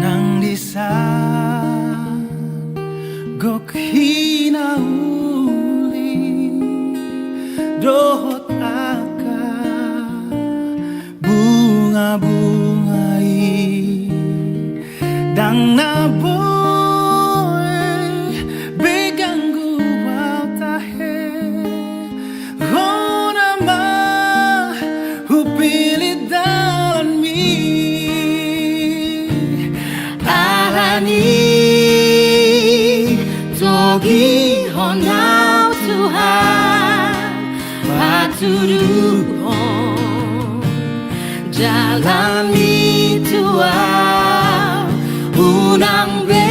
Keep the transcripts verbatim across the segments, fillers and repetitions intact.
Nang di san gok hinauli dohot angka bunga-bunga i, ndang na boi be ganggu au tahe. Hona ma hupillit dalanmi. Alani togihon au Tuhan, patuduhon dalanmi tu au, unang be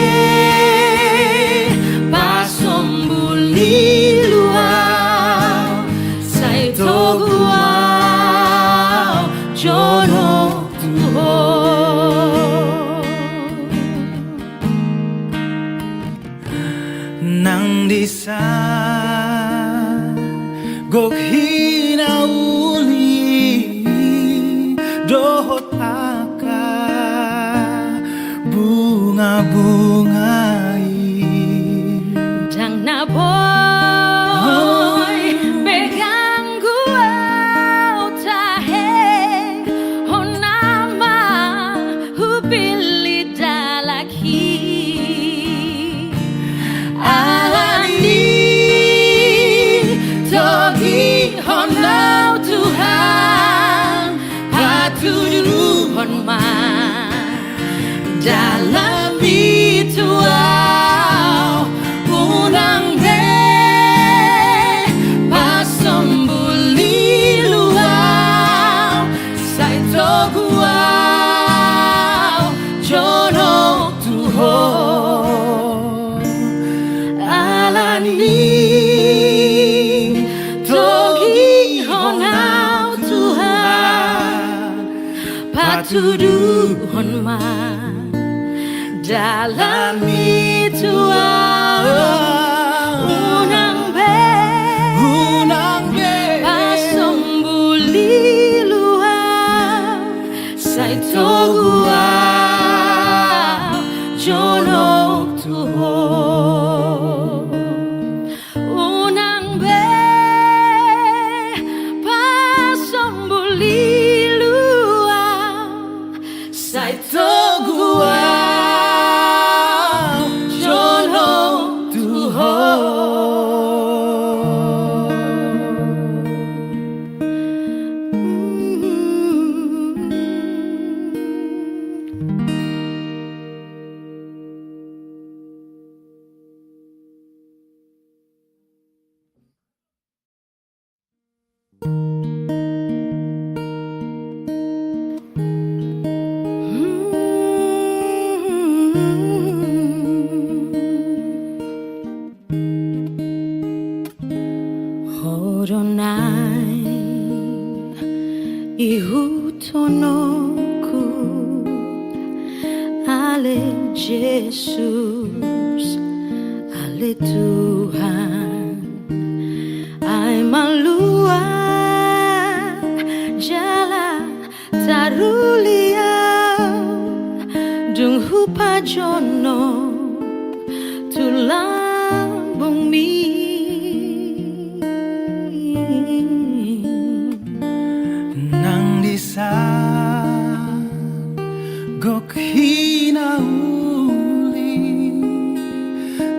pasombul ilu au, sai togu au jonok tu Ho. Nang di san gok hinauli dohot angka bunga-bunga i, ndang na boi be ganggu au tahe. Hona ma hupillit dalanhi. Alani togihon au Tuhan, patuduhon ma dalanmi tu au, unang be pasombul ilu au, sai togu au jonok tu Ho. Alani togihon au Tuhan, patuduhon ma dalanmi tu au, unang be, unang be pasombul ilu au, sai togu au jonok tu Ho. Unang be pasombul ilu au, sai togu au jonok tu Ho. Ho do naeng ihuthononku, ale Jesus, ale Tuhan, ai malua jala taruli au, dung hupajonok tu lambungmi. Nang di san gok hinauli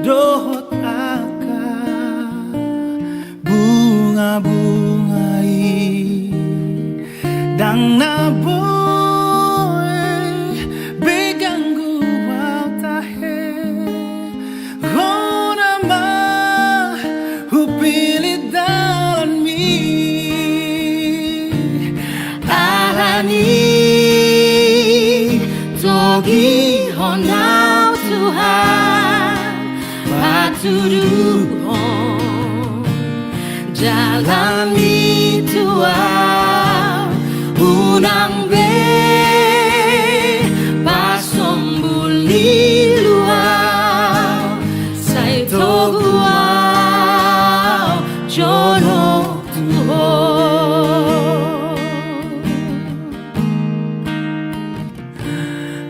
dohot angka bunga-bunga i, ndang na boi be ganggu au tahe. Hona ma hupillit dalanmi. Alani togihon au Tuhan, patuduhon dalanmi tu au, unang be pasombul ilu au, sai togu au jonok tu Ho.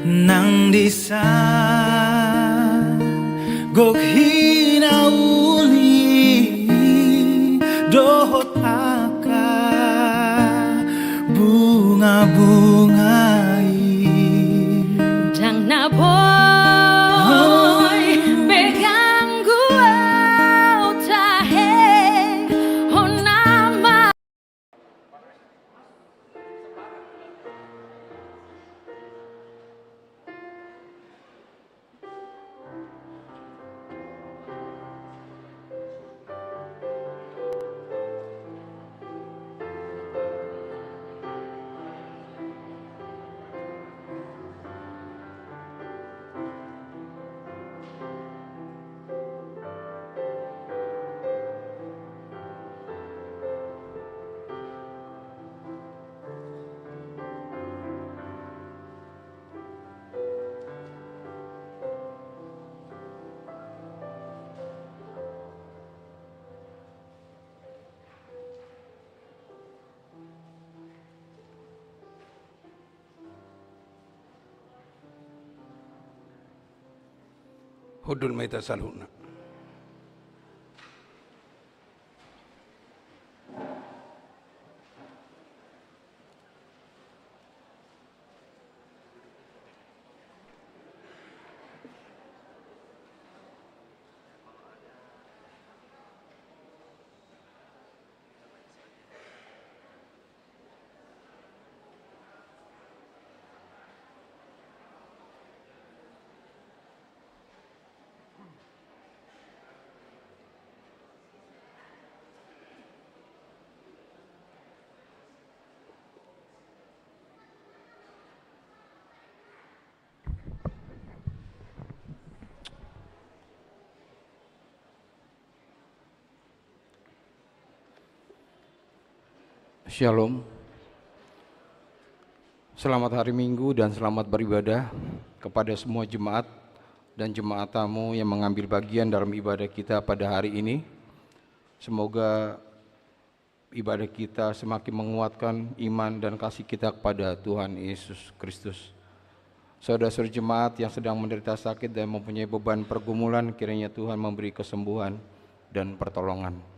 Nang disa gok hinauli dohot angka bunga-bunga i. Ndang na boi be ganggu au tahe, hona ma. Hundul ma hita saluhutna. Shalom. Selamat hari Minggu dan selamat beribadah kepada semua jemaat dan jemaat tamu yang mengambil bagian dalam ibadah kita pada hari ini. Semoga ibadah kita semakin menguatkan iman dan kasih kita kepada Tuhan Yesus Kristus. Saudara-saudari jemaat yang sedang menderita sakit dan mempunyai beban pergumulan, kiranya Tuhan memberi kesembuhan dan pertolongan.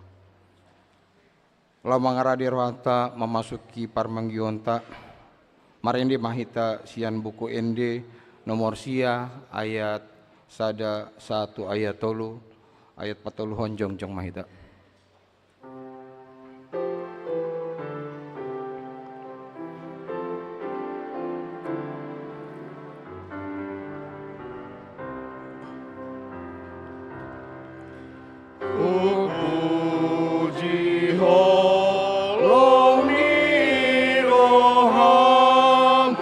Laho mangarade rohanta memasuki parmingguonta, marende ma hita sian Buku Ende nomor sia, ayat sada sahat tu ayat tolu, ayat patoluhon, jongjong ma hita. Hupuji Ho lomo ni roham,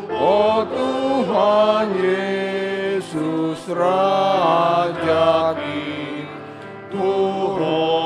o Tuhan Jesus, Raja i, tu Ho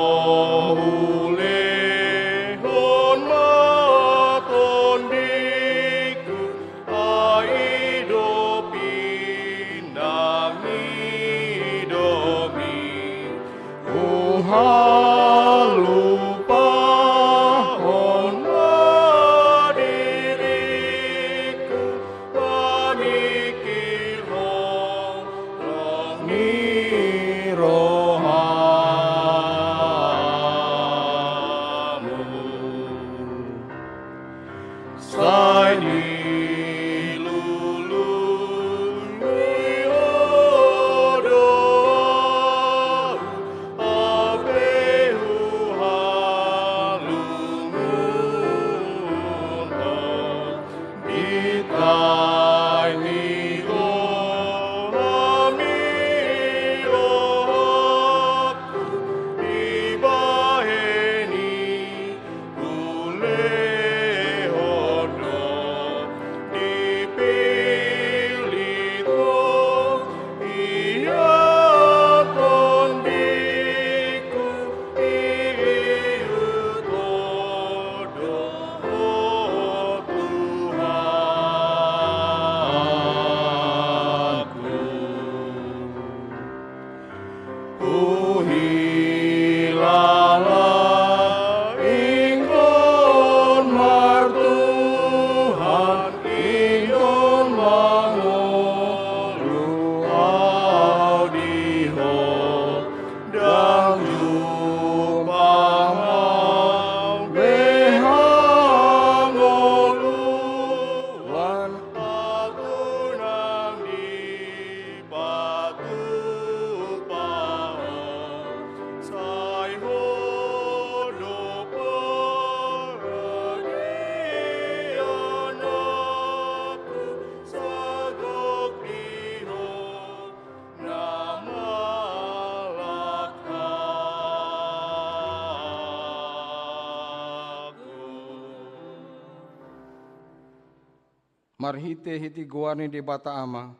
Marhite-hite goar ni Debata Ama,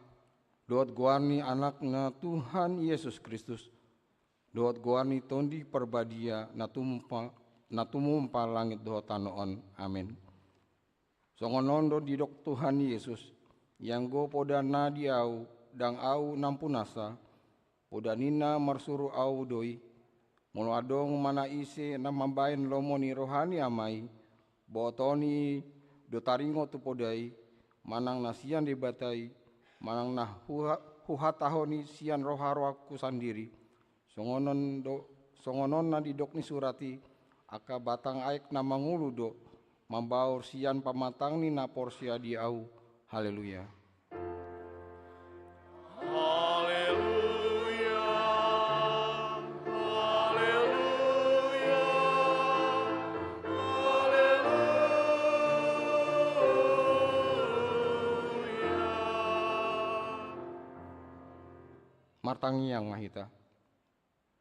dohot goar ni Anakna Tuhan Jesus Kristus, dohot goar ni Tondi Parbadia na tumompa, na tumompa langit dohot tano on. Amen. Songon on do didok Tuhan Jesus: Ianggo poda na di Ahu, ndang Ahu nampunasa, poda ninna marsuru Ahu do i. Molo adong manang ise na mambahen lomo ni roha ni Ama i, botohon i do taringot tu poda i, manang na sian Debata i, manang na huha-, huhatahon i sian roha-rohangku sandiri. Songon on do, songon on na nidok ni surat i: Angka batang aek na mangolu do mambaur sian pamatang ni na porsea di Ahu. Haleluya. Haleluya. Haleluya. Haleluya. Martangiang ma hita.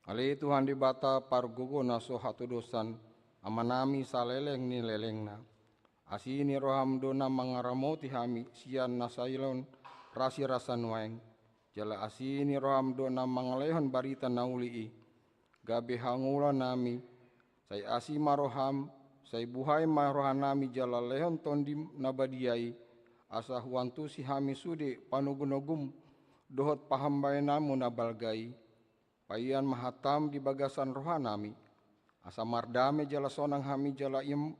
Ale Tuhan Debata pargogo na so hatodosan, Amanami saleleng ni lelengna. Asi ni roham do na mangaramoti hami sian na sailon rasirasa nuaeng. Jala asi ni roham do na mangalehon barita na uli i gabe hangoluan nami. Sai asi ma roham, sai buhai ma rohanami jala lehon Tondim na badia i, asa huantusi hami sude panogunogum dohot pahambahenanmu na balga i. Paihon ma hatam di bagasan rohanami, asa mardame jala sonang hami jala im-,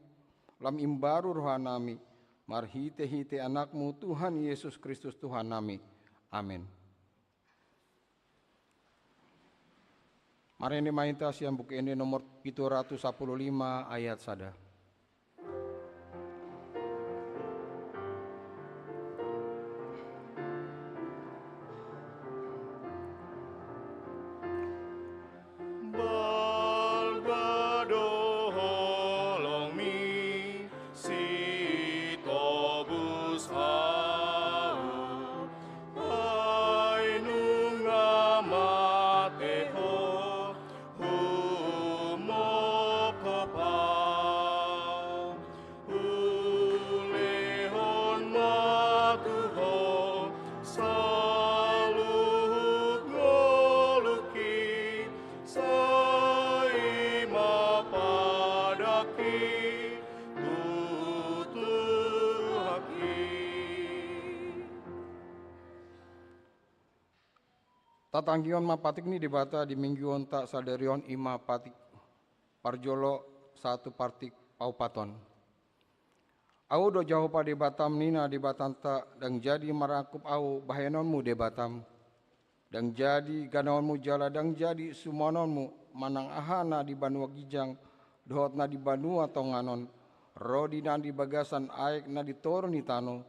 lam imbaru rohanami, marhite-hite Anakmu Tuhan Jesus Kristus Tuhannami. Amen. Marende ma hita sian Buku Ende nomor pitu ratus sampulu lima ayat sada. Balga do holongmi, sitobus ahu, ai nunga mate ho, humongkop ahu. Ulehon ma tu ho saluhut ngolungki, sai ma padangki tu Tuhanki. Tatangihon ma patik ni Debata di minggu on ta sadari on, i ma patik parjolo sahat tu patik paopathon. Ahu do Jahowa Debatam, ninna Debatanta, ndang jadi marangkup Ahu bahenonmu Debatam. Ndang jadi ganaonmu jala ndang jadi sumanonmu manang aha na di banua ginjang dohot na di banua tongan on, ro di na di bagasan aek na di toru ni tano,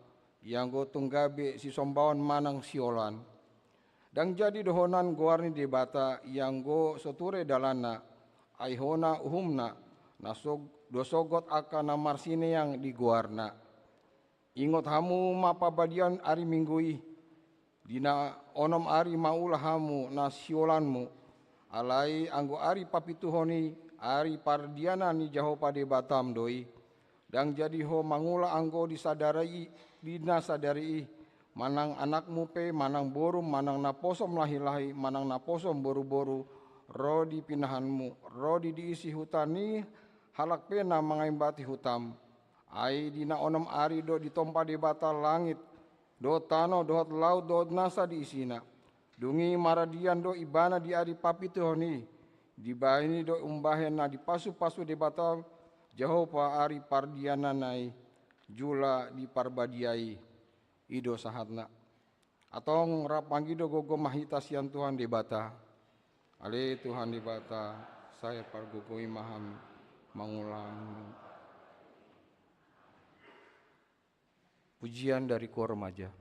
ianggo tung gabe sisombaon manang sioloan. Ndang jadi dohonan goar ni Debata, ianggo so ture dalanna, ai hona uhumna, na sog-, do sogot angka na marsineang di goarna. Ingot hamu ma parbadiaon ari Minggu i, di na onom ari maula hamu na sioloanmu, alai anggo ari papituhon i, ari pardianan ni Jahowa Debatam do i. Ndang jadi ho mangula anggo di sadari i, di na sadari i, manang anakmu pe, manang borum, manang naposom lahilahi, manang naposom boruboru, ro di pinahanmu, ro di diisi huta ni halak pe na mangaimbati hutam. Ai di na onom ari do ditompa Debata langit dohot tano dohot laut dohot nasa diisina. Dung i maradian do Ibana di ari papituhon i. Dibahen i do umbahen na dipasupasu Debata Jahowa ari pardiananna i, jula di Parbadia i. I do sahatna. Antong rap mangido gogo ma hita sian Tuhan Debata. Ale Tuhan Debata, sai pargogoi ma hami mangulahon. Pujian dari Koor Remaja.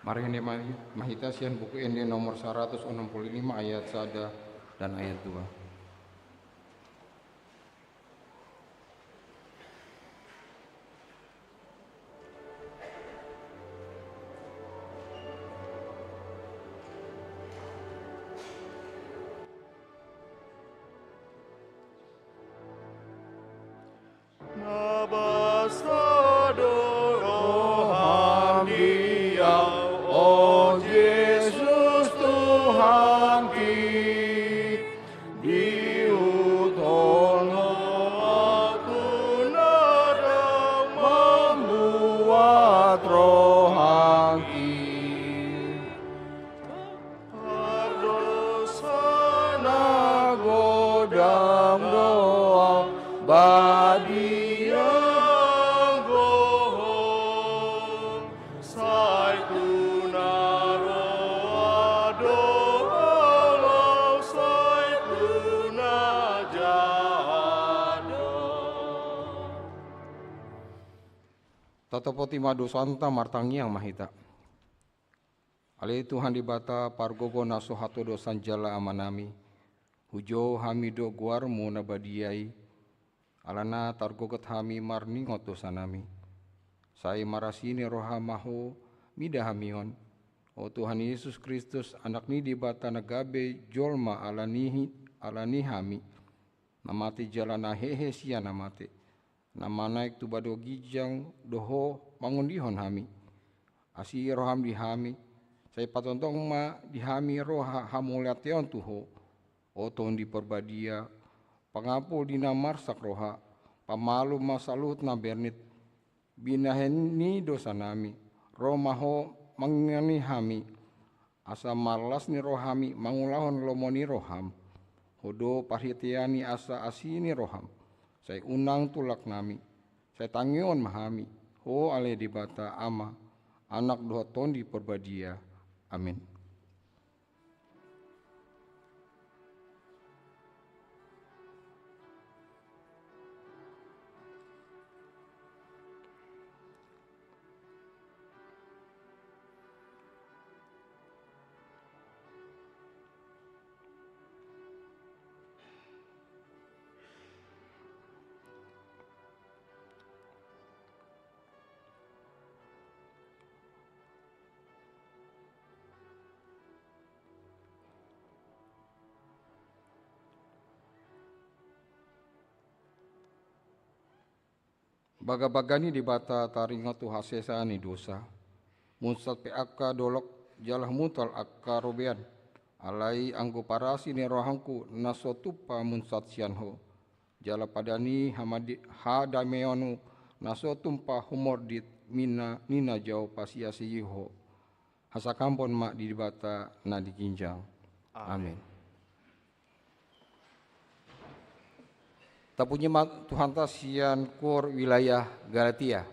Marende ma-, ma hita sian Buku Ende nomor saratus onom pulu lima ayat sada dan ayat dua. Na basa do roham di Au, o Jesus Tuhanki, diihuthon Ho ahu tu na dao mambuat rohangki. Pardousa na godang do Au, badia do Ho, sai tu na roa do Ho, sai tu na jahat do. Tatopoti ma dosanta, martangiang ma hita. Ale Tuhan Debata, pargogo na so hatodosan jala Amanami, hujou hami do goarmu na badia i, alana targogot hami marningot dosanami. Sai marasi ni roha ma Ho mida hami on, o Tuhan Jesus Kristus, Anak ni Debata na gabe jolma alani, alani hami, na mate jala na hehe sian na mate, na manaek tu bado ginjang do Ho mangondihon hami. Asi roham di hami, sai patongtong ma di hami roha hamauliateon tu Ho, o Tondi Parbadia, pangapul di na marsak roha, pamalum ma saluhut na bernit, binahen ni dosanami, ro ma Ho manginani hami, asa marlas ni rohami mangulahon lomo ni roham. Ho do parhitean i asa asi ni roham, sai unang tulaknami, sai tangihon ma hami, Ho ale Debata Ama, Anak dohot Tondi Parbadia. Amin. Bagabaga ni Debata taringot tu hasesaan ni dosa. Munsat pe angka dolok jala mutal angka robean. Alai anggo parasi ni rohangku na so tumpa munsat sian Ho, jala padan ni hamade-, hadameonmu na so tumpa humordit mina, ni na jao pasiasi Ho. Hasangapon ma di Debata na di ginjang. Amin. Amin. Tapuji ma Tuhanta sian Koor Wilayah Galatia.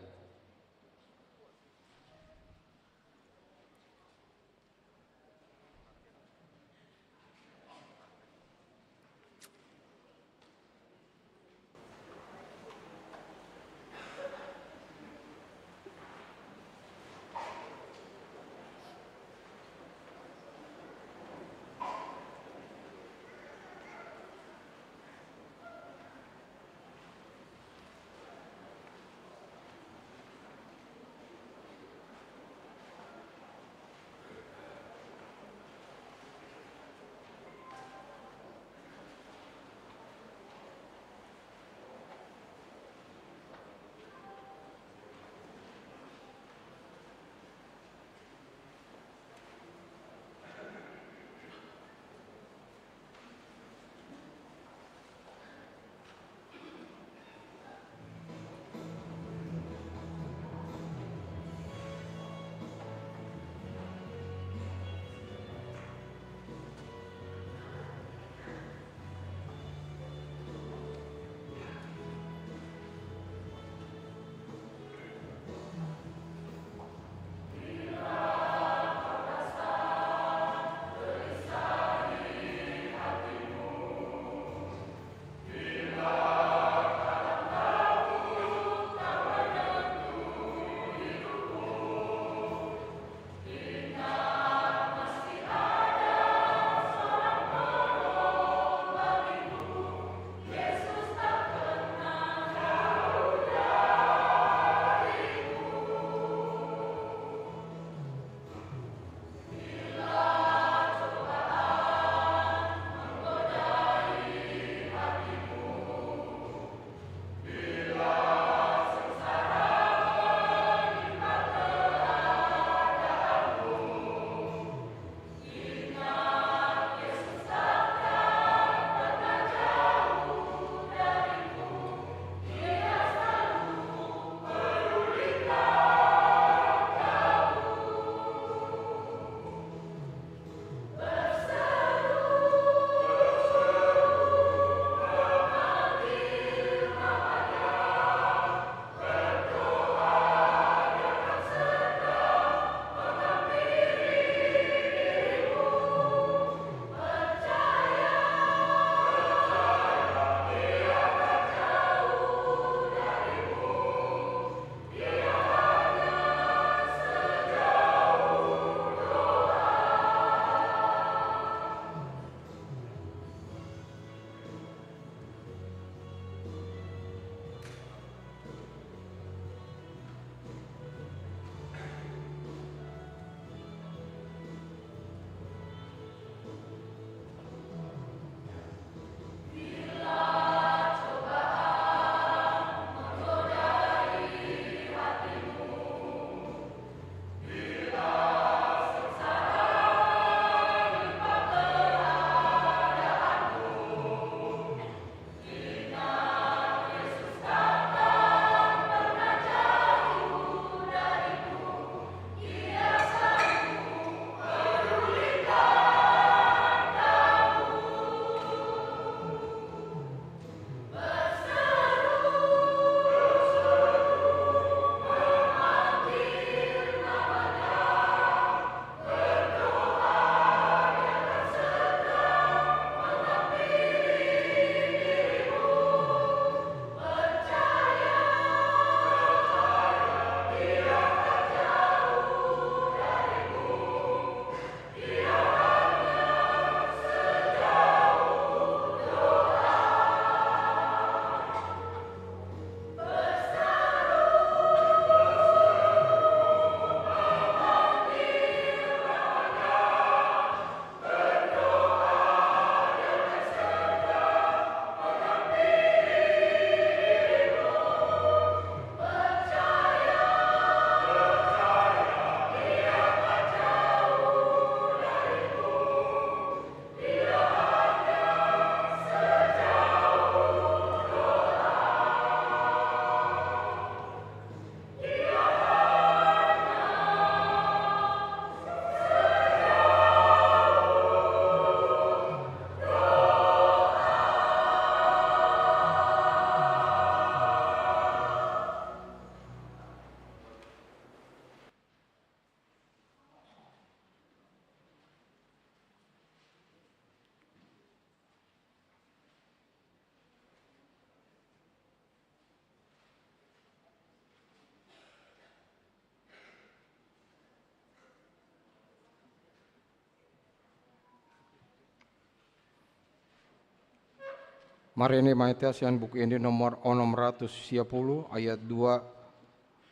Marende ma hita sian Buku Ende nomor onom ratus sia pulu, ayat dua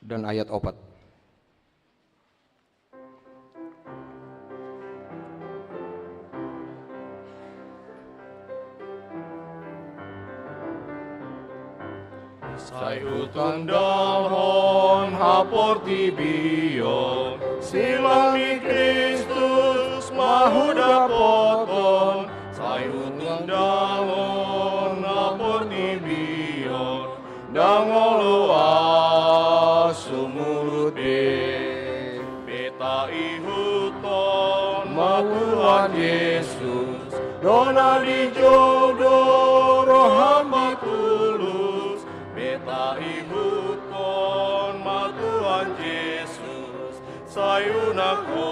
dan ayat opat. Sai hutundalhon haportibion, silang ni Kristus ma hudapothon. Sai hutundalhon haportibion, ndang olo ahu sumurut be. Be taihuthon ma Tuhan Jesus, do na dijou do roham di tulus. Be taihuthon ma Tuhan Jesus, sai unang ho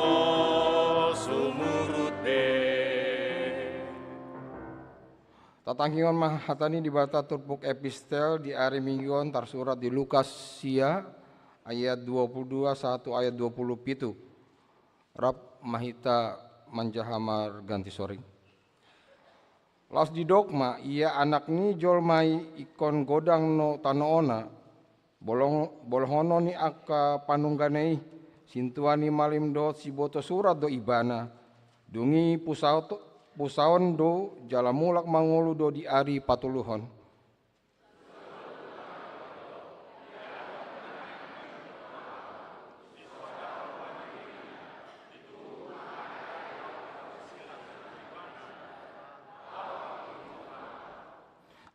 sumurut be. Tatangihon ma hata ni Debata turpuk epistel di ari Minggu on tarsurat di Lukas sia, ayat dua pulu dua sahat tu ayat dua pulu pitu. Rap ma hita manjaha marganti soring. Laos didok ma, ia Anak ni jolma i ingkon godang do tanoonna, bolong-, bolhonon ni angka panunggana i, sintua ni malim dohot siboto surat do ibana, dung i pusaot-, pusaon do jala mulak mangolu do di ari patoluhon.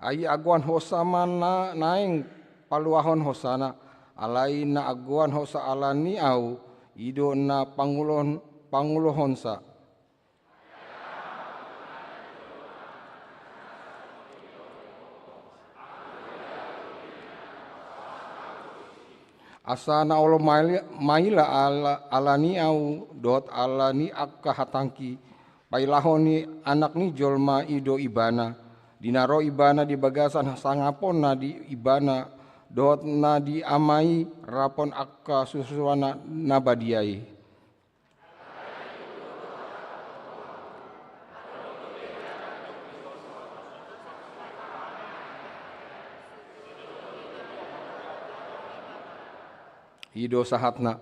Ai agoan hosa ma na-, naeng paluahon hosana, alai na agoan hosa ala ni ahu, i do na pangulohon-, pangulohonsa. Asa na olo maila-, maila ala, ala ni ahu dohot ala ni angka hatangki, pailahon ni Anak ni jolma i do ibana, di na ro ibana di bagasan hasangapon na di ibana dohot na di Ama i rapon angka susuruanna na badia i. I do sahatna.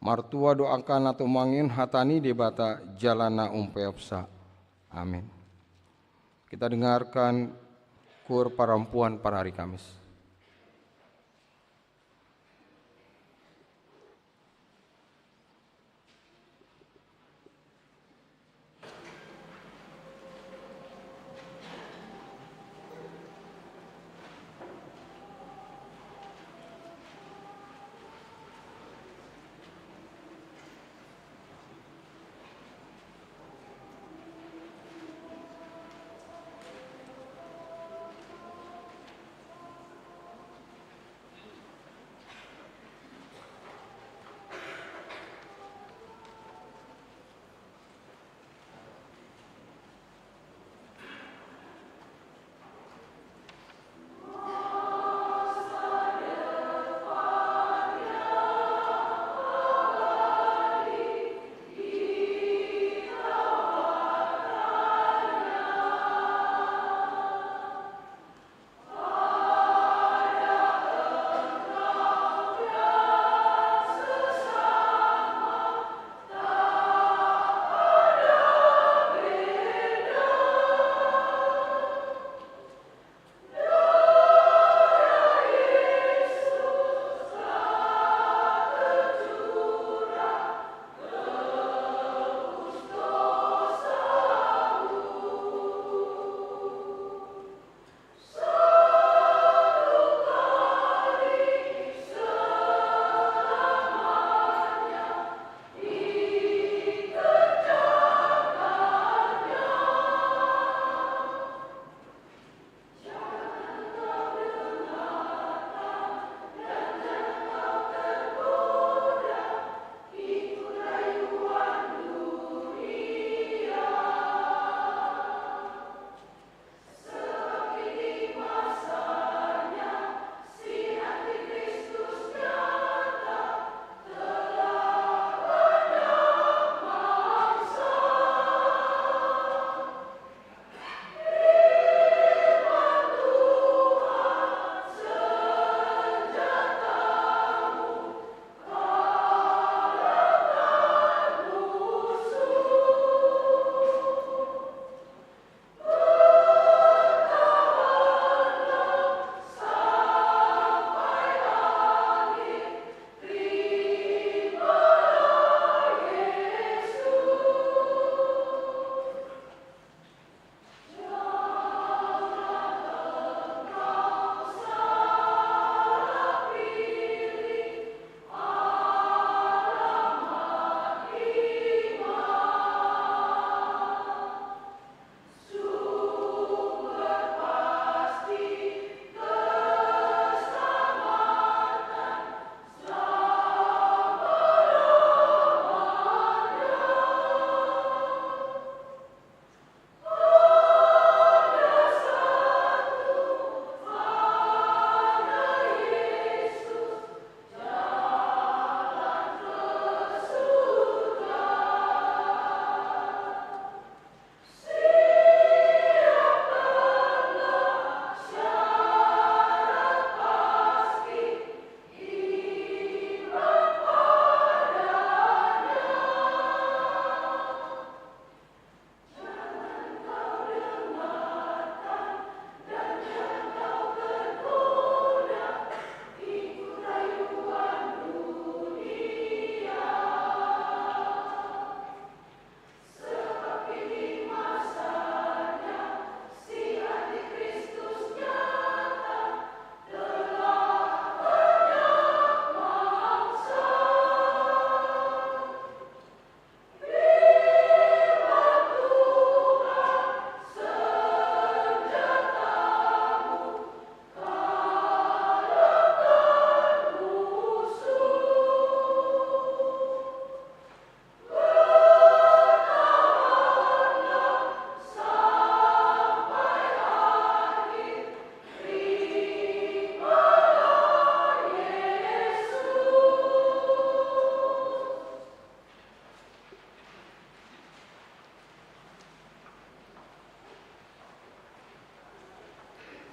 Martua do angka na tumangihon hata ni Debata jala na umpeopsa. Amin. Kita dengarkan Koor Parampuan par hari Kamis.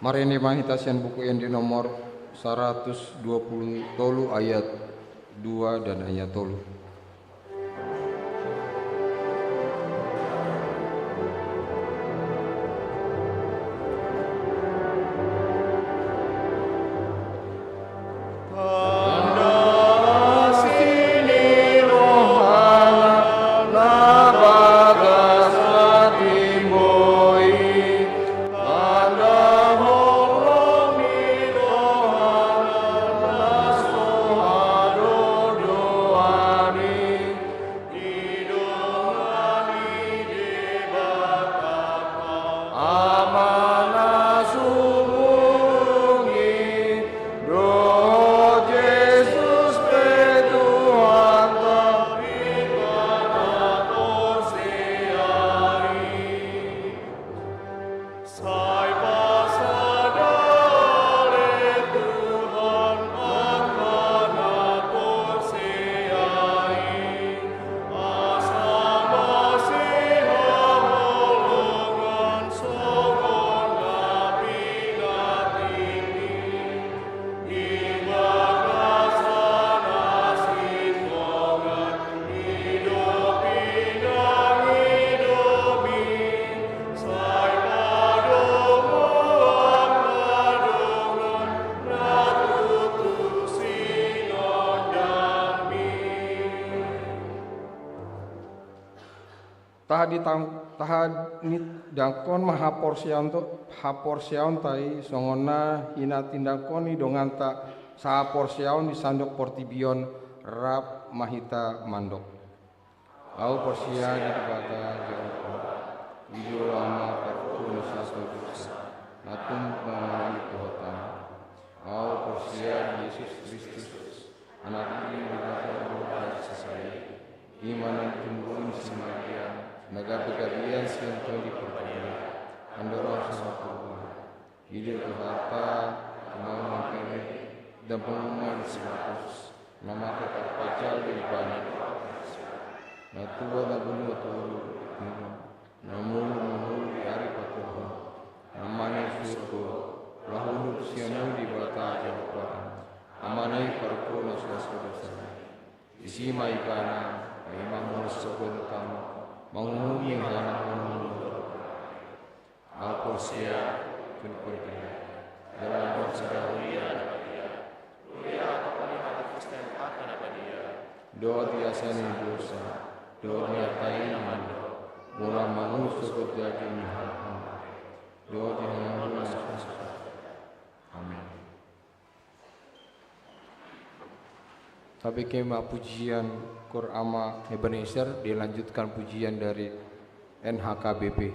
Marende ma hita sian Buku Ende nomor saratus dua pulu tolu ayat dua dan ayat tolu. Tanda asi ni rohana na bagas na timbo i, tanda holong ni rohana na so hadodoan i. Didongani Debata Ama na sumurung i, dohot Jesus pe Tuhanta, hita na porsea i. Sai pasada ale Tuhan angka na porsea i, asa masihaholongan songon na pinatik i. Di bagasan na sintongan i do pinangidomi, sai padomu angka dongan na tutu sinondangmi. Taha ditang-, taha nitindangkon ma haporseaon to-, haporseaonta i, songon na hinatindangkon ni donganta sahaporseaon di sandok portibi on. Rap ma hita mandok. Ahu porsea di Debata Jahowa, i do Ama parpungu na so dosa, na tumpak mangalanggi dohot Ama. Ahu porsea di Jesus Kristus, Anak ni Debata na loas sasada i, i ma na tinumbuhon ni si Maria, na gabe gabean sian Tondi Porbadia, andorang so hatoguan. I do Tuhanta, na mangkeme, dan panguhuman ni si Pilatus, na mate tarpajal do Ibana, na tua na bulu na tolu, na mulu na mulu di ari patoluhon, na mangihut surgo, laho hundul sian ulu ni Debata Jahowa, Amana i parpungu na so dosa. Disi ma Ibana, paima molo sogot tama, manguhumi hana mangihut. Ahu porsea, tu na portibi, dalan dohot sada huria na badia, huria na paling hata Kristen hata na badia. Dohot di asa ni dosa, dohot di hata i na mandok, molo mangihut sogot daging ni halak na mate, dohot di hangoluan na so dosa. Amin. Tabege ma pujian Kor Ama Ebenezer, dilanjutkan pujian dari N H K B P.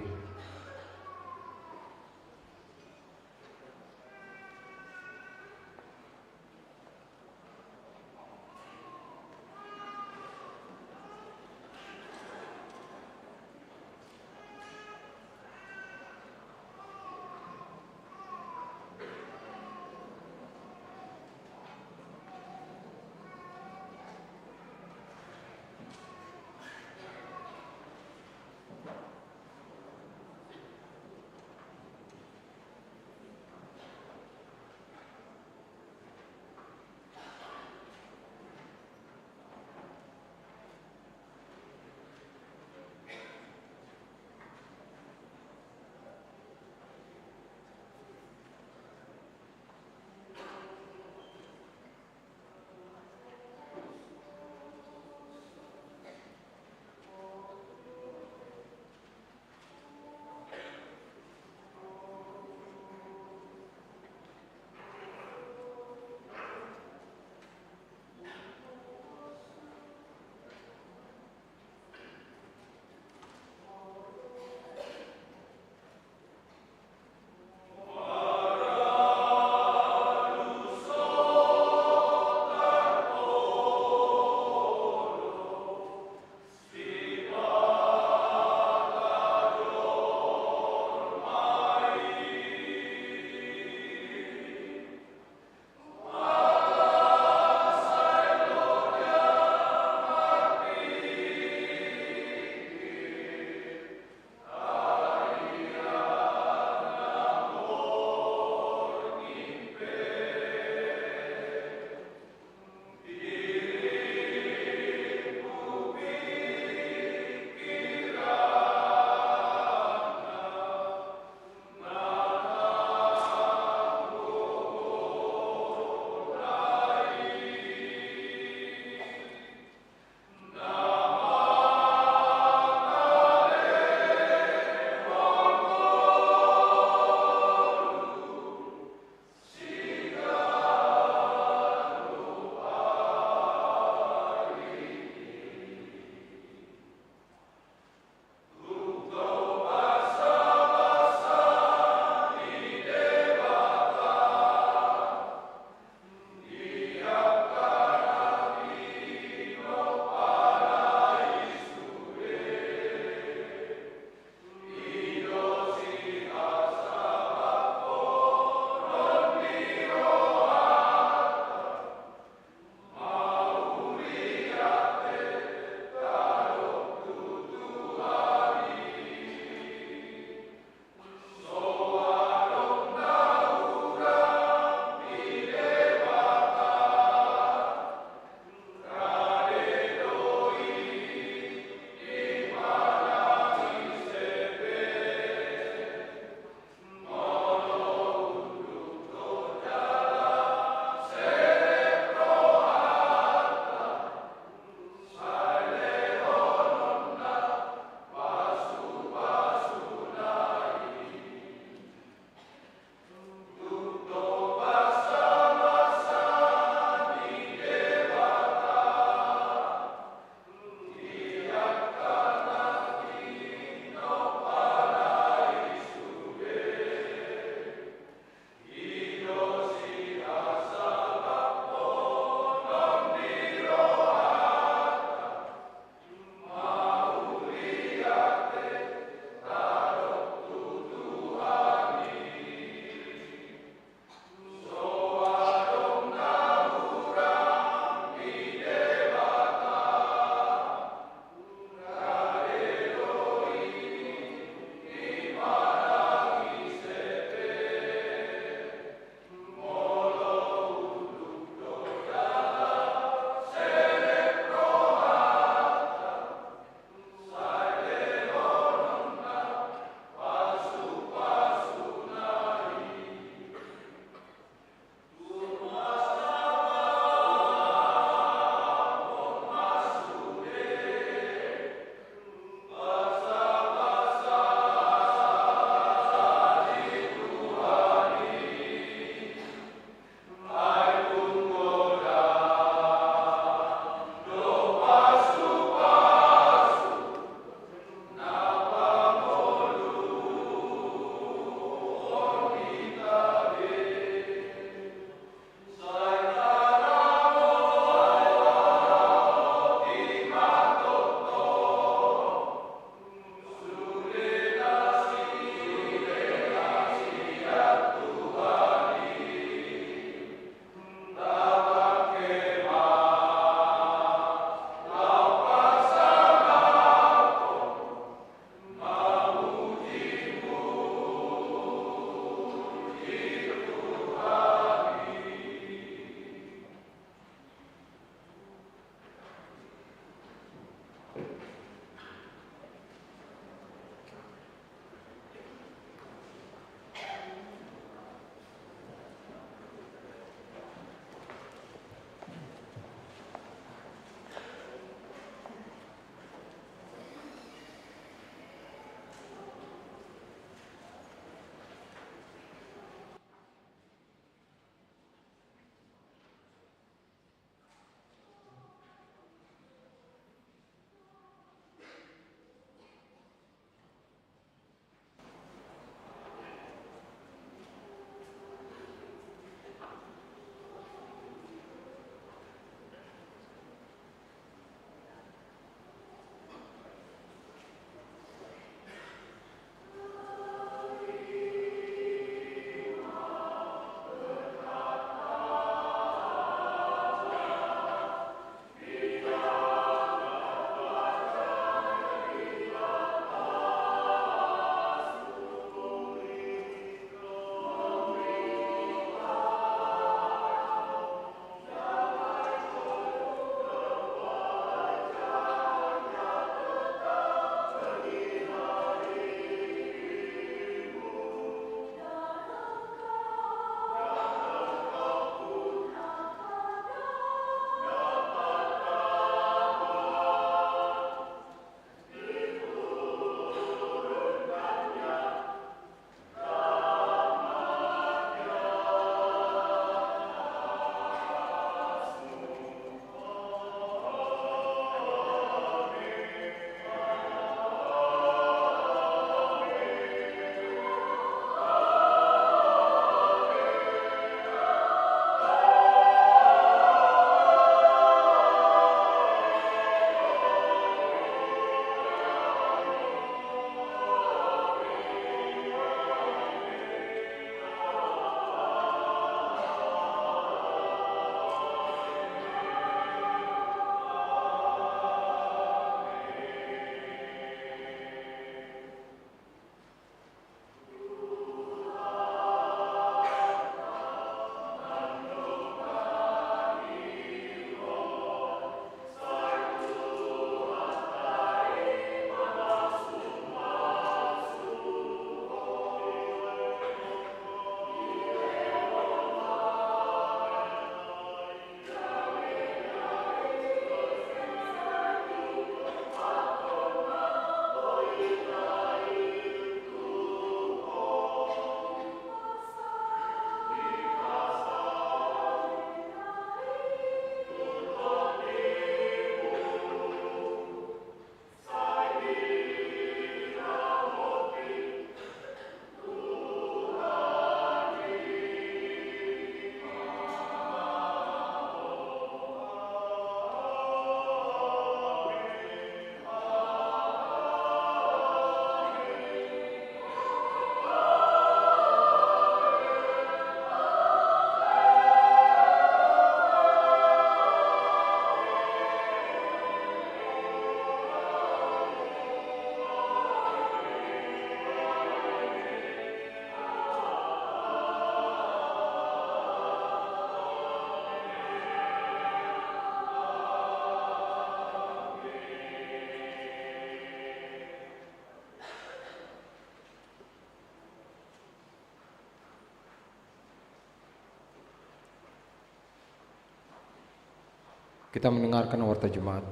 Kita mendengarkan Warta Jemaat.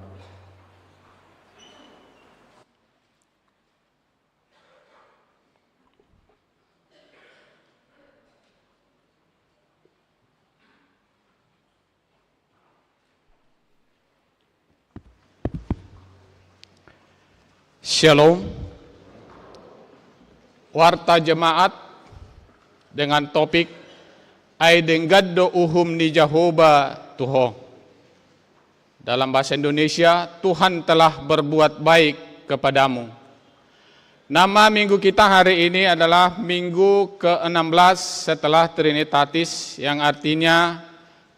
Shalom. Warta Jemaat dengan topik: Ai denggan do uhum ni Jahowa tu ho. Dalam bahasa Indonesia, Tuhan telah berbuat baik kepadamu. Nama minggu kita hari ini adalah minggu keenam belas setelah Trinitatis, yang artinya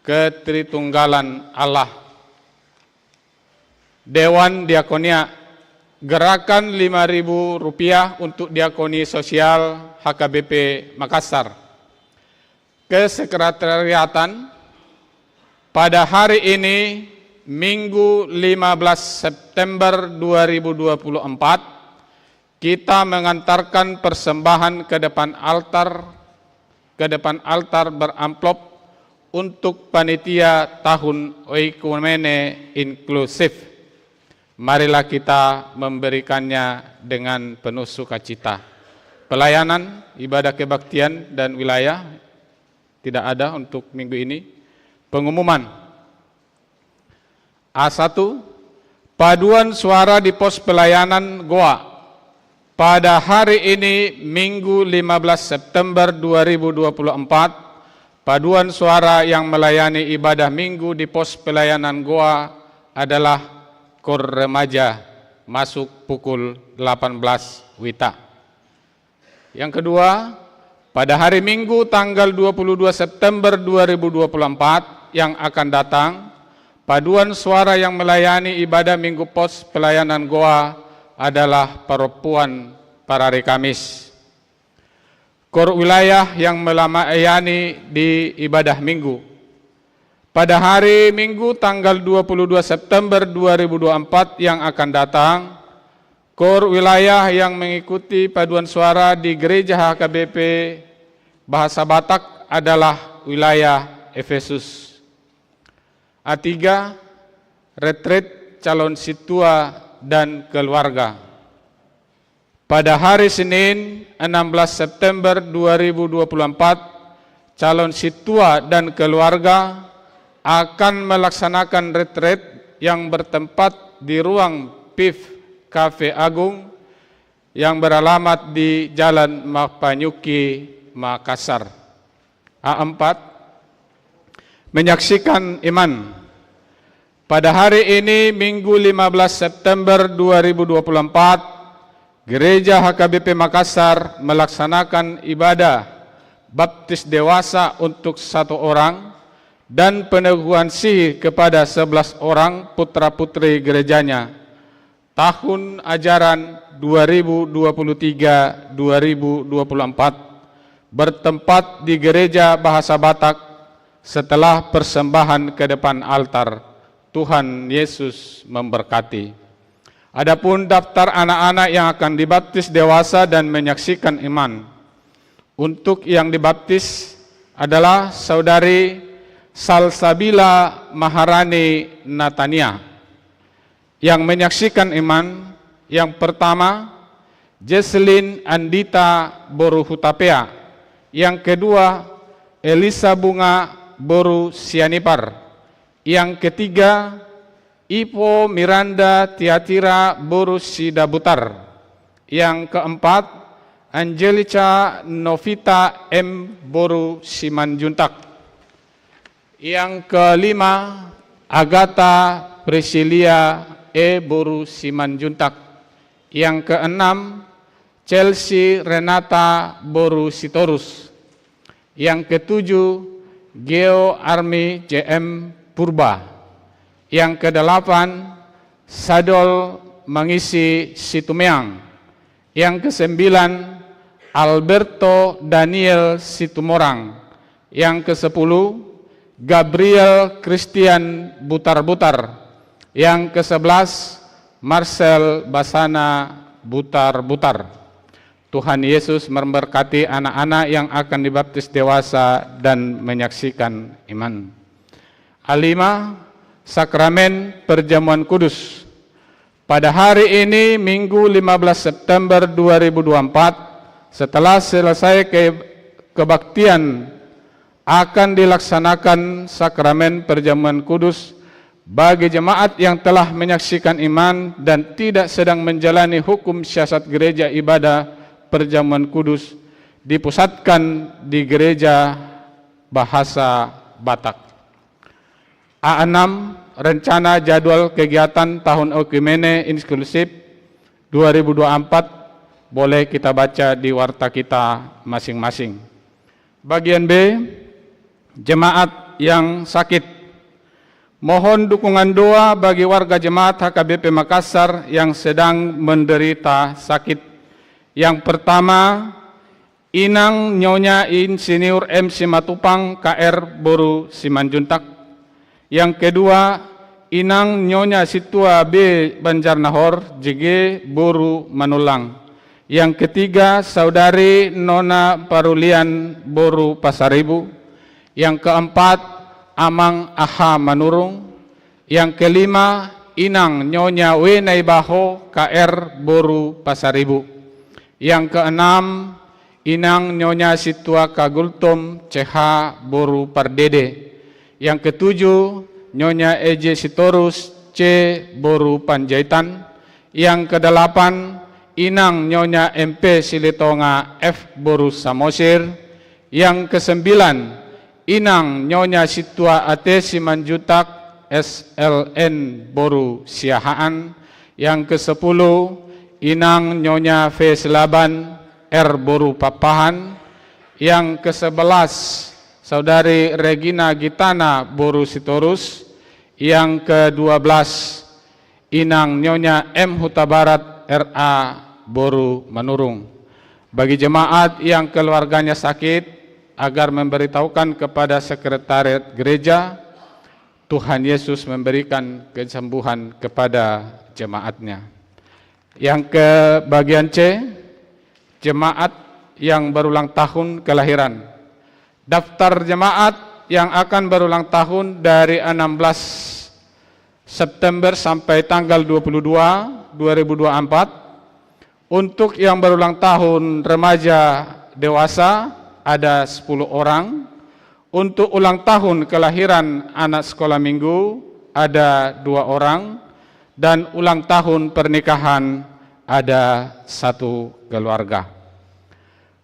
Ketritunggalan Allah. Dewan Diakonia, gerakan lima ribu rupiah untuk diakoni sosial H K B P Makassar. Kesekretariatan, pada hari ini, Minggu lima belas September dua ribu dua puluh empat, kita mengantarkan persembahan ke depan altar, ke depan altar beramplop untuk panitia tahun Oikumene Inklusif. Marilah kita memberikannya dengan penuh sukacita. Pelayanan, ibadah kebaktian, dan wilayah tidak ada untuk minggu ini. Pengumuman. A satu, paduan suara di pos pelayanan Goa. Pada hari ini, Minggu lima belas September dua ribu dua puluh empat, paduan suara yang melayani ibadah Minggu di pos pelayanan Goa adalah Kor Remaja, masuk pukul delapan belas wita. Yang kedua, pada hari Minggu tanggal dua puluh dua September dua ribu dua puluh empat yang akan datang, paduan suara yang melayani ibadah Minggu pos pelayanan Goa adalah perempuan parari Kamis. Kor wilayah yang melayani di ibadah Minggu. Pada hari Minggu tanggal dua puluh dua September dua ribu dua puluh empat yang akan datang, kor wilayah yang mengikuti paduan suara di Gereja H K B P Bahasa Batak adalah wilayah Efesus. A tiga, retret calon sintua dan keluarga. Pada hari Senin, enam belas September dua ribu dua puluh empat, calon sintua dan keluarga akan melaksanakan retret yang bertempat di ruang P I V Cafe Agung yang beralamat di Jalan Mapanyuki, Makassar. A empat, menyaksikan iman. Pada hari ini, Minggu lima belas September dua ribu dua puluh empat, Gereja H K B P Makassar melaksanakan ibadah baptis dewasa untuk satu orang dan peneguhan sihir kepada sebelas orang putra-putri gerejanya tahun ajaran dua ribu dua puluh tiga dua ribu dua puluh empat, bertempat di Gereja Bahasa Batak setelah persembahan ke depan altar. Tuhan Yesus memberkati. Adapun daftar anak-anak yang akan dibaptis dewasa dan menyaksikan iman. Untuk yang dibaptis adalah Saudari Salsabila Maharani Natania. Yang menyaksikan iman, yang pertama, Jesselyn Andita boru Hutapea. Yang kedua, Elisa Bunga boru Sianipar. Yang ketiga, Ipo Miranda Tiatira boru Sidabutar. Yang keempat, Angelica Novita M boru Simanjuntak. Yang kelima, Agatha Priscilia E boru Simanjuntak. Yang keenam, Chelsea Renata boru Sitorus. Yang ketujuh, Geo Armi J M Purba. Yang kedelapan, Sadol Mangisi Situmeang. Yang kesembilan, Alberto Daniel Situmorang. Yang kesepuluh, Gabriel Christian Butar-Butar. Yang kesebelas, Marcel Basana Butar-Butar. Tuhan Yesus memberkati anak-anak yang akan dibaptis dewasa dan menyaksikan iman. A lima, Sakramen Perjamuan Kudus. Pada hari ini, Minggu lima belas September dua ribu dua puluh empat, setelah selesai ke-, kebaktian, akan dilaksanakan Sakramen Perjamuan Kudus bagi jemaat yang telah menyaksikan iman dan tidak sedang menjalani hukum siasat gereja ibadah Perjamuan Kudus dipusatkan di gereja bahasa Batak. A enam, rencana jadwal kegiatan tahun Oekumene Inklusif dua ribu dua puluh empat boleh kita baca di warta kita masing-masing. Bagian B, jemaat yang sakit. Mohon dukungan doa bagi warga jemaat H K B P Makassar yang sedang menderita sakit. Yang pertama, Inang Nyonya Insinyur M Simatupang, K R, boru Simanjuntak. Yang kedua, Inang Nyonya Sintua B Banjarnahor, J G, boru Manullang. Yang ketiga, Saudari Nona Parulian, boru Pasaribu. Yang keempat, Amang Aha Manurung. Yang kelima, Inang Nyonya W Naibaho, K R, boru Pasaribu. Yang keenam, Inang Nyonya Sintua K Gultom, C H, boru Pardede. Yang ketujuh, Nyonya E J Sitorus, C, boru Panjaitan. Yang kedelapan, Inang Nyonya M P Silitonga, F, boru Samosir. Yang kesembilan, Inang Nyonya Sintua A T Simanjuntak, S L N, boru Siahaan. Yang kesepuluh, Inang Nyonya V Silaban, R, boru Pakpahan. Yang kesebelas, Saudari Regina Gitana, boru Sitorus. Yang kedua belas, Inang Nyonya M Hutabarat, R A, boru Manurung. Bagi jemaat yang keluarganya sakit, agar memberitahukan kepada sekretariat gereja, Tuhan Yesus memberikan kesembuhan kepada jemaatnya. Yang ke bagian C, jemaat yang berulang tahun kelahiran. Daftar jemaat yang akan berulang tahun dari enam belas September sampai tanggal dua puluh dua, dua ribu dua puluh empat. Untuk yang berulang tahun remaja dewasa ada sepuluh orang. Untuk ulang tahun kelahiran anak sekolah minggu ada dua orang. Dan ulang tahun pernikahan ada satu keluarga.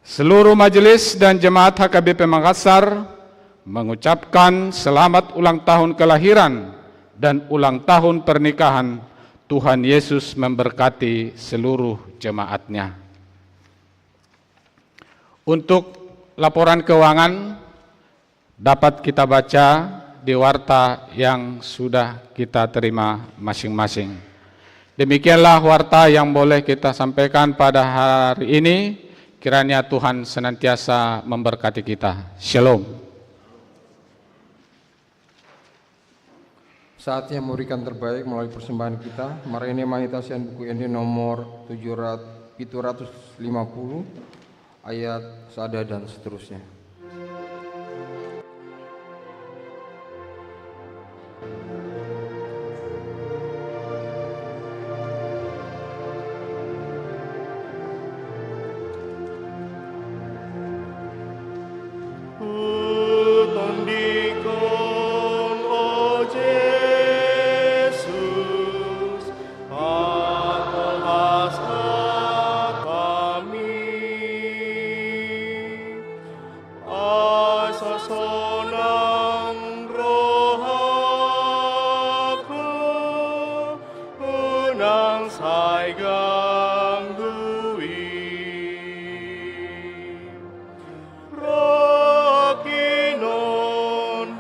Seluruh majelis dan jemaat H K B P Makassar mengucapkan selamat ulang tahun kelahiran dan ulang tahun pernikahan. Tuhan Yesus memberkati seluruh jemaatnya. Untuk laporan keuangan, dapat kita baca di warta yang sudah kita terima masing-masing. Demikianlah warta yang boleh kita sampaikan pada hari ini. Kiranya Tuhan senantiasa memberkati kita. Shalom. Saatnya memberikan terbaik melalui persembahan kita. Marende ma hita sian Buku Ende nomor tujuh ratus, pitu ratus lima puluh, ayat sada dan seterusnya. Hutondingkon, o Jesus, patolhas hami, asa sonang rohangku, unang sai ganggui. Rokinon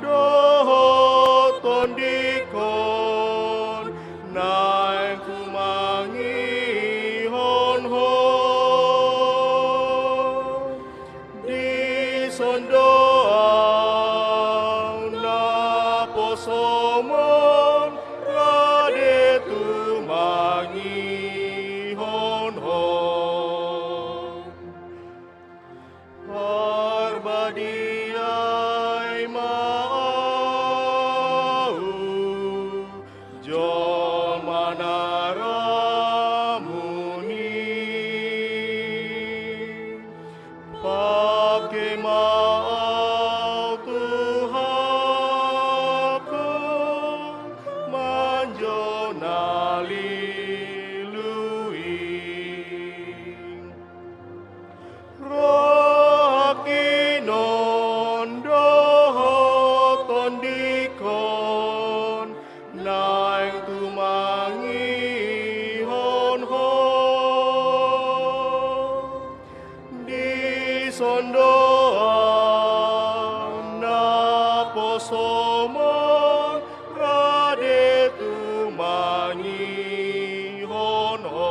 dohot tondingkon naeng humangihon Ho. Dison do ahu naposomon rade tumangihon Ho. Parbadia i ma ahu. Rade tumangihon ho.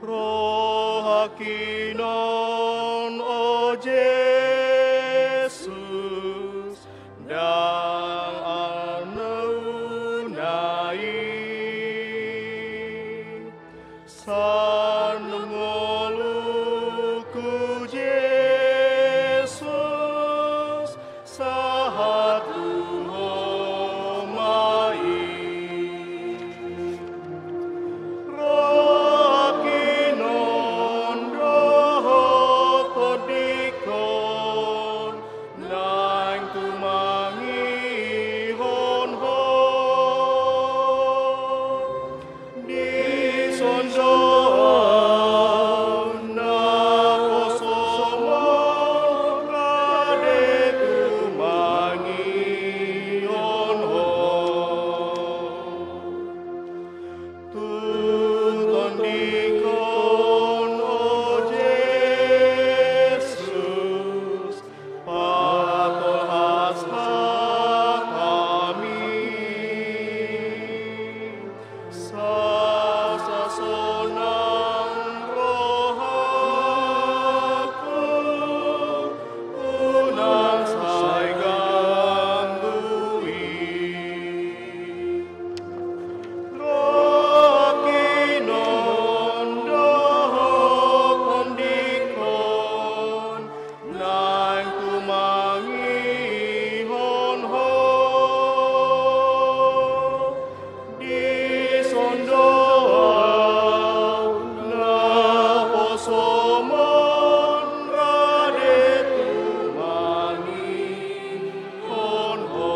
Rohangki non, o Jesus, ndang anuna i. Sai ngolungku, Jesus, sahat tu Ho ma i. Rohangki non dohot tondikkon, naeng tumangihon Ho. Dison do ahu na poso ma rade tumangihon Ho. Tu tondikkon, o Jesus, patolhas hami. Sai sonang rohangku, unang sai ganggu i. Rohangki non dohot tondikkon, naeng tumangihon Ho. Dison do ahu na poso ma rade tumangihon Ho.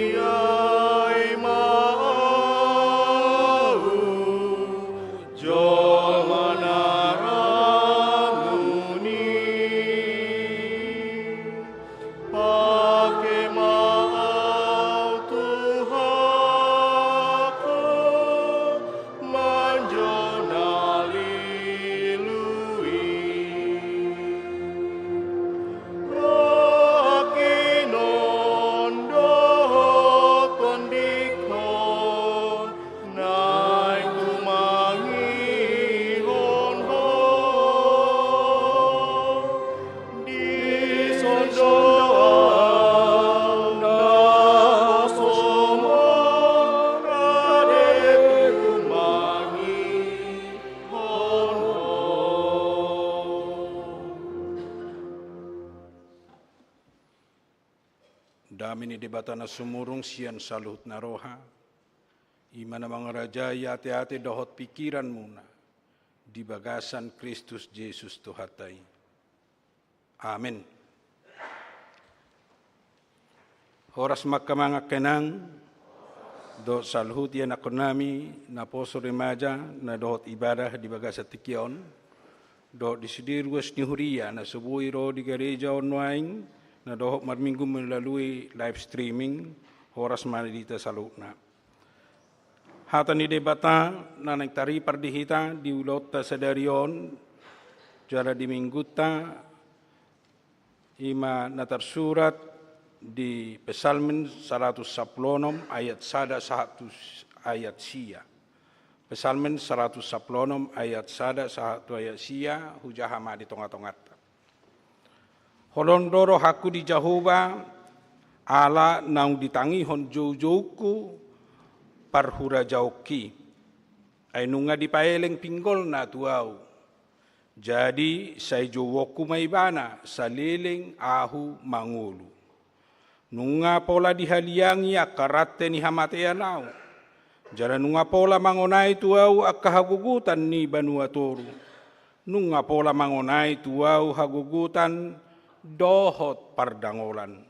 Parbadiai ma ahu, jolma na ramun i. Pake ma ahu, Tuhanku, manjou na lilu i. Rohangki non dohot tondikkon, naeng tumangihon Ho. Dison do ahu na poso ma rade tumangihon Ho. Dame ni Debata na sumurung sian saluhut na roha, i ma na mangarajai ateate dohot pingkiranmuna di bagasan Kristus Jesus Tuhanta i. Amen. Horas ma angka amang, angka inang, dohot saluhut ianakhonnami naposo remaja na dohot ibadah di bagasan tingki on, dohot di sude ruas ni huria na so boi ro di gareja on nuaeng, na dohot marminggu melalui live streaming. Horas ma di hita saluhutna. Hata ni Debata na naeng taripar di hita di ulaonta sadari on, jala di minggunta, i ma na tarsurat di Psalmen saratus sampulu onom ayat sada sahat tu ayat sia. Psalmen saratus sampulu onom ayat sada sahat tu ayat sia, hujaha ma di tonga-tonganta. Holong do rohangku di Jahowa, ala naung ditangihon joujoungku parhurajaonki. Ai nunga dipaeleng pinggolna tu ahu. Jadi sai jouonku ma ibana saleleng ahu mangolu. Nunga pola dihaliangi angka rante ni hamatean ahu. Jala nunga pola mangonai tu ahu angka hagogotan ni banua toru. Nunga pola mangonai tu ahu hagogotan dohot pardangolan.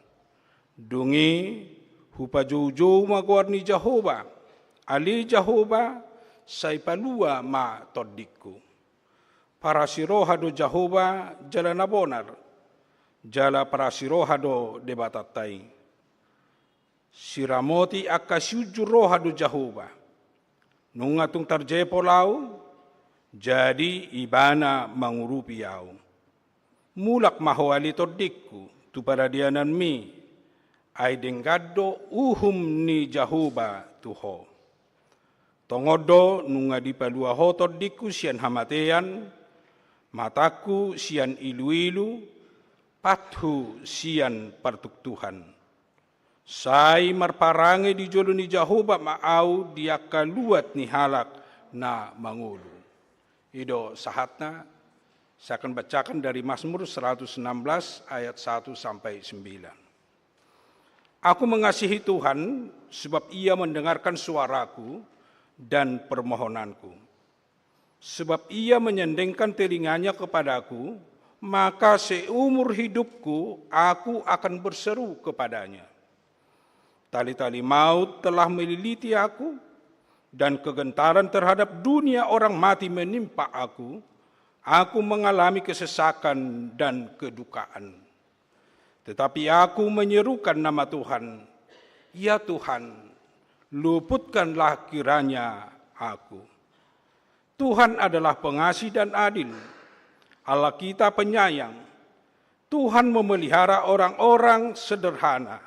Dung i hupajoujou ma goar ni Jahowa, ale Jahowa, sai palua ma tondingku. Parasi roha do Jahowa jala na bonar, jala parasi roha do Debatanta i. Siramoti angka siunjur roha do Jahowa. Nunga tung tarjepol ahu, jadi ibana mangurupi ahu. Mulak ma ho ale tondingku tu paradiananmi, ai denggan do uhum ni Jahowa tu ho. Tongon do nunga dipalua ho tondingku sian hamatean, matangku sian iluilu, pathu sian partuktuhan. Sai marparange di jolo ni Jahowa ma ahu di angka luat ni halak na mangolu. I do sahatna, saya akan bacakan dari Mazmur seratus enam belas ayat satu sampai sembilan. Aku mengasihi Tuhan, sebab Ia mendengarkan suaraku dan permohonanku. Sebab Ia menyendengkan telinganya kepadaku, maka seumur hidupku aku akan berseru kepada-Nya. Tali-tali maut telah meliliti aku, dan kegentaran terhadap dunia orang mati menimpa aku. Aku mengalami kesesakan dan kedukaan. Tetapi aku menyerukan nama Tuhan, "Ya Tuhan, luputkanlah kiranya aku." Tuhan adalah pengasih dan adil, Allah kita penyayang. Tuhan memelihara orang-orang sederhana.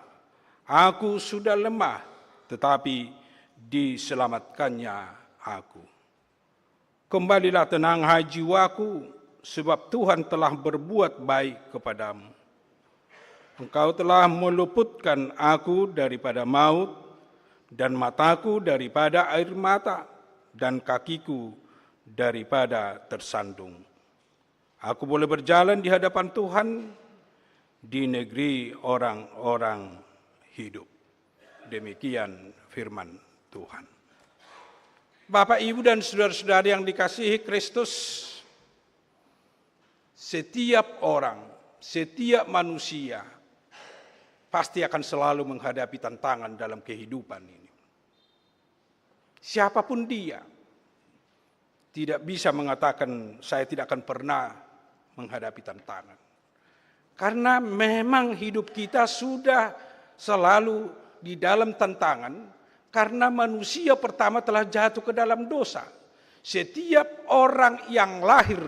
Aku sudah lemah, tetapi diselamatkan-Nya aku. Kembalilah tenang, hai jiwaku, sebab Tuhan telah berbuat baik kepadamu. Engkau telah meluputkan aku daripada maut, dan mataku daripada air mata, dan kakiku daripada tersandung. Aku boleh berjalan di hadapan Tuhan di negeri orang-orang hidup. Demikian firman Tuhan. Bapak, Ibu, dan saudara-saudari yang dikasihi Kristus, setiap orang, setiap manusia pasti akan selalu menghadapi tantangan dalam kehidupan ini. Siapapun dia, tidak bisa mengatakan, "Saya tidak akan pernah menghadapi tantangan." Karena memang hidup kita sudah selalu di dalam tantangan, karena manusia pertama telah jatuh ke dalam dosa. Setiap orang yang lahir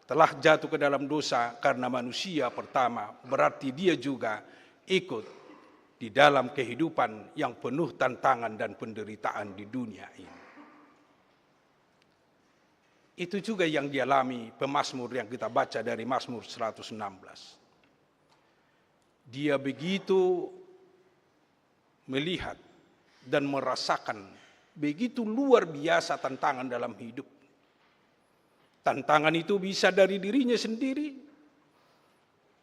telah jatuh ke dalam dosa karena manusia pertama, berarti dia juga ikut di dalam kehidupan yang penuh tantangan dan penderitaan di dunia ini. Itu juga yang dialami pemazmur yang kita baca dari Mazmur seratus enam belas. Dia begitu melihat dan merasakan begitu luar biasa tantangan dalam hidup. Tantangan itu bisa dari dirinya sendiri,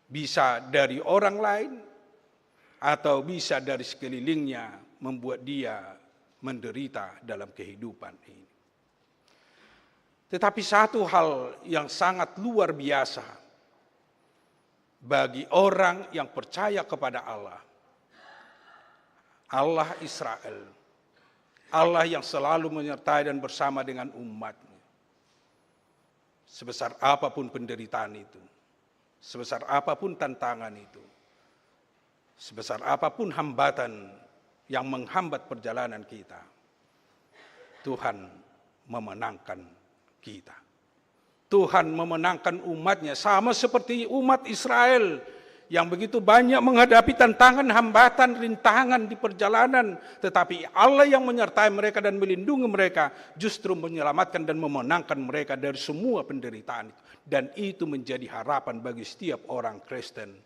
bisa dari orang lain, atau bisa dari sekelilingnya, membuat dia menderita dalam kehidupan ini. Tetapi satu hal yang sangat luar biasa bagi orang yang percaya kepada Allah, Allah Israel, Allah yang selalu menyertai dan bersama dengan umat-Nya. Sebesar apapun penderitaan itu, Sebesar apapun tantangan itu, sebesar apapun hambatan yang menghambat perjalanan kita, Tuhan memenangkan kita. Tuhan memenangkan umat-Nya, sama seperti umat Israel yang begitu banyak menghadapi tantangan, hambatan, rintangan di perjalanan, tetapi Allah yang menyertai mereka dan melindungi mereka justru menyelamatkan dan memenangkan mereka dari semua penderitaan itu. Dan itu menjadi harapan bagi setiap orang Kristen.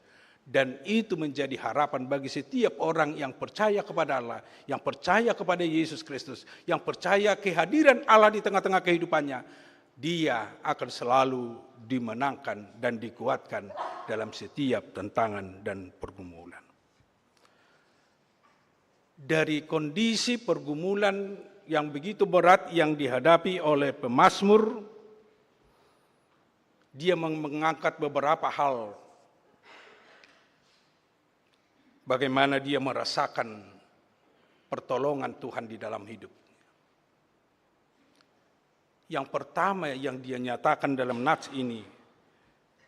Dan itu menjadi harapan bagi setiap orang yang percaya kepada Allah, yang percaya kepada Yesus Kristus, yang percaya kehadiran Allah di tengah-tengah kehidupannya. Dia akan selalu dimenangkan dan dikuatkan dalam setiap tantangan dan pergumulan. Dari kondisi pergumulan yang begitu berat yang dihadapi oleh pemazmur, dia meng-, mengangkat beberapa hal. Bagaimana dia merasakan pertolongan Tuhan di dalam hidup. Yang pertama yang dia nyatakan dalam nats ini,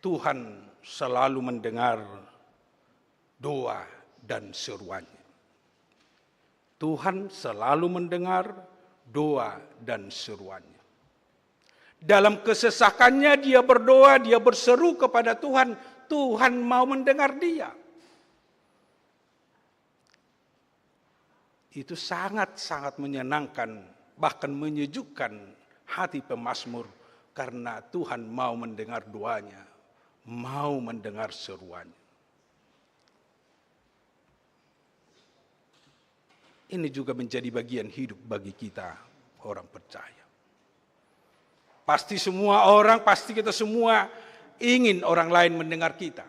Tuhan selalu mendengar doa dan seruannya. Tuhan selalu mendengar doa dan seruannya. Dalam kesesakannya dia berdoa, dia berseru kepada Tuhan, Tuhan mau mendengar dia. Itu sangat-sangat menyenangkan, bahkan menyejukkan hati pemazmur, karena Tuhan mau mendengar doanya, mau mendengar seruannya. Ini juga menjadi bagian hidup bagi kita orang percaya. Pasti semua orang, pasti kita semua ingin orang lain mendengar kita.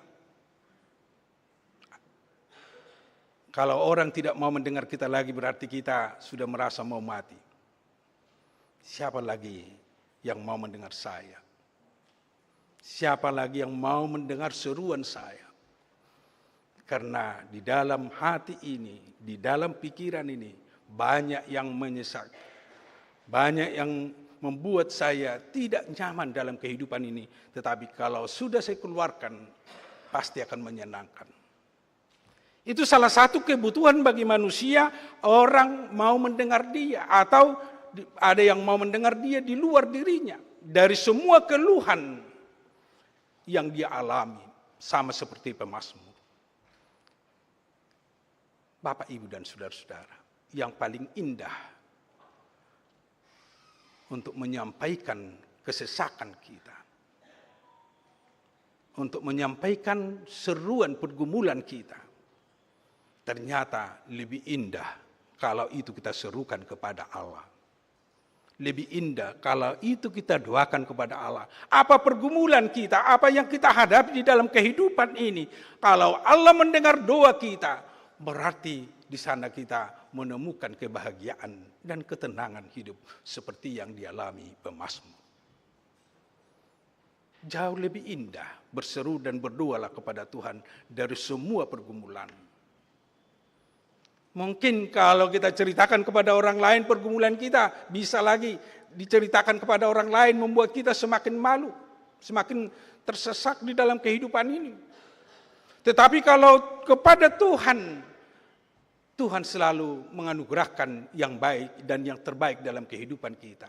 Kalau orang tidak mau mendengar kita lagi, berarti kita sudah merasa mau mati. Siapa lagi yang mau mendengar saya? Siapa lagi yang mau mendengar seruan saya? Karena di dalam hati ini, di dalam pikiran ini, banyak yang menyesak, banyak yang membuat saya tidak nyaman dalam kehidupan ini. Tetapi kalau sudah saya keluarkan, pasti akan menyenangkan. Itu salah satu kebutuhan bagi manusia, orang mau mendengar dia, atau di-, ada yang mau mendengar dia di luar dirinya. Dari semua keluhan yang dia alami, sama seperti pemazmur. Bapak, Ibu, dan saudara-saudara, yang paling indah untuk menyampaikan kesesakan kita, untuk menyampaikan seruan pergumulan kita, ternyata lebih indah kalau itu kita serukan kepada Allah. Lebih indah kalau itu kita doakan kepada Allah. Apa pergumulan kita, apa yang kita hadapi di dalam kehidupan ini, kalau Allah mendengar doa kita, berarti di sana kita menemukan kebahagiaan dan ketenangan hidup seperti yang dialami pemazmur. Jauh lebih indah berseru dan berdoalah kepada Tuhan dari semua pergumulan. Mungkin kalau kita ceritakan kepada orang lain pergumulan kita, bisa lagi diceritakan kepada orang lain, membuat kita semakin malu, semakin tersesak di dalam kehidupan ini. Tetapi kalau kepada Tuhan, Tuhan selalu menganugerahkan yang baik dan yang terbaik dalam kehidupan kita.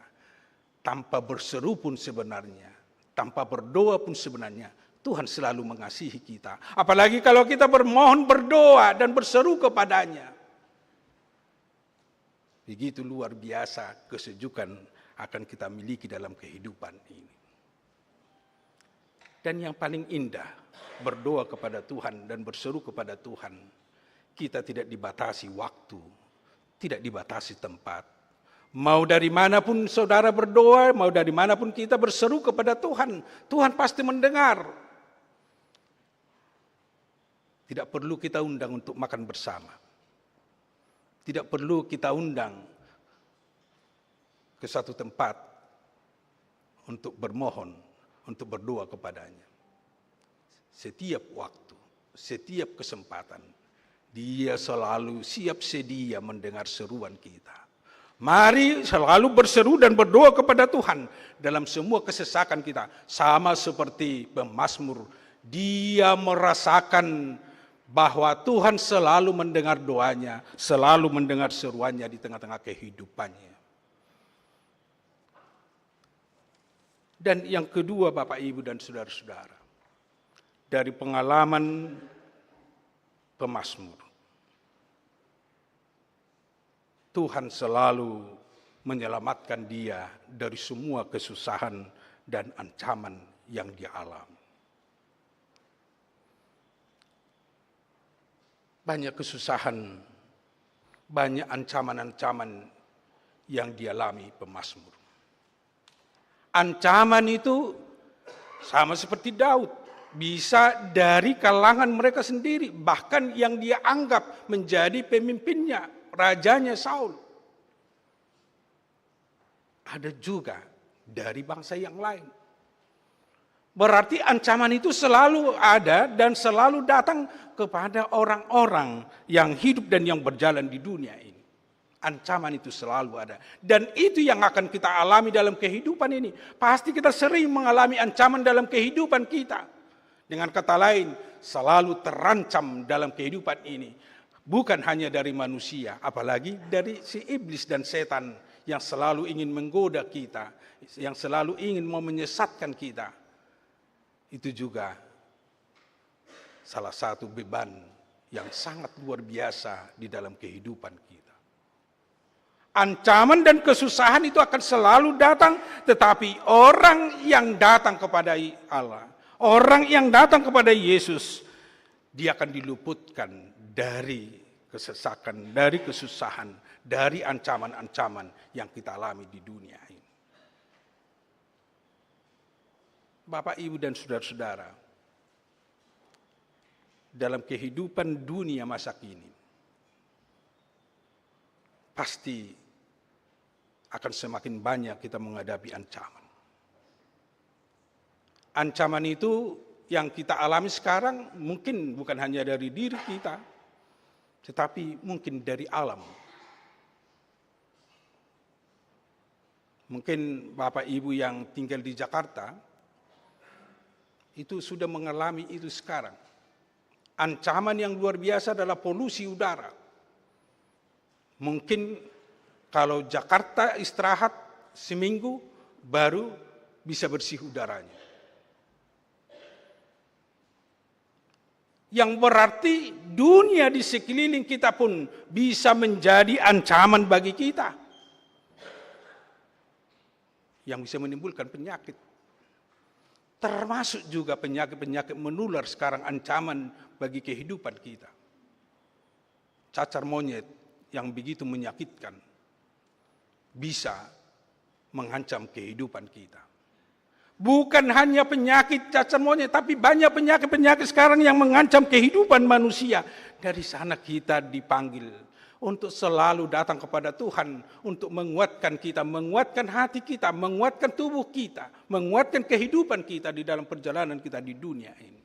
Tanpa berseru pun sebenarnya, tanpa berdoa pun sebenarnya, Tuhan selalu mengasihi kita. Apalagi kalau kita bermohon, berdoa, dan berseru kepada-Nya. Begitu luar biasa kesejukan akan kita miliki dalam kehidupan ini. Dan yang paling indah, berdoa kepada Tuhan dan berseru kepada Tuhan. Kita tidak dibatasi waktu, tidak dibatasi tempat. Mau dari mana pun saudara berdoa, mau dari mana pun kita berseru kepada Tuhan, Tuhan pasti mendengar. Tidak perlu kita undang untuk makan bersama. Tidak perlu kita undang ke satu tempat untuk bermohon, untuk berdoa kepada-Nya. Setiap waktu, setiap kesempatan, Dia selalu siap sedia mendengar seruan kita. Mari selalu berseru dan berdoa kepada Tuhan dalam semua kesesakan kita, sama seperti pemazmur Dia merasakan bahwa Tuhan selalu mendengar doanya, selalu mendengar seruannya di tengah-tengah kehidupannya. Dan yang kedua, Bapak, Ibu, dan saudara-saudara, dari pengalaman pemazmur, Tuhan selalu menyelamatkan dia dari semua kesusahan dan ancaman yang dia alami. Banyak kesusahan, banyak ancaman-ancaman yang dialami pemazmur. Ancaman itu sama seperti Daud, bisa dari kalangan mereka sendiri, bahkan yang dia anggap menjadi pemimpinnya, rajanya Saul. Ada juga dari bangsa yang lain. Berarti ancaman itu selalu ada dan selalu datang kepada orang-orang yang hidup dan yang berjalan di dunia ini. Ancaman itu selalu ada. Dan itu yang akan kita alami dalam kehidupan ini. Pasti kita sering mengalami ancaman dalam kehidupan kita. Dengan kata lain, selalu terancam dalam kehidupan ini. Bukan hanya dari manusia, apalagi dari si iblis dan setan yang selalu ingin menggoda kita, yang selalu ingin mau menyesatkan kita. Itu juga salah satu beban yang sangat luar biasa di dalam kehidupan kita. Ancaman dan kesusahan itu akan selalu datang, tetapi orang yang datang kepada Allah, orang yang datang kepada Yesus, dia akan diluputkan dari kesesakan, dari kesusahan, dari ancaman-ancaman yang kita alami di dunia ini. Bapak, Ibu, dan saudara-saudara, dalam kehidupan dunia masa kini, pasti akan semakin banyak kita menghadapi ancaman. Ancaman itu yang kita alami sekarang mungkin bukan hanya dari diri kita, tetapi mungkin dari alam. Mungkin Bapak Ibu yang tinggal di Jakarta itu sudah mengalami itu sekarang. Ancaman yang luar biasa adalah polusi udara. Mungkin kalau Jakarta istirahat seminggu, baru bisa bersih udaranya. Yang berarti dunia di sekeliling kita pun bisa menjadi ancaman bagi kita. Yang bisa menimbulkan penyakit. Termasuk juga penyakit-penyakit menular sekarang ancaman bagi kehidupan kita. Cacar monyet yang begitu menyakitkan bisa mengancam kehidupan kita. Bukan hanya penyakit cacar monyet, tapi banyak penyakit-penyakit sekarang yang mengancam kehidupan manusia. Dari sana kita dipanggil untuk selalu datang kepada Tuhan, untuk menguatkan kita, menguatkan hati kita, menguatkan tubuh kita, menguatkan kehidupan kita di dalam perjalanan kita di dunia ini.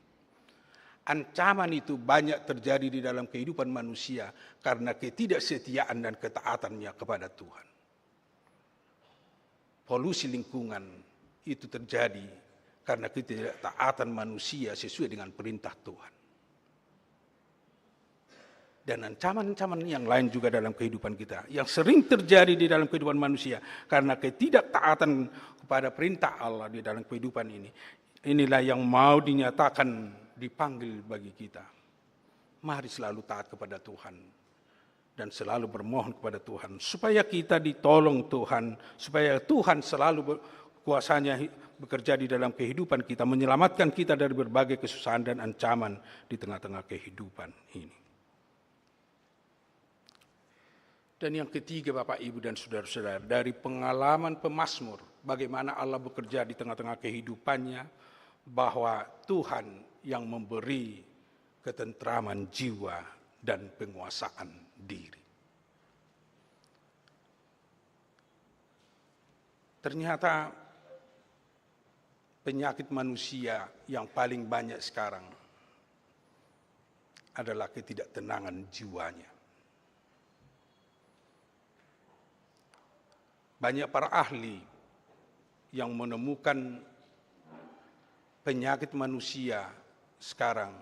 Ancaman itu banyak terjadi di dalam kehidupan manusia karena ketidaksetiaan dan ketaatannya kepada Tuhan. Polusi lingkungan itu terjadi karena ketidaktaatan manusia sesuai dengan perintah Tuhan. Dan ancaman-ancaman yang lain juga dalam kehidupan kita, yang sering terjadi di dalam kehidupan manusia karena ketidaktaatan kepada perintah Allah di dalam kehidupan ini. Inilah yang mau dinyatakan, dipanggil bagi kita. Mari selalu taat kepada Tuhan dan selalu bermohon kepada Tuhan supaya kita ditolong Tuhan, supaya Tuhan selalu ber-, kuasanya hi-, bekerja di dalam kehidupan kita, menyelamatkan kita dari berbagai kesusahan dan ancaman di tengah-tengah kehidupan ini. Dan yang ketiga, Bapak, Ibu, dan saudara-saudara, dari pengalaman pemazmur, bagaimana Allah bekerja di tengah-tengah kehidupannya, bahwa Tuhan yang memberi ketentraman jiwa dan penguasaan diri. Ternyata penyakit manusia yang paling banyak sekarang adalah ketidaktenangan jiwanya. Banyak para ahli yang menemukan penyakit manusia sekarang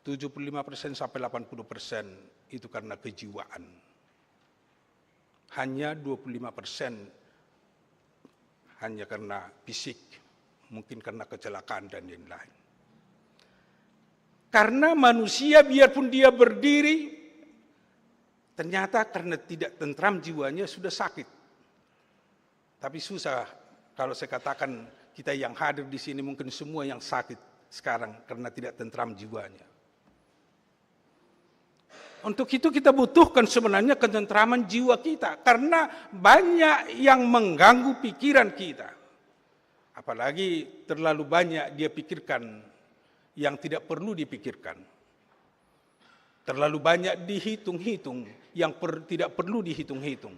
tujuh puluh lima persen sampai delapan puluh persen itu karena kejiwaan. Hanya dua puluh lima persen hanya karena fisik, mungkin karena kecelakaan dan lain-lain. Karena manusia biarpun dia berdiri, ternyata karena tidak tentram jiwanya sudah sakit. Tapi susah kalau saya katakan kita yang hadir di sini mungkin semua yang sakit sekarang karena tidak tentram jiwanya. Untuk itu kita butuhkan sebenarnya ketentraman jiwa kita, karena banyak yang mengganggu pikiran kita. Apalagi terlalu banyak dia pikirkan yang tidak perlu dipikirkan. Terlalu banyak dihitung-hitung yang per-, tidak perlu dihitung-hitung.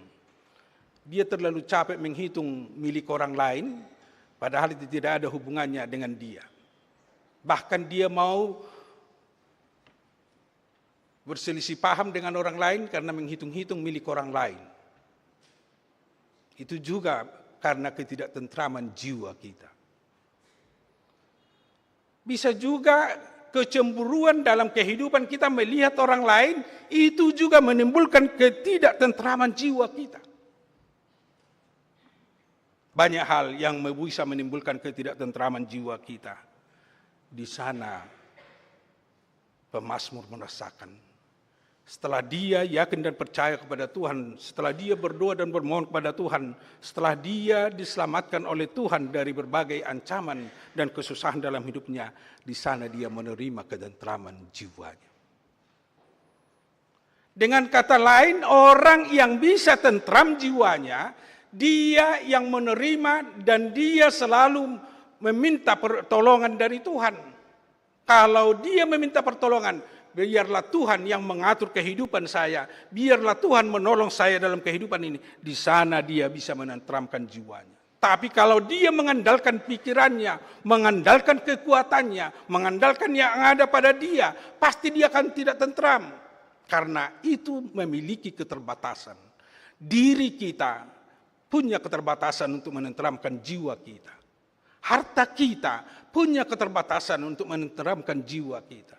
Dia terlalu capek menghitung milik orang lain, padahal itu tidak ada hubungannya dengan dia. Bahkan dia mau berselisih paham dengan orang lain karena menghitung-hitung milik orang lain. Itu juga karena ketidaktentraman jiwa kita. Bisa juga kecemburuan dalam kehidupan kita melihat orang lain, itu juga menimbulkan ketidaktentraman jiwa kita. Banyak hal yang bisa menimbulkan ketidaktentraman jiwa kita. Di sana pemazmur merasakan. Setelah dia yakin dan percaya kepada Tuhan, setelah dia berdoa dan bermohon kepada Tuhan, setelah dia diselamatkan oleh Tuhan dari berbagai ancaman dan kesusahan dalam hidupnya, di sana dia menerima ketentraman jiwanya. Dengan kata lain, orang yang bisa tentram jiwanya, dia yang menerima dan dia selalu meminta pertolongan dari Tuhan. Kalau dia meminta pertolongan, biarlah Tuhan yang mengatur kehidupan saya, biarlah Tuhan menolong saya dalam kehidupan ini, di sana dia bisa menentramkan jiwanya. Tapi kalau dia mengandalkan pikirannya, mengandalkan kekuatannya, mengandalkan yang ada pada dia, pasti dia akan tidak tentram. Karena itu memiliki keterbatasan. Diri kita punya keterbatasan untuk menentramkan jiwa kita. Harta kita punya keterbatasan untuk menentramkan jiwa kita.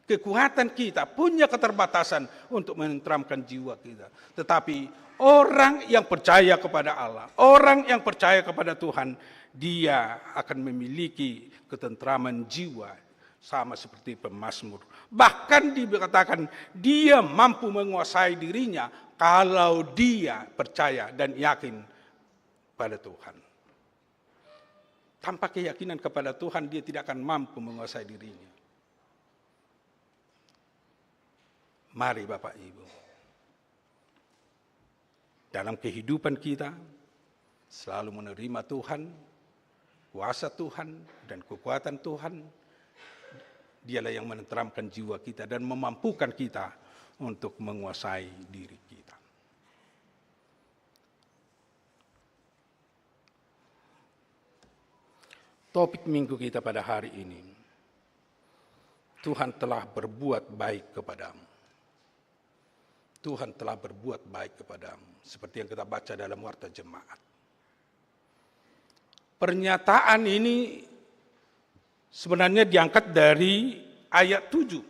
Kekuatan kita punya keterbatasan untuk menentramkan jiwa kita. Tetapi orang yang percaya kepada Allah, orang yang percaya kepada Tuhan, dia akan memiliki ketentraman jiwa sama seperti pemazmur. Bahkan dikatakan dia mampu menguasai dirinya kalau dia percaya dan yakin pada Tuhan. Tanpa keyakinan kepada Tuhan, dia tidak akan mampu menguasai dirinya. Mari Bapak Ibu, dalam kehidupan kita selalu menerima Tuhan, kuasa Tuhan, dan kekuatan Tuhan. Dialah yang menenteramkan jiwa kita dan memampukan kita untuk menguasai diri kita. Topik minggu kita pada hari ini, Tuhan telah berbuat baik kepadamu. Tuhan telah berbuat baik kepadamu, seperti yang kita baca dalam Warta Jemaat. Pernyataan ini sebenarnya diangkat dari ayat tujuh.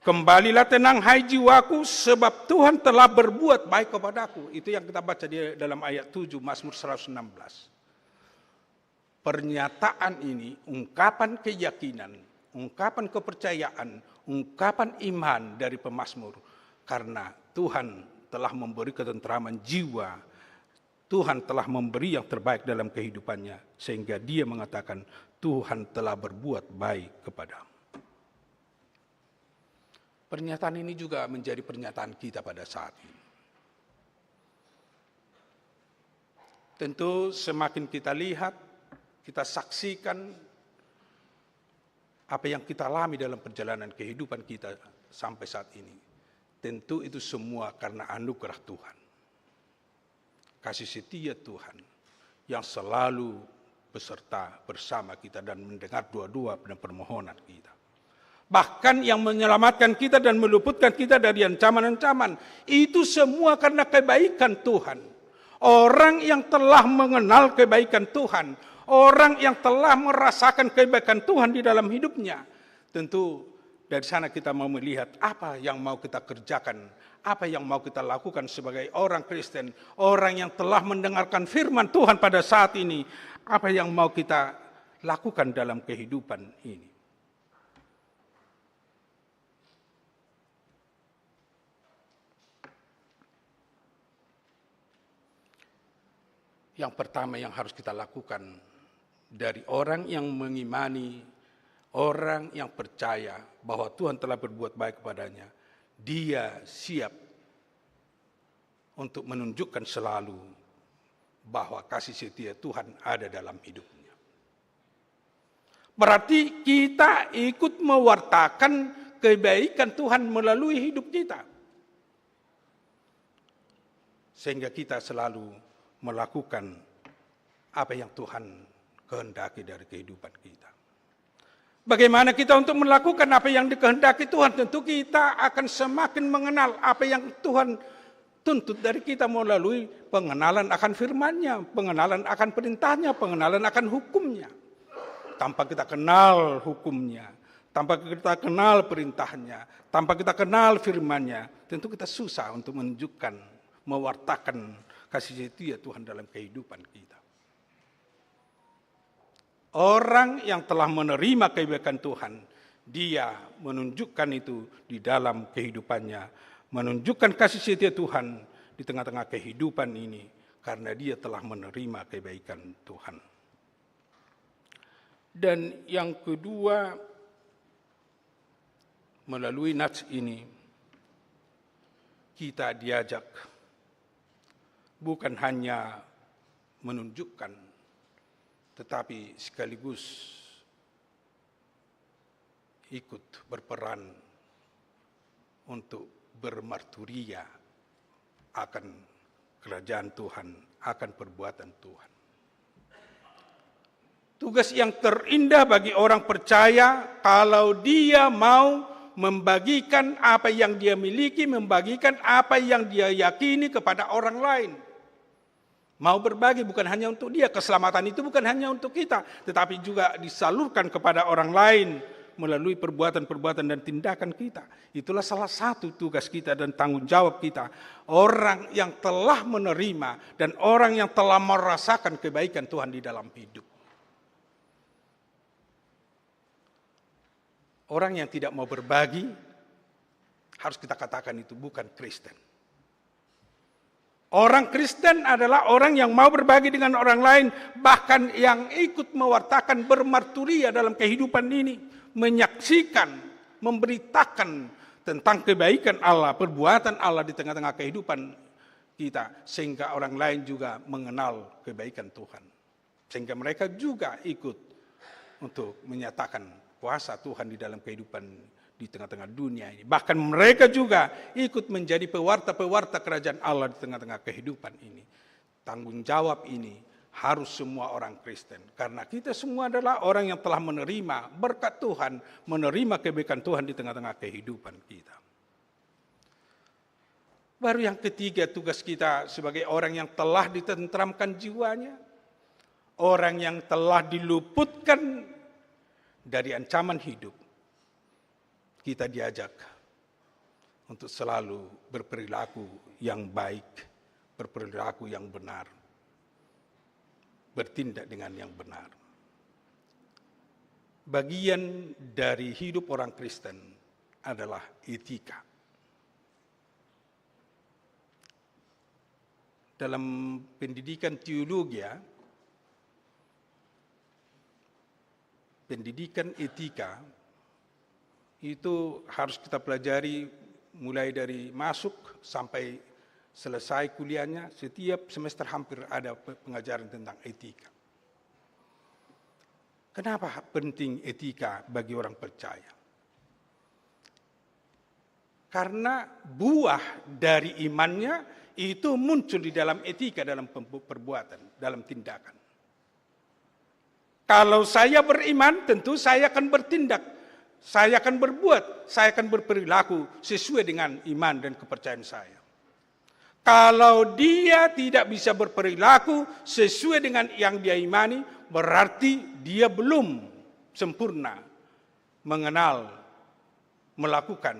"Kembalilah tenang, hai jiwaku, sebab Tuhan telah berbuat baik kepadaku." Itu yang kita baca di dalam ayat tujuh, Mazmur seratus enam belas. Pernyataan ini, ungkapan keyakinan, ungkapan kepercayaan, ungkapan iman dari pemazmur. Karena Tuhan telah memberi ketentraman jiwa, Tuhan telah memberi yang terbaik dalam kehidupannya, sehingga dia mengatakan, "Tuhan telah berbuat baik kepadamu." Pernyataan ini juga menjadi pernyataan kita pada saat ini. Tentu semakin kita lihat, kita saksikan apa yang kita alami dalam perjalanan kehidupan kita sampai saat ini. Tentu itu semua karena anugerah Tuhan. Kasih setia Tuhan yang selalu beserta bersama kita dan mendengar doa-doa dan permohonan kita. Bahkan yang menyelamatkan kita dan meluputkan kita dari ancaman-ancaman. Itu semua karena kebaikan Tuhan. Orang yang telah mengenal kebaikan Tuhan, Orang yang telah merasakan kebaikan Tuhan di dalam hidupnya, tentu dari sana kita mau melihat apa yang mau kita kerjakan, apa yang mau kita lakukan sebagai orang Kristen, orang yang telah mendengarkan firman Tuhan pada saat ini, apa yang mau kita lakukan dalam kehidupan ini. Yang pertama yang harus kita lakukan dari orang yang mengimani, orang yang percaya bahwa Tuhan telah berbuat baik kepadanya, dia siap untuk menunjukkan selalu bahwa kasih setia Tuhan ada dalam hidupnya. Berarti kita ikut mewartakan kebaikan Tuhan melalui hidup kita. Sehingga kita selalu melakukan apa yang Tuhan kehendaki dari kehidupan kita. Bagaimana kita untuk melakukan apa yang dikehendaki Tuhan? Tentu kita akan semakin mengenal apa yang Tuhan tuntut dari kita melalui pengenalan akan firman-Nya, pengenalan akan perintahnya, pengenalan akan hukumnya. Tanpa kita kenal hukumnya, tanpa kita kenal perintahnya, tanpa kita kenal firman-Nya, tentu kita susah untuk menunjukkan, mewartakan kasih setia Tuhan dalam kehidupan kita. Orang yang telah menerima kebaikan Tuhan, dia menunjukkan itu di dalam kehidupannya, menunjukkan kasih setia Tuhan di tengah-tengah kehidupan ini, karena dia telah menerima kebaikan Tuhan. Dan yang kedua, melalui nats ini, kita diajak bukan hanya menunjukkan, tetapi sekaligus ikut berperan untuk bermarturia akan kerajaan Tuhan, akan perbuatan Tuhan. Tugas yang terindah bagi orang percaya kalau dia mau membagikan apa yang dia miliki, membagikan apa yang dia yakini kepada orang lain. Mau berbagi bukan hanya untuk dia, keselamatan itu bukan hanya untuk kita, tetapi juga disalurkan kepada orang lain melalui perbuatan-perbuatan dan tindakan kita. Itulah salah satu tugas kita dan tanggung jawab kita. Orang yang telah menerima dan orang yang telah merasakan kebaikan Tuhan di dalam hidup. Orang yang tidak mau berbagi, harus kita katakan itu bukan Kristen. Orang Kristen adalah orang yang mau berbagi dengan orang lain, bahkan yang ikut mewartakan, bermarturia dalam kehidupan ini, menyaksikan, memberitakan tentang kebaikan Allah, perbuatan Allah di tengah-tengah kehidupan kita, sehingga orang lain juga mengenal kebaikan Tuhan. Sehingga mereka juga ikut untuk menyatakan kuasa Tuhan di dalam kehidupan di tengah-tengah dunia ini. Bahkan mereka juga ikut menjadi pewarta-pewarta kerajaan Allah di tengah-tengah kehidupan ini. Tanggung jawab ini harus semua orang Kristen. Karena kita semua adalah orang yang telah menerima berkat Tuhan, menerima kebaikan Tuhan di tengah-tengah kehidupan kita. Baru yang ketiga, tugas kita sebagai orang yang telah ditentramkan jiwanya, orang yang telah diluputkan dari ancaman hidup, kita diajak untuk selalu berperilaku yang baik, berperilaku yang benar, bertindak dengan yang benar. Bagian dari hidup orang Kristen adalah etika. Dalam pendidikan teologia, pendidikan etika itu harus kita pelajari mulai dari masuk sampai selesai kuliahnya, setiap semester hampir ada pe-, pengajaran tentang etika. Kenapa penting etika bagi orang percaya? Karena buah dari imannya itu muncul di dalam etika, dalam pembu-, perbuatan, dalam tindakan. Kalau saya beriman, tentu saya akan bertindak, saya akan berbuat, saya akan berperilaku sesuai dengan iman dan kepercayaan saya. Kalau dia tidak bisa berperilaku sesuai dengan yang dia imani, Berarti dia belum sempurna mengenal, melakukan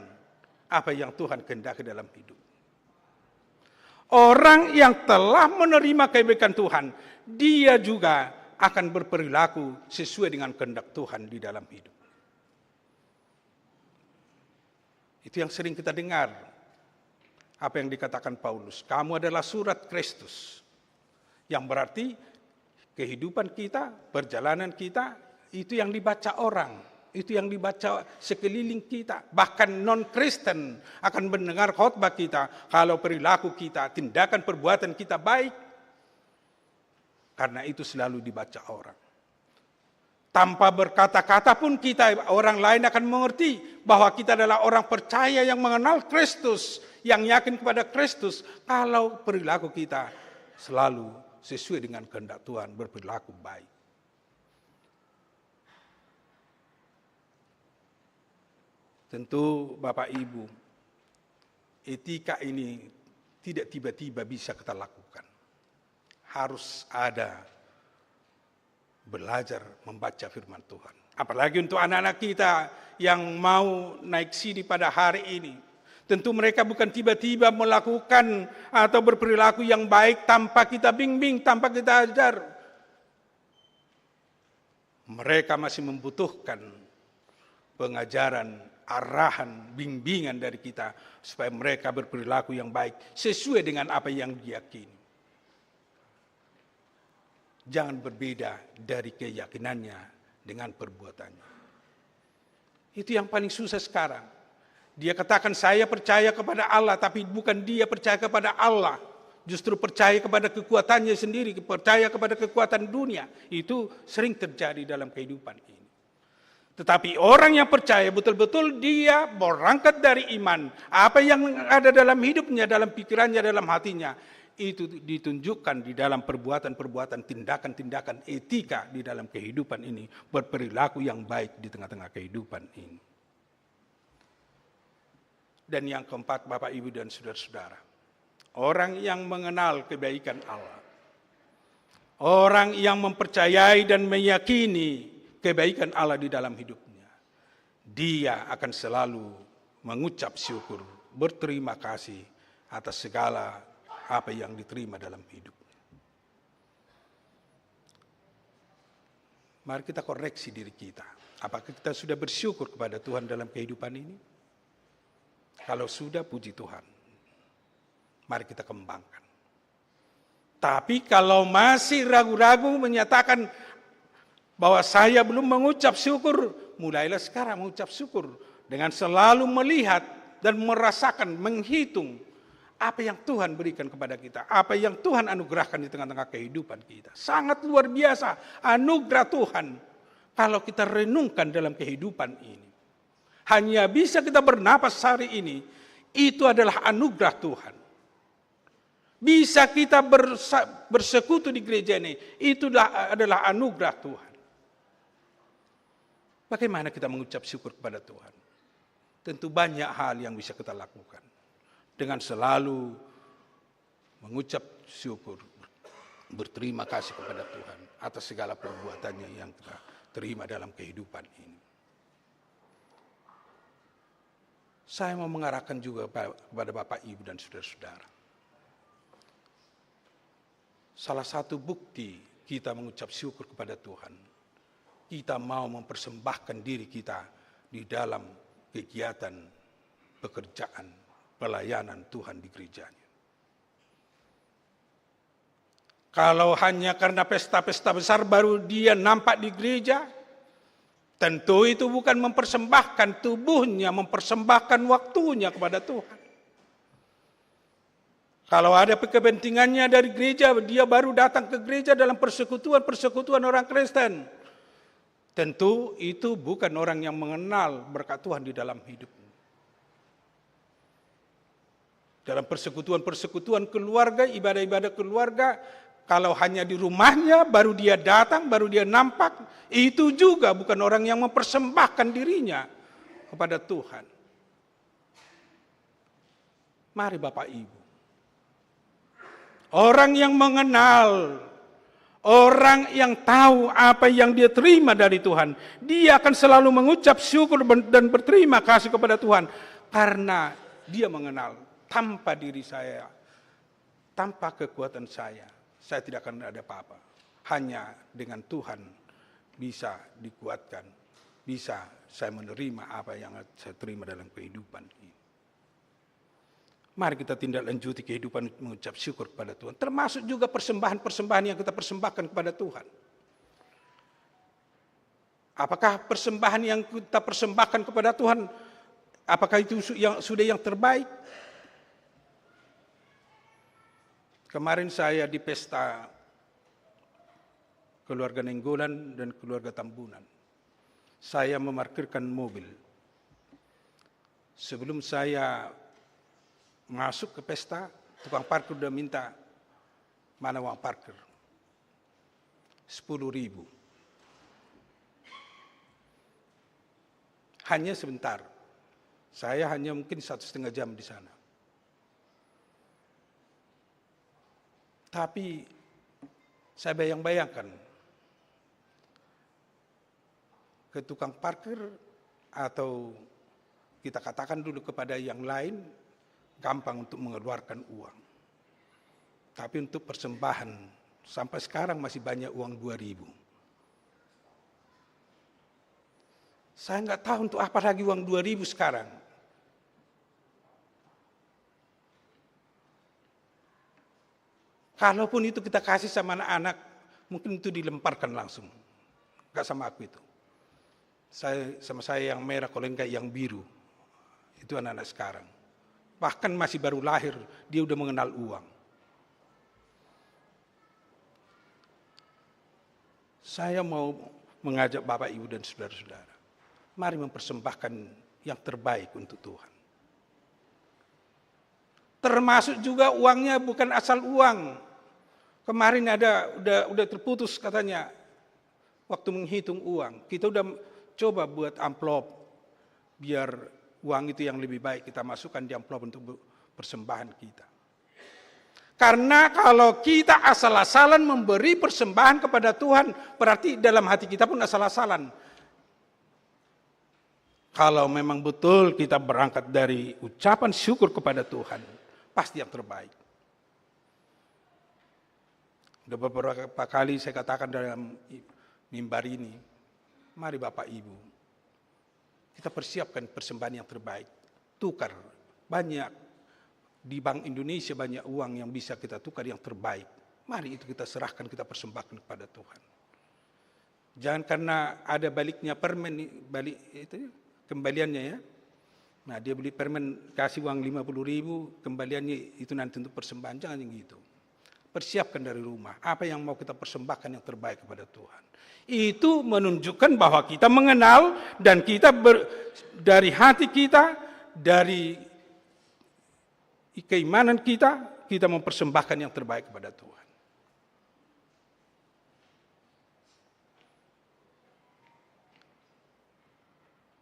apa yang Tuhan kehendaki dalam hidup. Orang yang telah menerima kebaikan Tuhan, dia juga akan berperilaku sesuai dengan kehendak Tuhan di dalam hidup. Itu yang sering kita dengar. Apa yang dikatakan Paulus, "Kamu adalah surat Kristus." Yang berarti kehidupan kita, perjalanan kita, itu yang dibaca orang, itu yang dibaca sekeliling kita. Bahkan non-Kristen akan mendengar khotbah kita kalau perilaku kita, tindakan perbuatan kita baik. Karena itu selalu dibaca orang. Tanpa berkata-kata pun kita, orang lain akan mengerti bahwa kita adalah orang percaya yang mengenal Kristus, yang yakin kepada Kristus, kalau perilaku kita selalu sesuai dengan kehendak Tuhan, berperilaku baik. Tentu, Bapak Ibu, etika ini tidak tiba-tiba bisa kita lakukan. Harus ada belajar membaca firman Tuhan. Apalagi untuk anak-anak kita yang mau naik sidi pada hari ini. Tentu mereka bukan tiba-tiba melakukan atau berperilaku yang baik tanpa kita bimbing, tanpa kita ajar. Mereka masih membutuhkan pengajaran, arahan, bimbingan dari kita supaya mereka berperilaku yang baik sesuai dengan apa yang diyakini. Jangan berbeda dari keyakinannya dengan perbuatannya. Itu yang paling susah sekarang. Dia katakan, "Saya percaya kepada Allah," tapi bukan dia percaya kepada Allah. Justru percaya kepada kekuatannya sendiri, percaya kepada kekuatan dunia. Itu sering terjadi dalam kehidupan ini. Tetapi orang yang percaya betul-betul dia berangkat dari iman. Apa yang ada dalam hidupnya, dalam pikirannya, dalam hatinya, itu ditunjukkan di dalam perbuatan-perbuatan, tindakan-tindakan etika di dalam kehidupan ini, berperilaku yang baik di tengah-tengah kehidupan ini. Dan yang keempat, Bapak, Ibu, dan saudara-saudara, orang yang mengenal kebaikan Allah, orang yang mempercayai dan meyakini kebaikan Allah di dalam hidupnya, dia akan selalu mengucap syukur, berterima kasih atas segala apa yang diterima dalam hidupnya. Mari kita koreksi diri kita. Apakah kita sudah bersyukur kepada Tuhan dalam kehidupan ini? Kalau sudah, puji Tuhan. Mari kita kembangkan. Tapi kalau masih ragu-ragu, menyatakan bahwa saya belum mengucap syukur, mulailah sekarang mengucap syukur dengan selalu melihat dan merasakan, menghitung apa yang Tuhan berikan kepada kita, apa yang Tuhan anugerahkan di tengah-tengah kehidupan kita. Sangat luar biasa anugerah Tuhan kalau kita renungkan dalam kehidupan ini. Hanya bisa kita bernapas hari ini, itu adalah anugerah Tuhan. Bisa kita bersa-, bersekutu di gereja ini, itulah adalah anugerah Tuhan. Bagaimana kita mengucap syukur kepada Tuhan? Tentu banyak hal yang bisa kita lakukan. Dengan selalu mengucap syukur, berterima kasih kepada Tuhan atas segala perbuatannya yang kita terima dalam kehidupan ini. Saya mau mengarahkan juga pa-, kepada Bapak, Ibu, dan saudara-saudara. Salah satu bukti kita mengucap syukur kepada Tuhan, kita mau mempersembahkan diri kita di dalam kegiatan pekerjaan pelayanan Tuhan di gereja-Nya. Kalau hanya karena pesta-pesta besar baru dia nampak di gereja, tentu itu bukan mempersembahkan tubuhnya, mempersembahkan waktunya kepada Tuhan. Kalau ada kepentingannya dari gereja, dia baru datang ke gereja dalam persekutuan-persekutuan orang Kristen. Tentu itu bukan orang yang mengenal berkat Tuhan di dalam hidupnya. Dalam persekutuan-persekutuan keluarga, ibadah-ibadah keluarga, kalau hanya di rumahnya, baru dia datang, baru dia nampak, itu juga bukan orang yang mempersembahkan dirinya kepada Tuhan. Mari Bapak Ibu. Orang yang mengenal, Orang yang tahu apa yang dia terima dari Tuhan, dia akan selalu mengucap syukur dan berterima kasih kepada Tuhan karena dia mengenal, tanpa diri saya, tanpa kekuatan saya, saya tidak akan ada apa-apa. Hanya dengan Tuhan bisa dikuatkan, bisa saya menerima apa yang saya terima dalam kehidupan ini. Mari kita tindak lanjuti kehidupan mengucap syukur kepada Tuhan. Termasuk juga persembahan-persembahan yang kita persembahkan kepada Tuhan. Apakah persembahan yang kita persembahkan kepada Tuhan, apakah itu su-, yang, sudah yang terbaik? Kemarin saya di pesta keluarga Nainggolan dan keluarga Tambunan. Saya memarkirkan mobil. Sebelum saya masuk ke pesta, tukang parkir udah minta, "Mana uang parkir?" "Sepuluh ribu." Hanya sebentar. Saya hanya mungkin satu setengah jam di sana. Tapi saya bayang-bayangkan, ke tukang parkir atau kita katakan dulu kepada yang lain, gampang untuk mengeluarkan uang. Tapi untuk persembahan, sampai sekarang masih banyak uang dua ribu. Saya nggak tahu untuk apa lagi uang dua ribu sekarang. Kalaupun itu kita kasih sama anak-anak, mungkin itu dilemparkan langsung. Nggak sama aku itu. Saya, sama saya yang merah, kalau enggak yang biru. Itu anak-anak sekarang. Bahkan masih baru lahir, dia udah mengenal uang. Saya mau mengajak Bapak, Ibu, dan saudara-saudara, mari mempersembahkan yang terbaik untuk Tuhan. Termasuk juga uangnya bukan asal uang. Kemarin ada, udah, udah terputus katanya waktu menghitung uang. Kita udah coba buat amplop, biar uang itu yang lebih baik kita masukkan di amplop untuk bu-, persembahan kita. Karena kalau kita asal-asalan memberi persembahan kepada Tuhan, berarti dalam hati kita pun asal-asalan. Kalau memang betul kita berangkat dari ucapan syukur kepada Tuhan, pasti yang terbaik. Udah beberapa kali saya katakan dalam i-, mimbar ini, mari Bapak Ibu, kita persiapkan persembahan yang terbaik. Tukar. Banyak di Bank Indonesia, banyak uang yang bisa kita tukar yang terbaik. Mari itu kita serahkan, kita persembahkan kepada Tuhan. Jangan karena ada baliknya permen, balik itu, kembaliannya, ya. Nah, dia beli permen, kasih uang lima puluh ribu, kembaliannya itu nanti untuk persembahan. Jangan yang gitu. Persiapkan dari rumah. Apa yang mau kita persembahkan yang terbaik kepada Tuhan. Itu menunjukkan bahwa kita mengenal dan kita ber-, dari hati kita, dari keimanan kita, kita mempersembahkan yang terbaik kepada Tuhan.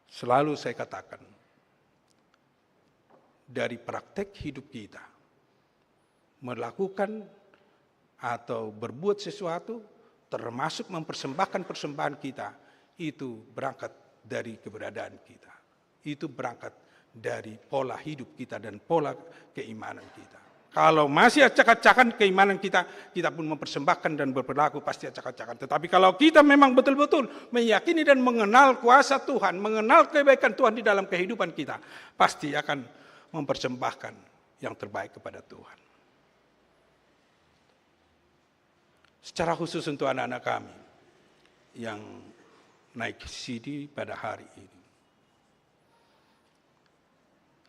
Selalu saya katakan, dari praktek hidup kita, melakukan atau berbuat sesuatu, termasuk mempersembahkan persembahan kita, itu berangkat dari keberadaan kita. Itu berangkat dari pola hidup kita dan pola keimanan kita. Kalau masih acak-acakan keimanan kita, kita pun mempersembahkan dan berperilaku pasti acak-acakan. Tetapi kalau kita memang betul-betul meyakini dan mengenal kuasa Tuhan, mengenal kebaikan Tuhan di dalam kehidupan kita, pasti akan mempersembahkan yang terbaik kepada Tuhan. Secara khusus untuk anak-anak kami yang naik sidi pada hari ini,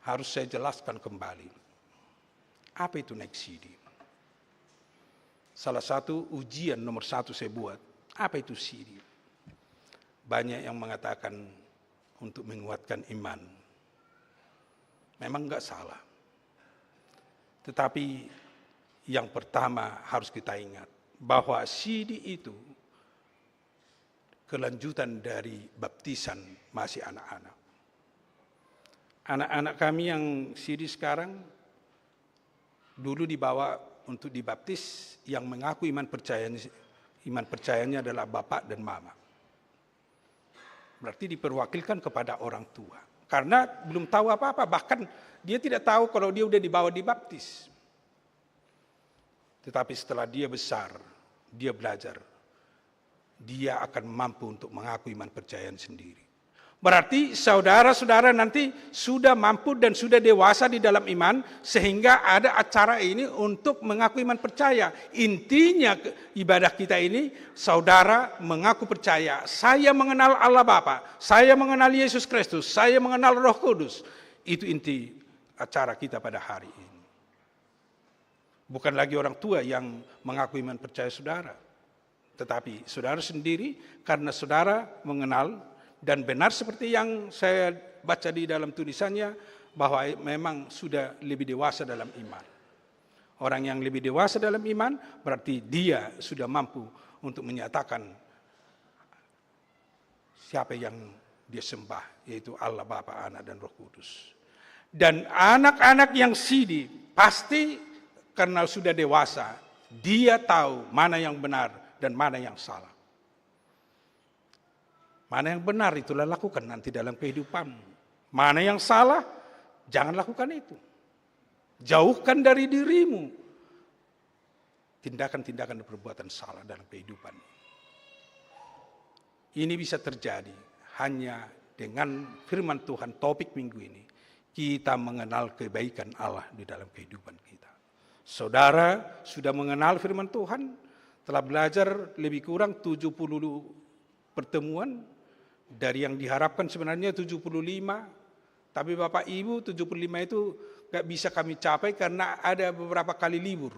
harus saya jelaskan kembali, apa itu naik sidi. Salah satu ujian nomor satu saya buat, apa itu sidi. Banyak yang mengatakan untuk menguatkan iman. Memang nggak salah. Tetapi yang pertama harus kita ingat bahwa sidi itu kelanjutan dari baptisan masih anak-anak. Anak-anak kami yang sidi sekarang dulu dibawa untuk dibaptis, yang mengaku iman percayanya, Iman percayanya adalah bapak dan mama. Berarti diperwakilkan kepada orang tua. Karena belum tahu apa-apa, bahkan dia tidak tahu kalau dia udah dibawa dibaptis. Tetapi setelah dia besar, dia belajar, dia akan mampu untuk mengaku iman percayaan sendiri. Berarti saudara-saudara nanti sudah mampu dan sudah dewasa di dalam iman, sehingga ada acara ini untuk mengaku iman percaya. Intinya ke-, ibadah kita ini, saudara mengaku percaya, "Saya mengenal Allah Bapa, saya mengenal Yesus Kristus, saya mengenal Roh Kudus." Itu inti acara kita pada hari ini. Bukan lagi orang tua yang mengaku iman percaya saudara, tetapi saudara sendiri, karena saudara mengenal dan benar seperti yang saya baca di dalam tulisannya, bahwa memang sudah lebih dewasa dalam iman. Orang yang lebih dewasa dalam iman berarti dia sudah mampu untuk menyatakan siapa yang dia sembah, yaitu Allah Bapa, Anak, dan Roh Kudus. Dan anak-anak yang sidi pasti karena sudah dewasa, dia tahu mana yang benar dan mana yang salah. Mana yang benar, itulah lakukan nanti dalam kehidupanmu. Mana yang salah, jangan lakukan itu. Jauhkan dari dirimu tindakan-tindakan dan perbuatan salah dalam kehidupan. Ini bisa terjadi hanya dengan firman Tuhan topik minggu ini. Kita mengenal kebaikan Allah di dalam kehidupan kita. Saudara sudah mengenal firman Tuhan, telah belajar lebih kurang tujuh puluh pertemuan, dari yang diharapkan sebenarnya tujuh puluh lima, tapi Bapak Ibu, tujuh puluh lima itu nggak bisa kami capai karena ada beberapa kali libur.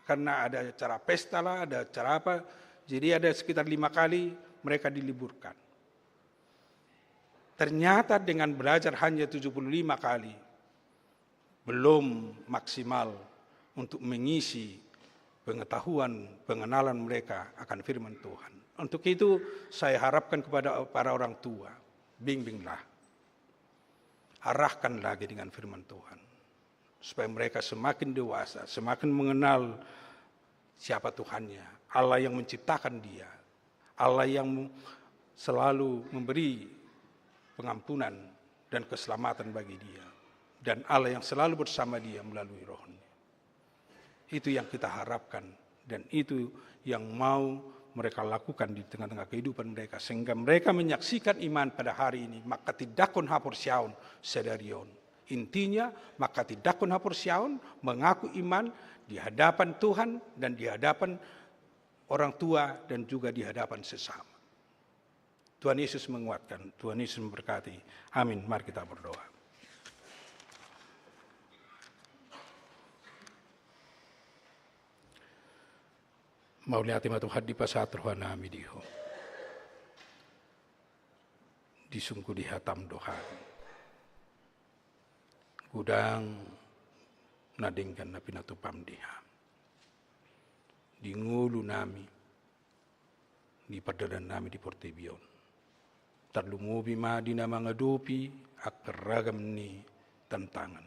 Karena ada acara pesta lah, ada acara apa. Jadi ada sekitar lima kali mereka diliburkan. Ternyata dengan belajar hanya tujuh puluh lima kali, belum maksimal untuk mengisi pengetahuan, pengenalan mereka akan firman Tuhan. Untuk itu, saya harapkan kepada para orang tua, bimbinglah, arahkan lagi dengan firman Tuhan, supaya mereka semakin dewasa, semakin mengenal siapa Tuhannya, Allah yang menciptakan dia, Allah yang selalu memberi pengampunan dan keselamatan bagi dia, dan Allah yang selalu bersama dia melalui Roh-Nya. Itu yang kita harapkan, dan itu yang mau mereka lakukan di tengah-tengah kehidupan mereka, sehingga mereka menyaksikan iman pada hari ini, manghatindanghon haporseaon sadari on. Intinya, manghatindanghon haporseaon, mengaku iman di hadapan Tuhan dan di hadapan orang tua dan juga di hadapan sesama. Tuhan Yesus menguatkan, Tuhan Yesus memberkati. Amin. Mari kita berdoa. Mauliate ma Tuhan, dipasahat rohanami di Ho. Disungkun di hataM do hami. Godang na denggan na pinatupam di hami, di ngolunami, di pardalanannami di portibi on. Tarlumobi ma di na mangadopi angka ragam ni tantangan,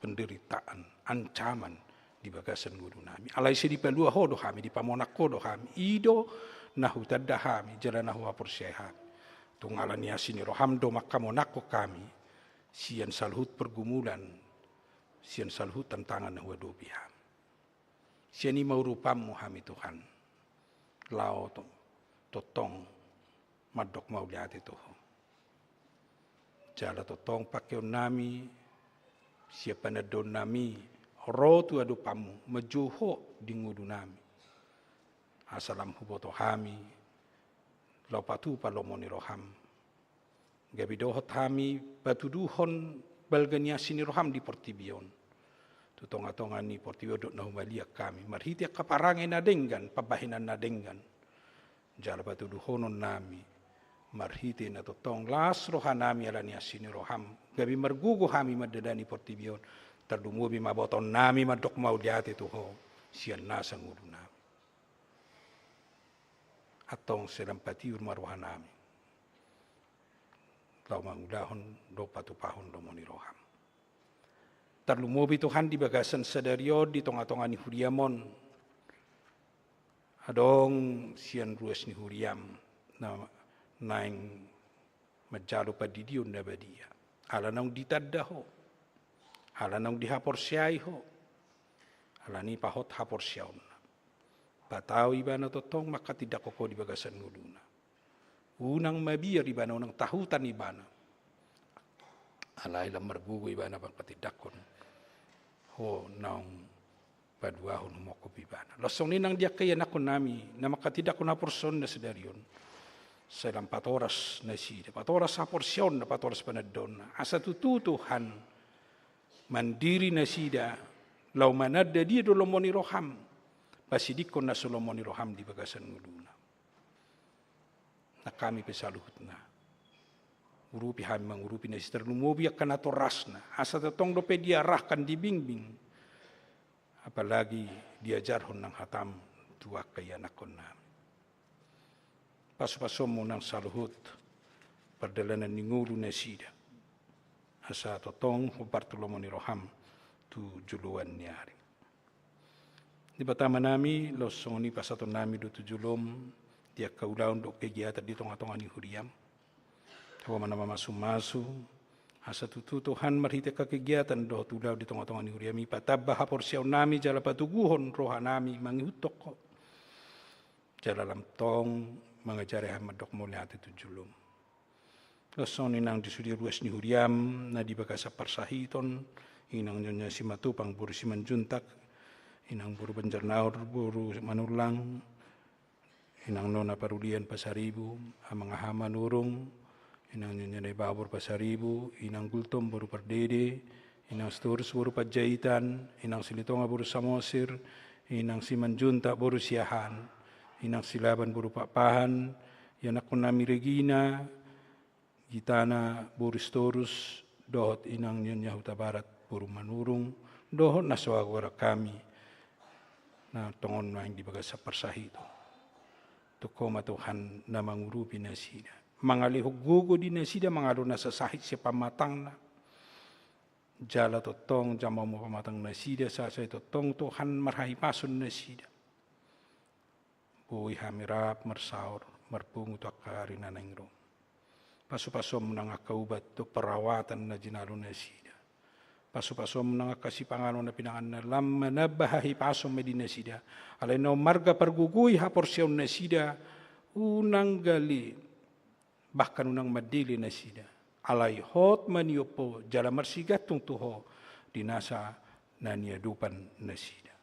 penderitaan, ancaman di bagasan ngolunami. Alai sai dipalua Ho do hami, dipamonang Ho do hami, i do na hutanda hami, jala na huhaporseai hami. Tung ala ni asi ni rohaM do manghamonanghon hami, sian saluhut pergumulan, sian saluhut tantangan na huadopi hami. Sian i ma urupanMu hami Tuhan, laho to-, tongtong mandok mauliate tu Ho. Jala tongtong pangkeonnami, sian panandaonnami, ro tu adopanMu, manjou Ho di ngolunami. Asa lam huboto hami, laho patupa lomo ni rohaM. Gabe dohot hami patuduhon balga ni asi ni rohaM di portibi on. Tu tonga-tonga ni portibi on dohot na humaliang hami, marhite angka parange na denggan, pambahenan na denggan. Jala patuduhononnami, marhite na tongtong las rohanami ala ni asi ni rohaM, gabe margogo hami mandalani portibi on, tarlumobi ma botoonnami mandok mauliate tu Ho, sian nasa ngolunami. Antong sai lam patiur ma rohanami, laho mangulahon dohot patupahon lomo ni rohaM. Tarlumobi Tuhan di bagasan sadari on di tonga-tonga ni huriaM on. Adong sian ruas ni huriam na naeng manjalo pandidion na badia. Ala naung ditanda ho, ala naung dihaporseai ho, ala ni pahot haporseaonna. Patau ibana tongtong manghatindanghon ho di bagasan ngoluna. Unang mabiar ibana, unang tahutan ibana. Alai lam margogo ibana manghatindanghon ho naung paduahon humongkop ibana. Laos songon i nang di angka ianakhon nami na manghatindanghon haporseaonna sadari on. Sai lam patoras nasida, patoras haporseaonna, patoras panandaonna. Asa tutu Tuhan mandiri nasida laho mananda dia do lomo ni roham, pasidingkon na so lomo ni roham di bagasan ngoluna. Nang hami pe saluhutna. Urupi hami mangurupi nasida, tarlumobi angka natorasna. Asa tongtong dope diarahkan, dibingbing. Apalagi diajarhon nang hatam tu angka ianakhon nami. Pasupasonmu nang saluhut pardalanan ni ngolu nasida. Asa tongtong hombar tu lomo ni roham tu joloan ni ari. Debata Amanami, laos songon i pasahatonnami do tu jolom di angka ulaon dohot kegiatan di tongatonga ni huriam. Ho ma na mamasumasu, asa tutu Tuhan marhite angka kegiatan dohot ulaon di tongatonga ni huriam i patamba haporseaonnami jala patoguhon rohanami mangihuthon Ho. Jala lam tong mangajari hami mandok mauliate tu jolom. Laos songon i nang di sude ruas ni huriam na di bagasan parsahiton, inang Nyonya Simatupang boru Simanjuntak, inang boru Banjarnahor boru Manullang, inang Nona Parulian Pasaribu, amang aha Manurung, inang Nyonya Debabor Pasaribu, inang Gultom boru Pardede, inang Sitorus boru Panjaitan, inang Silitonga boru Samosir, inang Simanjuntak boru Siahaan, inang Silaban boru Pakpahan, ianakhon nami Regina, Gitana boru Sitorus, dohot inang Nyonya Hutabarat boru Manurung, dohot na so hagoaran hami na tongon nuaeng di bagasan parsahiton. Tung Ho ma Tuhan na mangurupi nasida, mangalehon gogo di nasida mangalo nasa sahit sian pamatangna. Jala tongtong jambaon ma pamatang nasida, asa sai tongtong Tuhan marhahipason nasida. Boi hami rap marsaor marpungu tu angka ari na naeng ro. Pasupasonmu nang angka ubat dohot perawatan na jinalo nasida. Pasupasonmu nang angka sipanganon na pinanganna, lam manamba hahipason ma i di nasida. Alai na ummarga pargogoi haporseaon nasida, unang gale, bahkan unang mandele nasida. Alai hot ma niompo jala marsigantung tu Ho di nasa na niadopan nasida.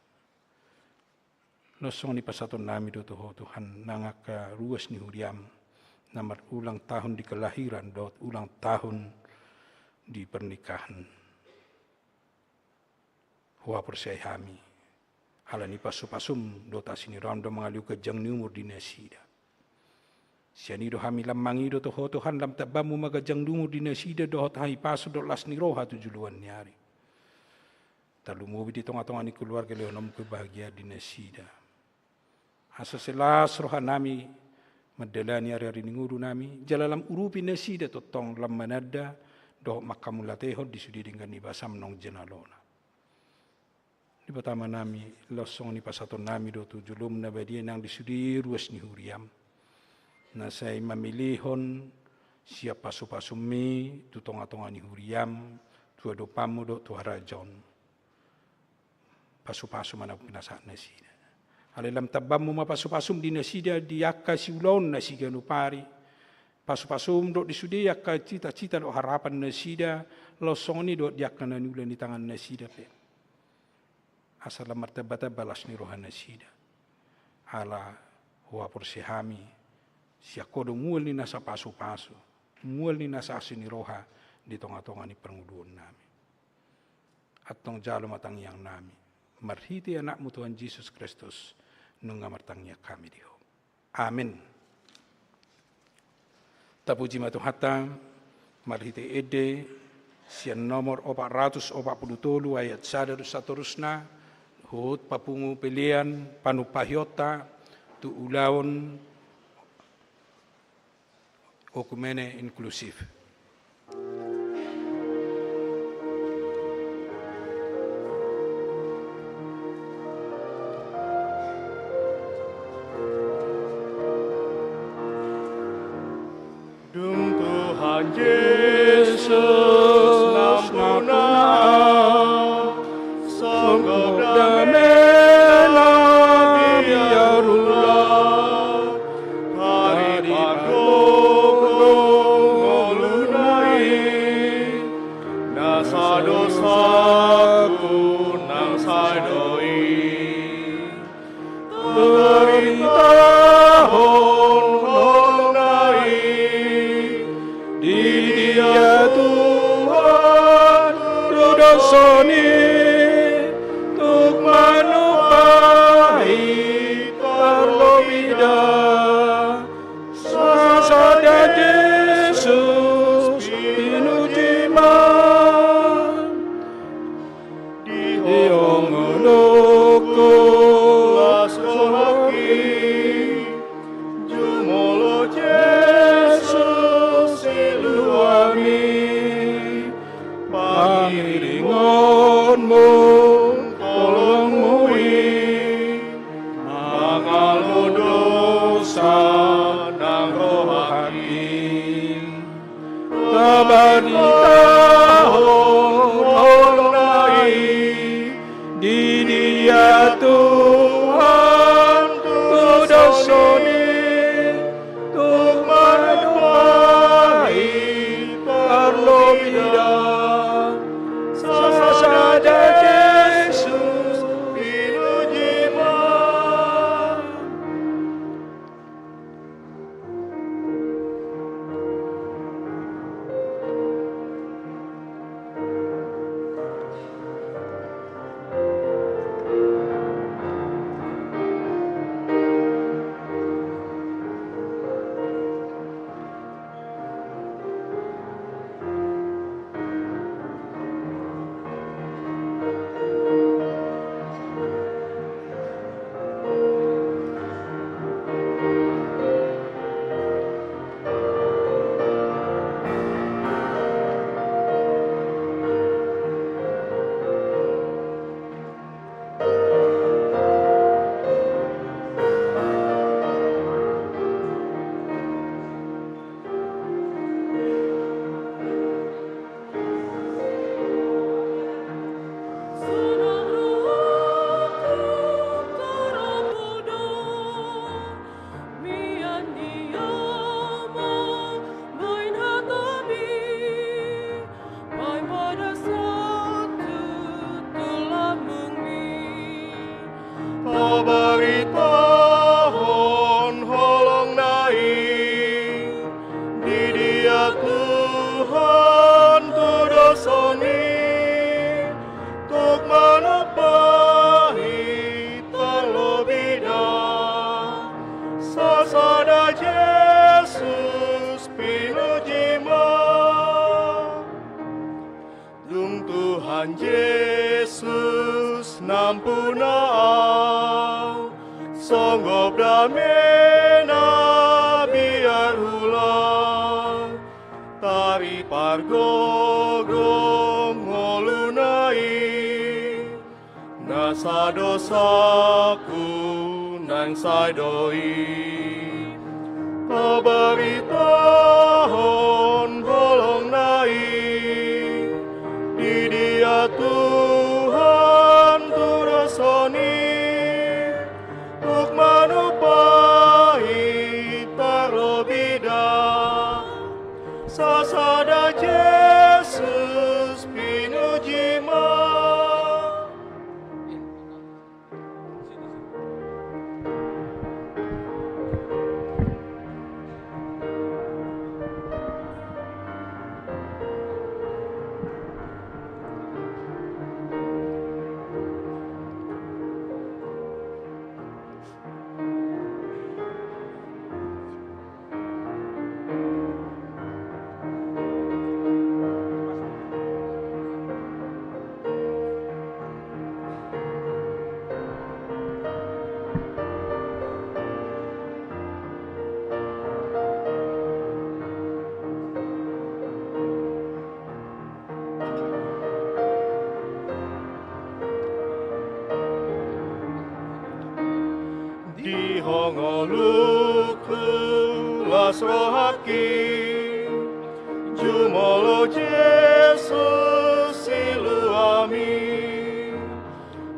Laos songon i pasahatonnami do tu Ho Tuhan nang angka ruas ni huriam na marulang tahun di kelahiran dohot ulang tahun di pernikahan. Huhaporseai hami, ala ni pasupasum dohot asi ni roham do mangalehon ganjang ni umur di nasida. Sian i do hami lam mangido tu Ho Tuhan, lam tambammu ma ganjang ni umur di nasida dohot hahipason dohot las ni roha tu joloan ni ari. Tarlumobi di tongatonga ni keluarga, lehononmu kebahagiaan di nasida. Asa sai las rohanami mandalani ariari ni ngolunami, jala lam urupi nasida tongtong lam mananda dohot manghamauliatehon di sude denggan ni basam naung jinalona. Debata Amanami, laos songon i pasahatonnami do tu jolom na badia nang di sude ruas ni huriam, na sai mamelehon sian pasupasummi tu tongatonga ni huriam, tu adopanmu dohot tu harajaon. Pasupasu ma na pinasahat nasida. Alai lam tambammu ma pasupasum di nasida di angka siulaonna siganup ari. Pasupasum dohot di sude angka citacita dohot harapan nasida, laos songon i dohot di angka na niula ni tangan nasida pe. Asa lam martambatamba las ni roha nasida. Ala huhaporseai hami, sian Ho do mual ni nasa pasupasu, mual ni nasa asi ni roha di tongatonga ni parngoluonnami. Antong jalo ma tangiangnami marhite Anakmu Tuhan Jesus Kristus, nunga martangiang hami di Ho. Amen. Tapuji ma Tuhanta, marhite ende sian nomor opat ratus opat pulu tolu ayat sada dohot satorusna, huhut papungu pelean panumpahionta tu ulaon okumene inklusif. Dame na biar ulang, taripanggogo ngoluna i, nasa dosaku nang sai do i. Taritahon holongna i, di dia Tuhan tu dosa ni, tuk manumpahi tarlobi da. Sasada Jesus pinuji ma. Dihononghon do las rohangki, jumolo Jesus siluami, pangiringonmu holongmu i, mangalo dosa nang rohangki. Tabaritahon holongna i, di dia Tuhan tu dosa ni, tuk manumpahi tarlobi da. Sasada Jesus pinuji ma. Tabaritahon holongna i, di dia Tuhan tu dosa ni, tuk manumpahi tarlobi da. Sasada Jesus pinuji ma. Dung Tuhan Jesus nampuna au, songgop dame na biar ulang, taripargogong ngoluna i. Nasa dosaku nang sai do i. Tabaritahon holongna i, di dia Tuhan tu dosa ni, tuk manumpahi tarlobi da. Sasada Jesus pinuji ma. Dihononghon las rohangki, jumolo Jesus siluami,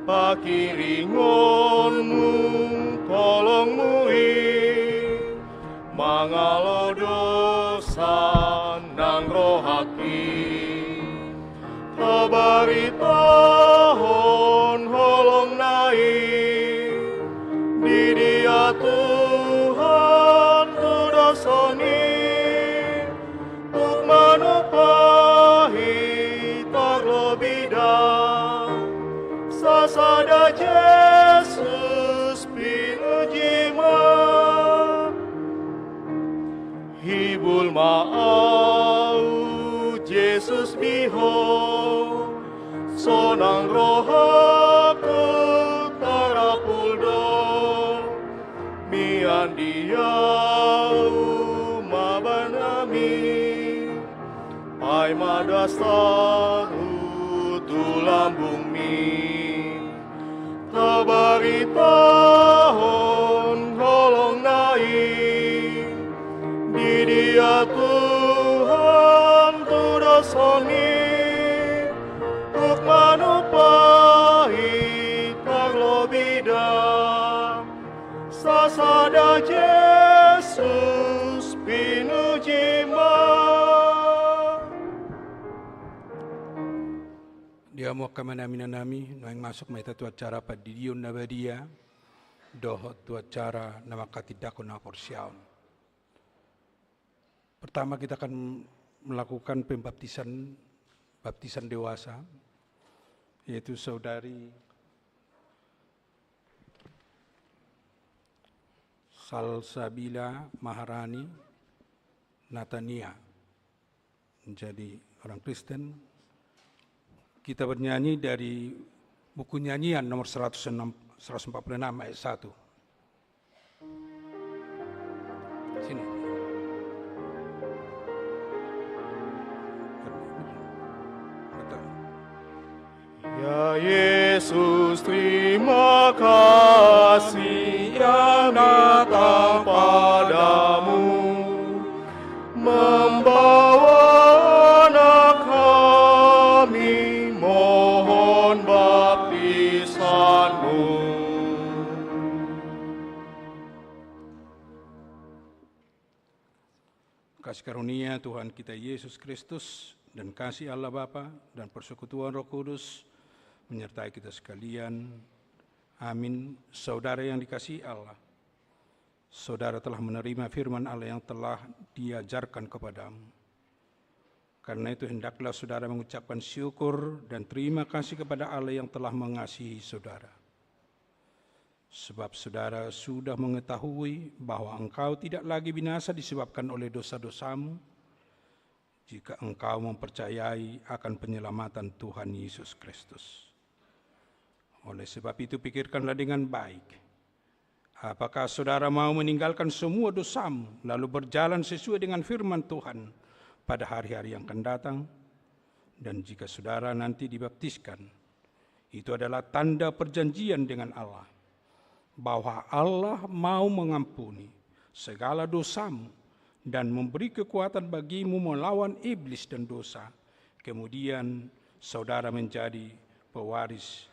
Pangkiringonmu, tolongmu i, mangalo dosa nang rohangki. Tabaritahon holongna i, di dia Tuhan tu dosa ni, tuk manumpahi tarlobi da. Sasada Jesus pinuji ma. Hibul ma au Jesus di Ho, sonang rohangku tarapul do. Mian di au ma banami, paima das tahu tu lambungmi. Tabaritahon holongna i, di dia Tuhan tu dosa ni, tuk manumpahi tarlobi da. Sasada Jesus pinuji ma. Di hamu angka amanami, inanami, nuaeng masuk ma hita tu acara pandidion na badia dohot tu acara na manghatindanghon haporseaon. Pertama, kita akan melakukan pembaptisan, baptisan dewasa, yaitu saudari Salsabila Maharani Natania menjadi orang Kristen. Kita bernyanyi dari buku nyanyian nomor seratus enam, seratus empat puluh enam ayat satu. Sini. Betul. Ya Yesus, terima kasih yang datang padamu, membawa anak kami mohon baptisanmu. Kasih karunia Tuhan kita Yesus Kristus dan kasih Allah Bapa dan persekutuan Roh Kudus menyertai kita sekalian. Amin. Saudara yang dikasihi Allah, saudara telah menerima firman Allah yang telah diajarkan kepadamu. Karena itu, hendaklah saudara mengucapkan syukur dan terima kasih kepada Allah yang telah mengasihi saudara. Sebab saudara sudah mengetahui bahwa engkau tidak lagi binasa disebabkan oleh dosa-dosamu, jika engkau mempercayai akan penyelamatan Tuhan Yesus Kristus. Oleh sebab itu, pikirkanlah dengan baik. Apakah saudara mau meninggalkan semua dosamu, lalu berjalan sesuai dengan firman Tuhan pada hari-hari yang akan datang? Dan jika saudara nanti dibaptiskan, itu adalah tanda perjanjian dengan Allah, bahwa Allah mau mengampuni segala dosamu dan memberi kekuatan bagimu melawan iblis dan dosa. Kemudian saudara menjadi pewaris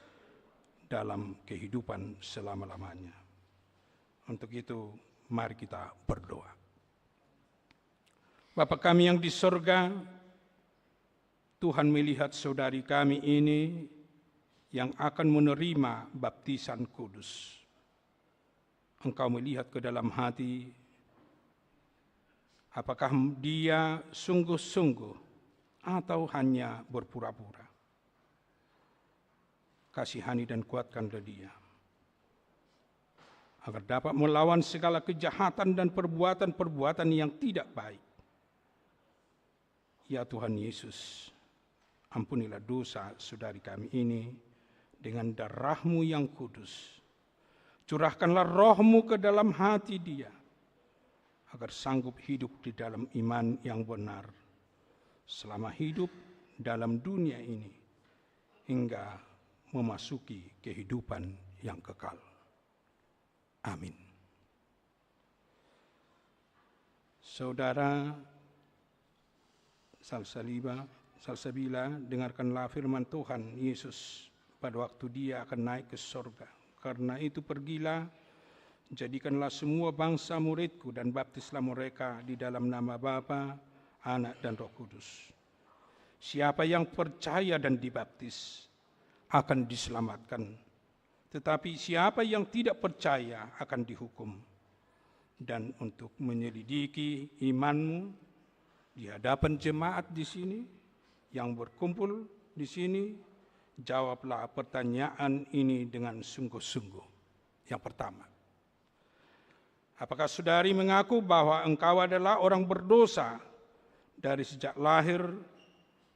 dalam kehidupan selama-lamanya. Untuk itu, mari kita berdoa. Bapa kami yang di sorga, Tuhan melihat saudari kami ini yang akan menerima baptisan kudus. Engkau melihat ke dalam hati, apakah dia sungguh-sungguh atau hanya berpura-pura. Kasihani dan kuatkanlah dia, agar dapat melawan segala kejahatan dan perbuatan-perbuatan yang tidak baik. Ya Tuhan Yesus, ampunilah dosa saudari kami ini dengan darah-Mu yang kudus. Curahkanlah Roh-Mu ke dalam hati dia, agar sanggup hidup di dalam iman yang benar, selama hidup dalam dunia ini, hingga memasuki kehidupan yang kekal. Amin. Saudara Salsaliba, Salsabila, dengarkanlah firman Tuhan Yesus pada waktu Dia akan naik ke sorga. Karena itu pergilah, jadikanlah semua bangsa muridku dan baptislah mereka di dalam nama Bapa, Anak, dan Roh Kudus. Siapa yang percaya dan dibaptis akan diselamatkan. Tetapi siapa yang tidak percaya akan dihukum. Dan untuk menyelidiki imanmu di hadapan jemaat di sini, yang berkumpul di sini, jawablah pertanyaan ini dengan sungguh-sungguh. Yang pertama, apakah saudari mengaku bahwa engkau adalah orang berdosa dari sejak lahir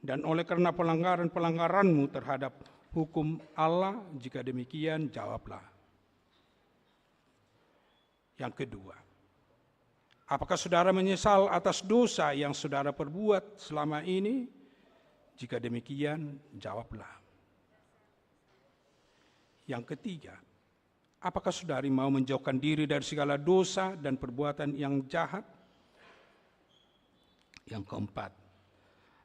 dan oleh karena pelanggaran-pelanggaranmu terhadap hukum Allah? Jika demikian, jawablah. Yang kedua, apakah saudara menyesal atas dosa yang saudara perbuat selama ini? Jika demikian, jawablah. Yang ketiga, apakah saudari mau menjauhkan diri dari segala dosa dan perbuatan yang jahat? Yang keempat,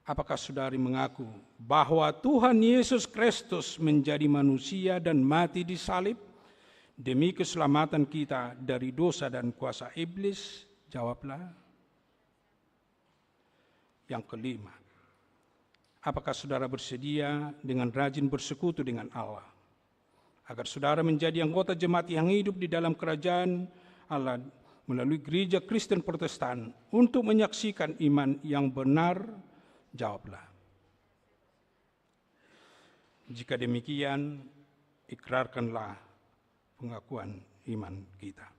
apakah saudari mengaku bahwa Tuhan Yesus Kristus menjadi manusia dan mati di salib demi keselamatan kita dari dosa dan kuasa iblis? Jawablah. Yang kelima, apakah saudara bersedia dengan rajin bersekutu dengan Allah, agar saudara menjadi anggota jemaat yang hidup di dalam kerajaan Allah melalui Gereja Kristen Protestan untuk menyaksikan iman yang benar? Jawablah. Jika demikian, ikrarkanlah pengakuan iman kita.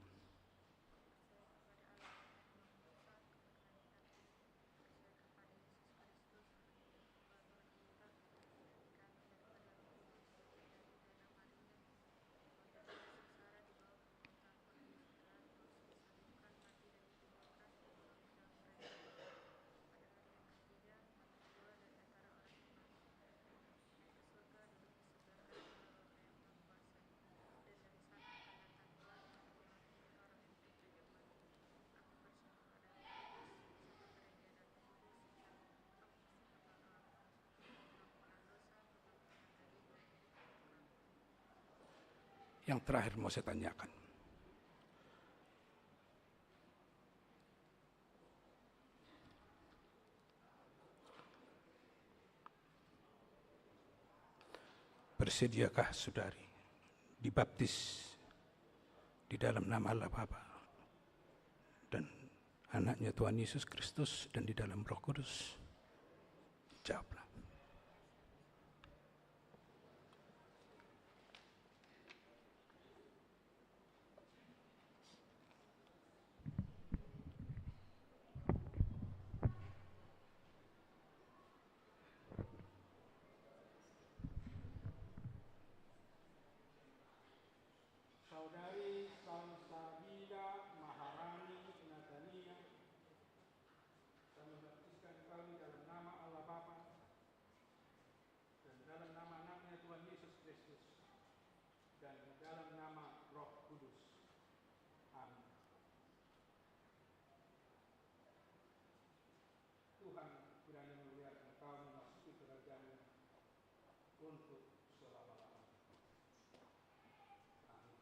Yang terakhir mau saya tanyakan. Bersediakah saudari dibaptis di dalam nama Allah Bapa dan Anaknya Tuhan Yesus Kristus dan di dalam Roh Kudus? Jawablah. Saudari Salsabila Maharani Natania, kami baptiskan kau di dalam nama Allah Bapa dan dalam nama Anaknya Tuhan Yesus Kristus dan dalam nama Roh Kudus. Amin. Tuhan kiranya memuliakan kau memasuki kerajaan untuk selama-lamanya. Amin.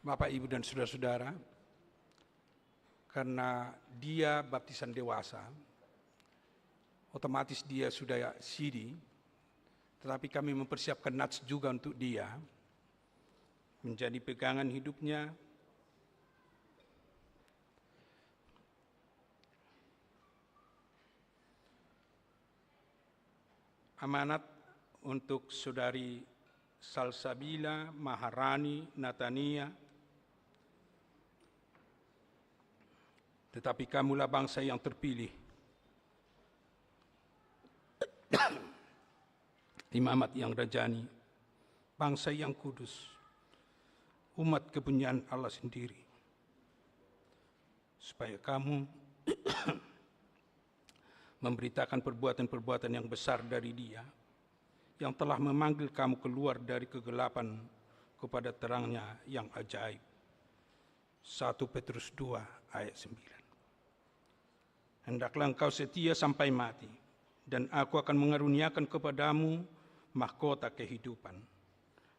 Bapak, Ibu, dan saudara-saudara, karena dia baptisan dewasa, otomatis dia sudah sidi, tetapi kami mempersiapkan nats juga untuk dia, menjadi pegangan hidupnya, amanat untuk saudari Salsabila Maharani Natania, tetapi kamulah bangsa yang terpilih, imamat yang rajani, bangsa yang kudus, umat kepunyaan Allah sendiri, supaya kamu memberitakan perbuatan-perbuatan yang besar dari Dia, yang telah memanggil kamu keluar dari kegelapan kepada terang-Nya yang ajaib. Satu Petrus dua ayat sembilan. Hendaklah engkau setia sampai mati, dan Aku akan mengaruniakan kepadamu mahkota kehidupan.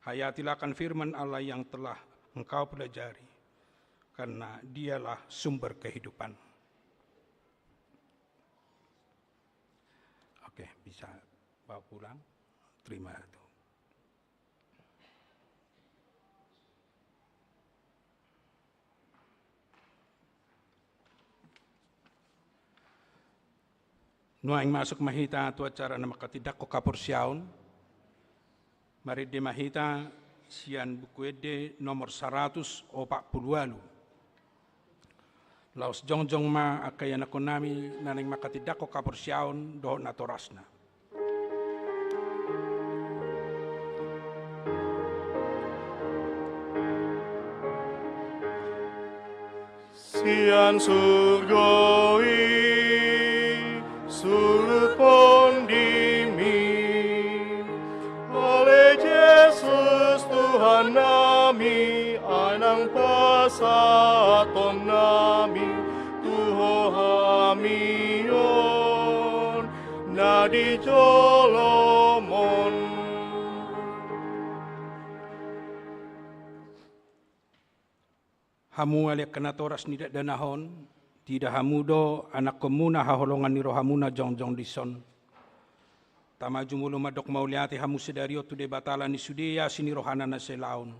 Hayatilah akan firman Allah yang telah engkau pelajari, karena Dialah sumber kehidupan. Oke, bisa bawa pulang. Terima itu. Nuaeng masuk ma hita tu acara na manghatindanghon haporseaon. Marende ma hita sian Buku Ende nomor saratus opat pulu ualu. Laos jongjong ma angka ianakhonnami na naeng manghatindanghon haporseaon dohot natorasna. Sian surgo i surut pondimi, ale Jesus Tuhan nami, ai nang pasahaton nami tu Ho hami on na di jolom on. Hamu ale angka natoras ni dakdanak on, tida hamu do anakhonmuna haholongan ni rohamuna jongjong dison. Tama jumolo mandok mauliate hamu sadari on tu Debata ala ni sude asi ni rohana na sai laon.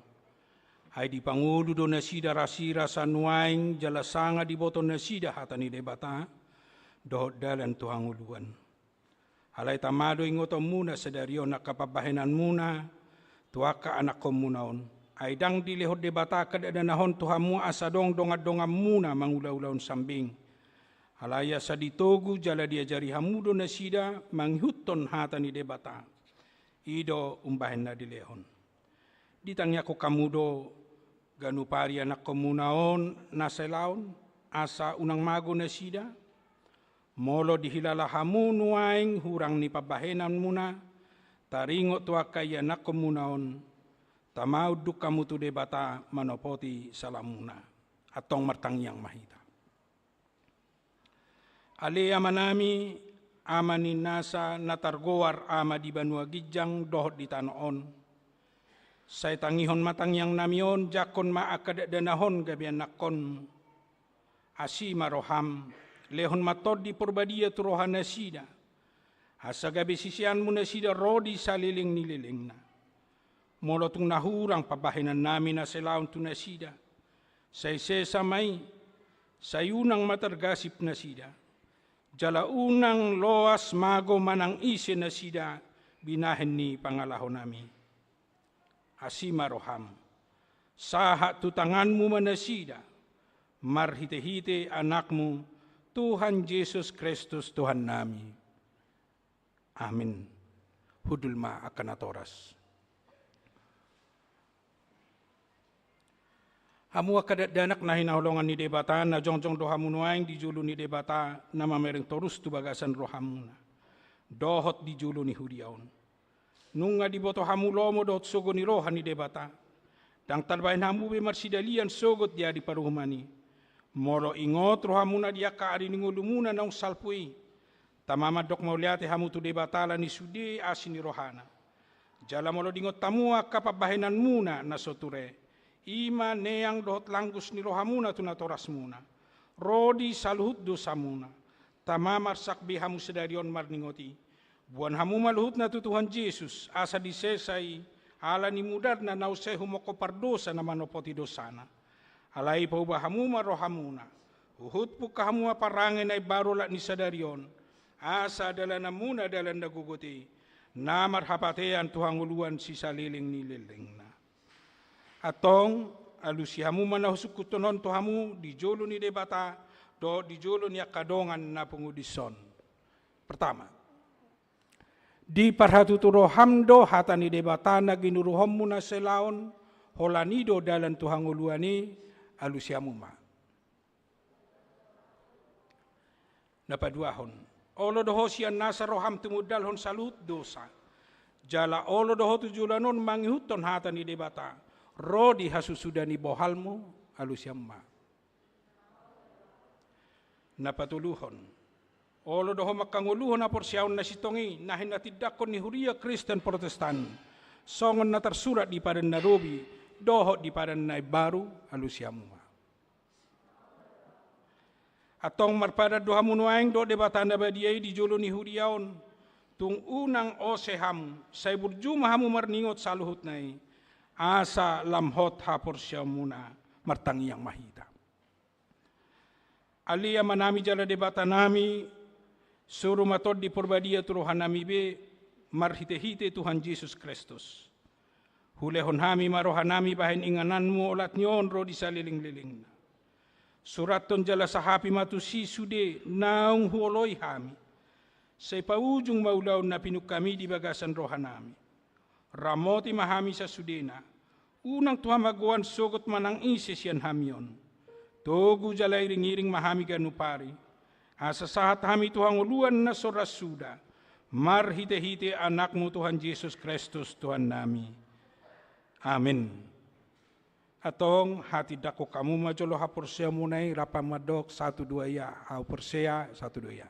Ai dipangolu do nasida rasirasa nuaeng jala sanga diboto nasida hata ni Debata dohot dalan tu hangoluan. Alai tama do ingotonmuna sadari on angka pambahenanmuna tu angka anakhonmuna on. Ai ndang dilehon Debata angka dakdanak on tu hamu asa adong dongandonganmuna mangulaulahon sambing. Alai asa ditogu jala diajari hamu do nasida mangihuthon hata ni Debata. I do umbahen na dilehon. Ditangiangkon hamu do ganup ari anakhonmuna on na sai laon, asa unang mago nasida. Molo dihilala hamu nuaeng hurang ni pambahenanmuna, taringot tu angka ianakhonmuna on, tama unduk hamu tu Debata manopoti salamuna. Antong martangiang ma hita. Ale Amanami, Ama ni nasa na targoar Ama di banua ginjang dohot di tano on. Sai tangihon ma tangiangnami on, jangkon ma angka dakdanak on gabe anakhonmu. Asi ma roham, lehon ma Tondi Porbadia tu rohanasida. Asa gabe siseanmu nasida ro di saleleng ni lelengna. Molo tung na hurang pambahenannami na sai laon tu nasida, sai sesa ma i, sai unang ma targasip nasida. Jala unang loas mago manang ise nasida binahen ni pangalahonami. Asi ma roham, sahat tu tanganmu ma nasida, marhitehite Anakmu, Tuhan Jesus Kristus Tuhannami. Amin. Hundul ma angka natoras. Hamu angka dakdanak na hinaholongan ni Debata, na jongjong do hamu nuaeng di jolo ni Debata na mamereng torus tu bagasan rohamuna dohot di jolo ni huria on. Nunga diboto hamu lomo dohot sogo ni roha ni Debata. Ndang tarbahen hamu be marsidalian sogot di ari parumaen i. Molo ingot rohamuna di angka ari ni ngolumuna naung salpu i, tama mandok mauliate hamu tu Debata ala ni sude asi ni rohana. Jala molo diingot hamu angka pambahenanmuna na so ture, i ma neang dohot langgus ni rohamuna tu natorasmuna, ro di saluhut dosamuna, tama marsak be hamu sadari on marningot i. Boan hamu ma luhutna tu Tuhan Jesus, asa disesa i ala ni mudarna na use humongkop pardosa na manopoti dosana. Alai pauba hamu ma rohamuna, huhut pungka hamu ma parange na imbaru olat ni sadari on, asa dalananmuna dalan na gogot i, na marhapatean tu hangoluan sisaleleng ni lelengna. Antong, alusi hamu ma na husungkunhon on tu hamu di jolo ni Debata dohot di jolo ni angka dongan na pungu dison. Pertama, diparhatutu roham do hata ni Debata na ginuruhonmu na sai laon, holan i do dalan tu hangoluan i, alusi hamu ma. Na paduahon, olo do ho sian nasa roham tumundalhon saluhut dosa. Jala olo do ho tu joloan on mangihuthon hata ni Debata, ro di hasusuda ni bohalmu, alusi hamu ma. Na patoluhon. Olo do ho manghangoluhon haporseaon na sintong i, na hinatindangkon ni huria Kristen Protestan. Songon na tarsurat di Padan na Robi, dohot di Padan na Imbaru, alusi hamu ma. Antong marpadan do hamu nuaeng dohot Debata na badia i di jolo ni huria on, tung unang ose hamu, sai burju ma hamu marningot saluhutna i, asa lam hot haporseaonmuna, martangiang ma hita. Ale Amanami jala Debatanami, suru ma Tondi Porbadia tu rohanami be, marhitehite Tuhan Jesus Kristus. Hulehon hami ma rohanami bahen ingananmu olat ni on ro di salelenglelengna. Surathon jala sahapi ma tusi sude naung huoloi hami. Sai paujung ma ulaon na pinungka-Mi di bagasan rohanami. Ramoti ma hami sasudena, unang tu hamagoan sogot manang ise sian hami on. Togu jala iring-iring ma hami ganup ari, asa sahat hami tu hangoluan na so ra suda, marhitehite Anakmu Tuhan Jesus Kristus Tuhannami. Amin. Antong hatindangkon hamu ma jolo haporseaonmuna i, rap hamu mandok satu dua ya, au porsea, satu dua ya.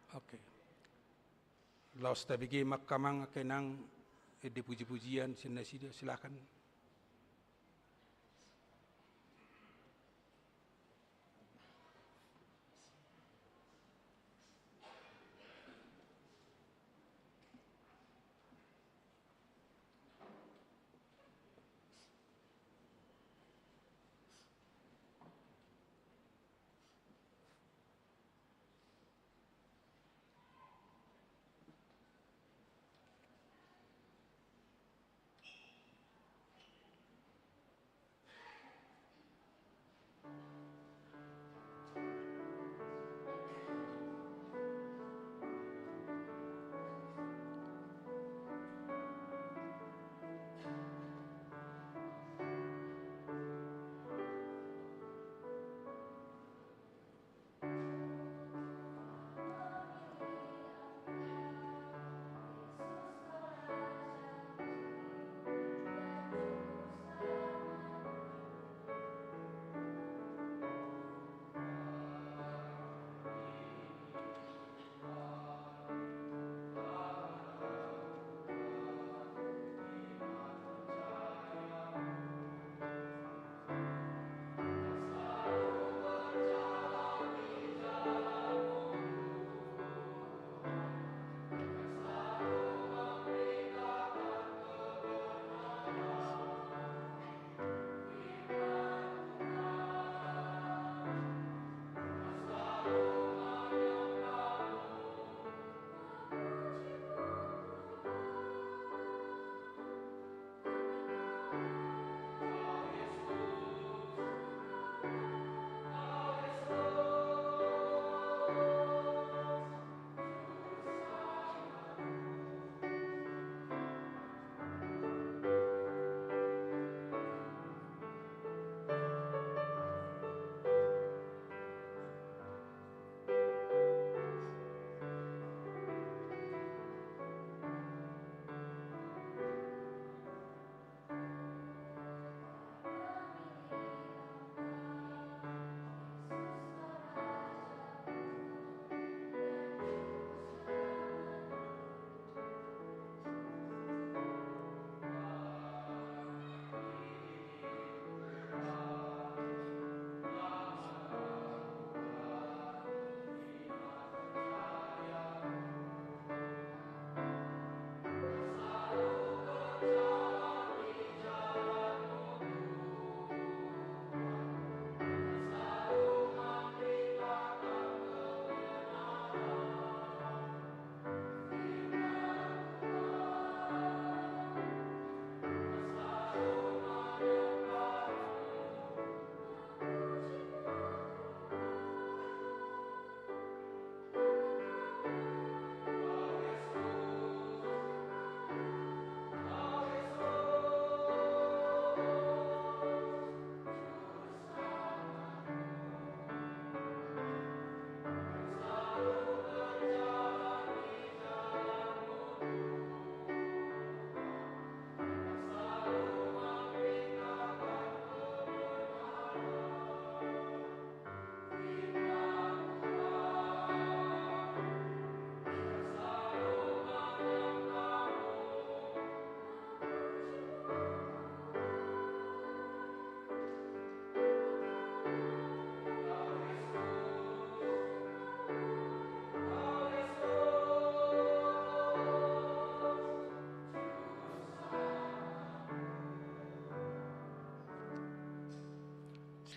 Oke. Laos tabege ma angka amang angka inang ende puji-pujian sian nasida, silakan.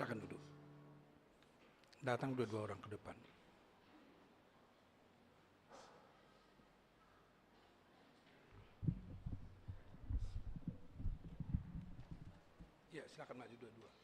Silakan duduk. Datang dua-dua orang ke depan. Ya, silakan maju dua-dua.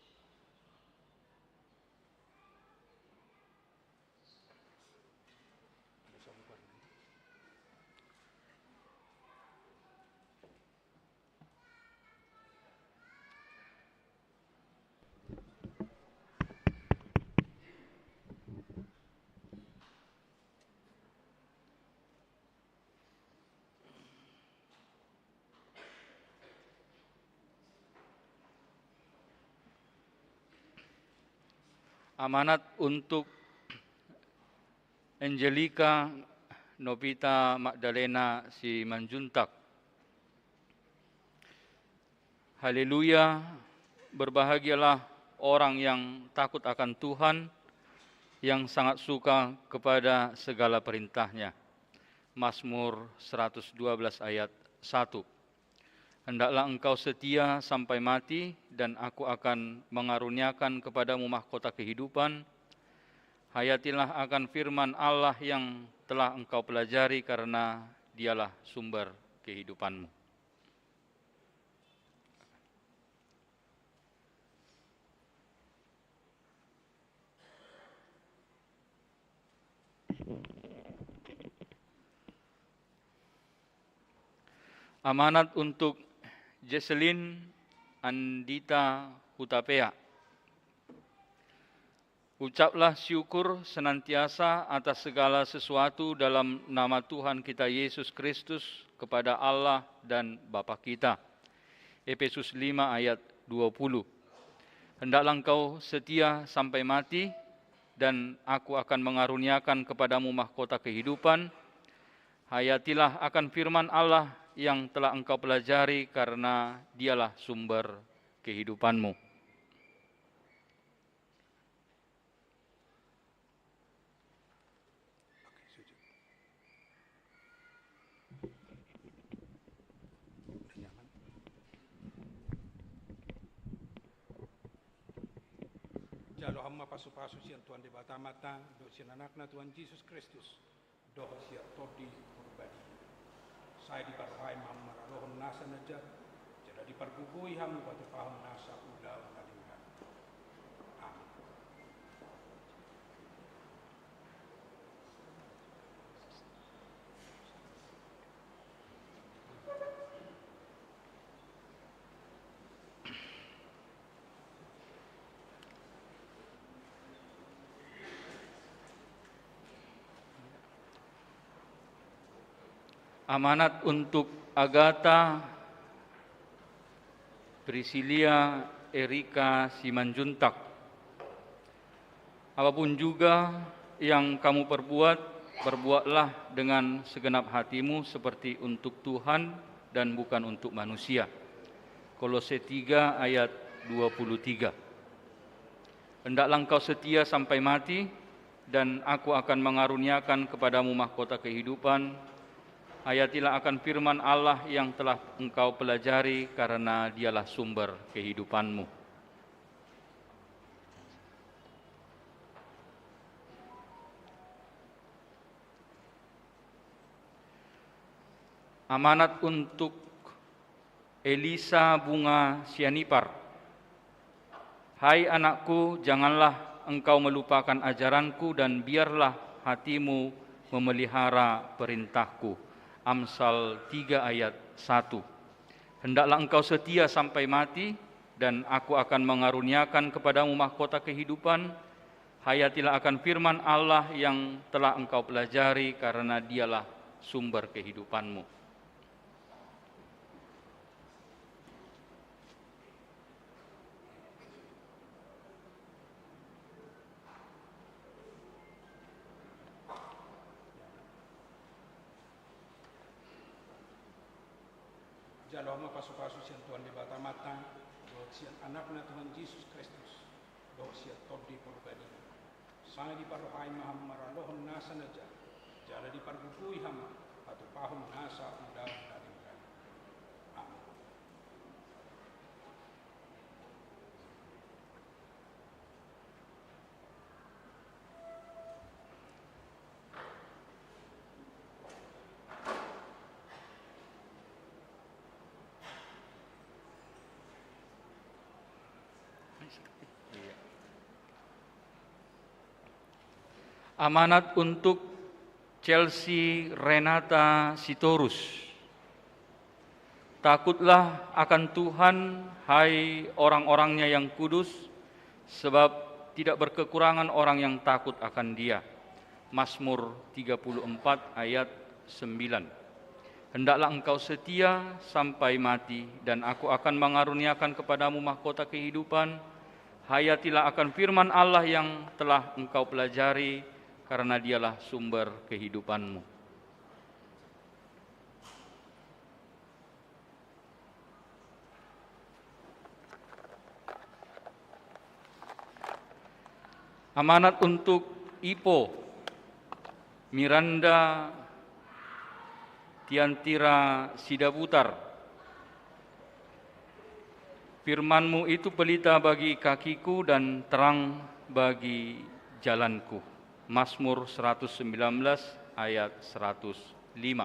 Amanat untuk Angelika Novita Magdalena Simanjuntak. Haleluya, berbahagialah orang yang takut akan Tuhan, yang sangat suka kepada segala perintah-Nya. Mazmur seratus dua belas ayat satu. Hendaklah engkau setia sampai mati, dan Aku akan mengaruniakan kepadamu mahkota kehidupan. Hayatilah akan firman Allah yang telah engkau pelajari, karena Dialah sumber kehidupanmu. Amanat untuk Jesselyn Andita Hutapea. Ucaplah syukur senantiasa atas segala sesuatu dalam nama Tuhan kita Yesus Kristus kepada Allah dan Bapa kita. Efesus lima ayat dua puluh. Hendaklah engkau setia sampai mati, dan Aku akan mengaruniakan kepadamu mahkota kehidupan. Hayatilah akan firman Allah yang telah engkau pelajari, karena Dialah sumber kehidupanmu. Oke, sujud. Udah nyaman? Jalo hamu ma pasupasu sian Tuhan Debata Amanta, dohot sian Anakna Tuhan Jesus Kristus, dohot sian Tondi Porbadia. Sai diparrohai ma hamu maradophon nasa na jat, jala dipargogoi hamu patupahon nasa ulaon na denggan. Amin. Amanat untuk Agata Priscilia Erika Simanjuntak. Apapun juga yang kamu perbuat, perbuatlah dengan segenap hatimu seperti untuk Tuhan dan bukan untuk manusia. Kolose tiga ayat dua puluh tiga. Hendaklah engkau setia sampai mati, dan Aku akan mengaruniakan kepadamu mahkota kehidupan. Hayatilah akan firman Allah yang telah engkau pelajari, karena Dialah sumber kehidupanmu. Amanat untuk Elisa Bunga Sianipar. Hai anakku, janganlah engkau melupakan ajaranku, dan biarlah hatimu memelihara perintahku. Amsal tiga ayat satu. Hendaklah engkau setia sampai mati, dan Aku akan mengaruniakan kepadamu mahkota kehidupan. Hayatilah akan firman Allah yang telah engkau pelajari, karena Dialah sumber kehidupanmu. Jalo hamu ma pasupasu sian Tuhan Debata Amanta, dohot sian Anakna Tuhan Jesus Kristus, dohot sian Tondi Porbadia. Sai diparrohai ma hamu maradophon nasa na jat, jala dipargogoi hamu patupahon nasa ulaon na denggan. Amin. Amanat untuk Chelsea Renata Sitorus. Takutlah akan Tuhan, hai orang-orangnya yang kudus, sebab tidak berkekurangan orang yang takut akan Dia. Mazmur tiga puluh empat ayat sembilan. Hendaklah engkau setia sampai mati, dan Aku akan mengaruniakan kepadamu mahkota kehidupan. Hayatilah akan firman Allah yang telah engkau pelajari, karena Dialah sumber kehidupanmu. Amanat untuk Ipo Miranda Tiantira Sidabutar. Firman-Mu itu pelita bagi kakiku dan terang bagi jalanku. Mazmur seratus sembilan belas ayat seratus lima.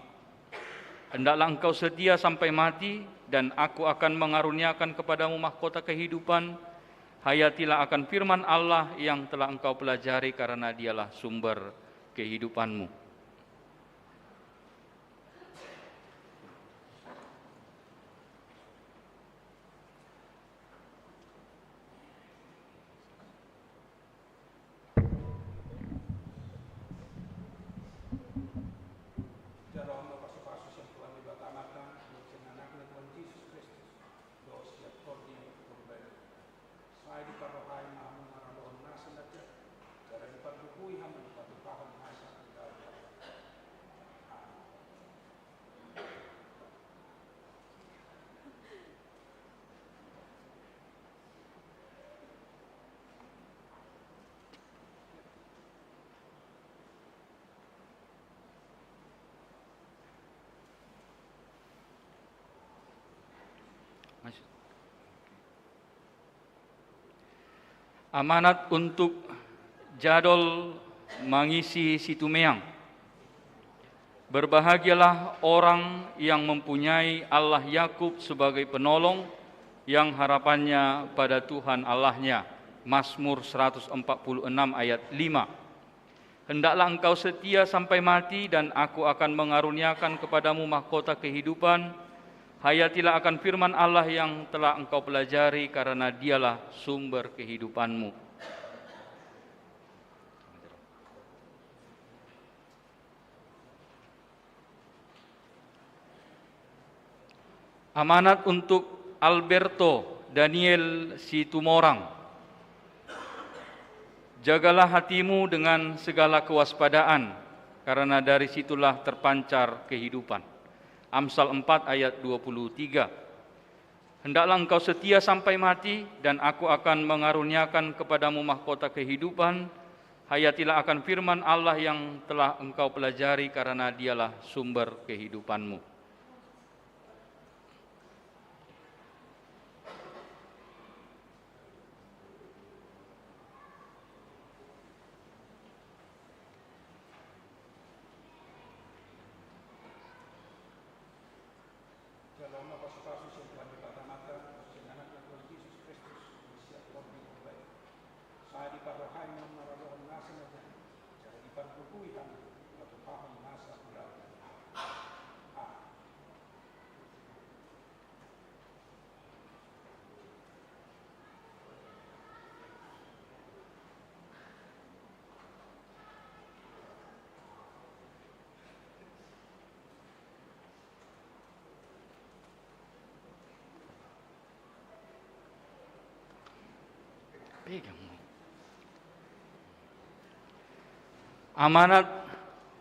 Hendaklah engkau setia sampai mati, dan Aku akan mengaruniakan kepadamu mahkota kehidupan. Hayatilah akan firman Allah yang telah engkau pelajari, karena Dialah sumber kehidupanmu. Jalo ma pasupasu sian Tuhan Debata Amanta, dohot sian Anakna Tuhan Jesus Kristus, dohot sian Tondi Porbadia. Sai diparrohai ma hamu maralohon nasa na jat, jala diparbubui hamu patupahon nasa hudauan. Amen. Amanat untuk Jadol Mangisi Situmeang. Berbahagialah orang yang mempunyai Allah Yakub sebagai penolong, yang harapannya pada Tuhan Allahnya. Mazmur seratus empat puluh enam ayat lima. Hendaklah engkau setia sampai mati, dan Aku akan mengaruniakan kepadamu mahkota kehidupan. Hayatilah akan firman Allah yang telah engkau pelajari, karena Dialah sumber kehidupanmu. Amanat untuk Alberto Daniel Situmorang. Jagalah hatimu dengan segala kewaspadaan, karena dari situlah terpancar kehidupan. Amsal empat ayat dua puluh tiga. Hendaklah engkau setia sampai mati, dan Aku akan mengaruniakan kepadamu mahkota kehidupan. Hayatilah akan firman Allah yang telah engkau pelajari, karena Dialah sumber kehidupanmu. Jalo ma pasupasu sian Tuhan Debata Amanta, dohot sian Anakna Tuhan Jesus Kristus, dohot sian Tondi Porbadia. Sai diparrohai ma hamu maralohon nasa na jat, jala diparbubui hamu patupahon nasa hudauan. Amen. Pegang. Amanat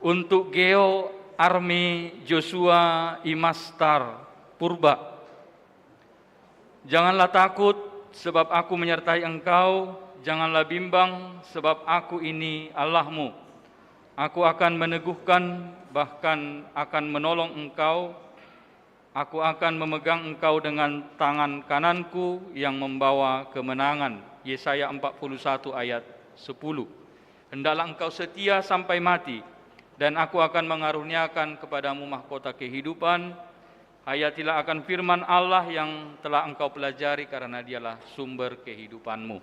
untuk Geo Armi Joshua Imastar Purba. Janganlah takut, sebab Aku menyertai engkau, janganlah bimbang, sebab Aku ini Allahmu. Aku akan meneguhkan, bahkan akan menolong engkau. Aku akan memegang engkau dengan tangan kanan-Ku yang membawa kemenangan. Yesaya empat puluh satu ayat sepuluh. Hendaklah engkau setia sampai mati, dan Aku akan mengaruniakan kepadamu mahkota kehidupan. Hayatilah akan firman Allah yang telah engkau pelajari, karena Dialah sumber kehidupanmu.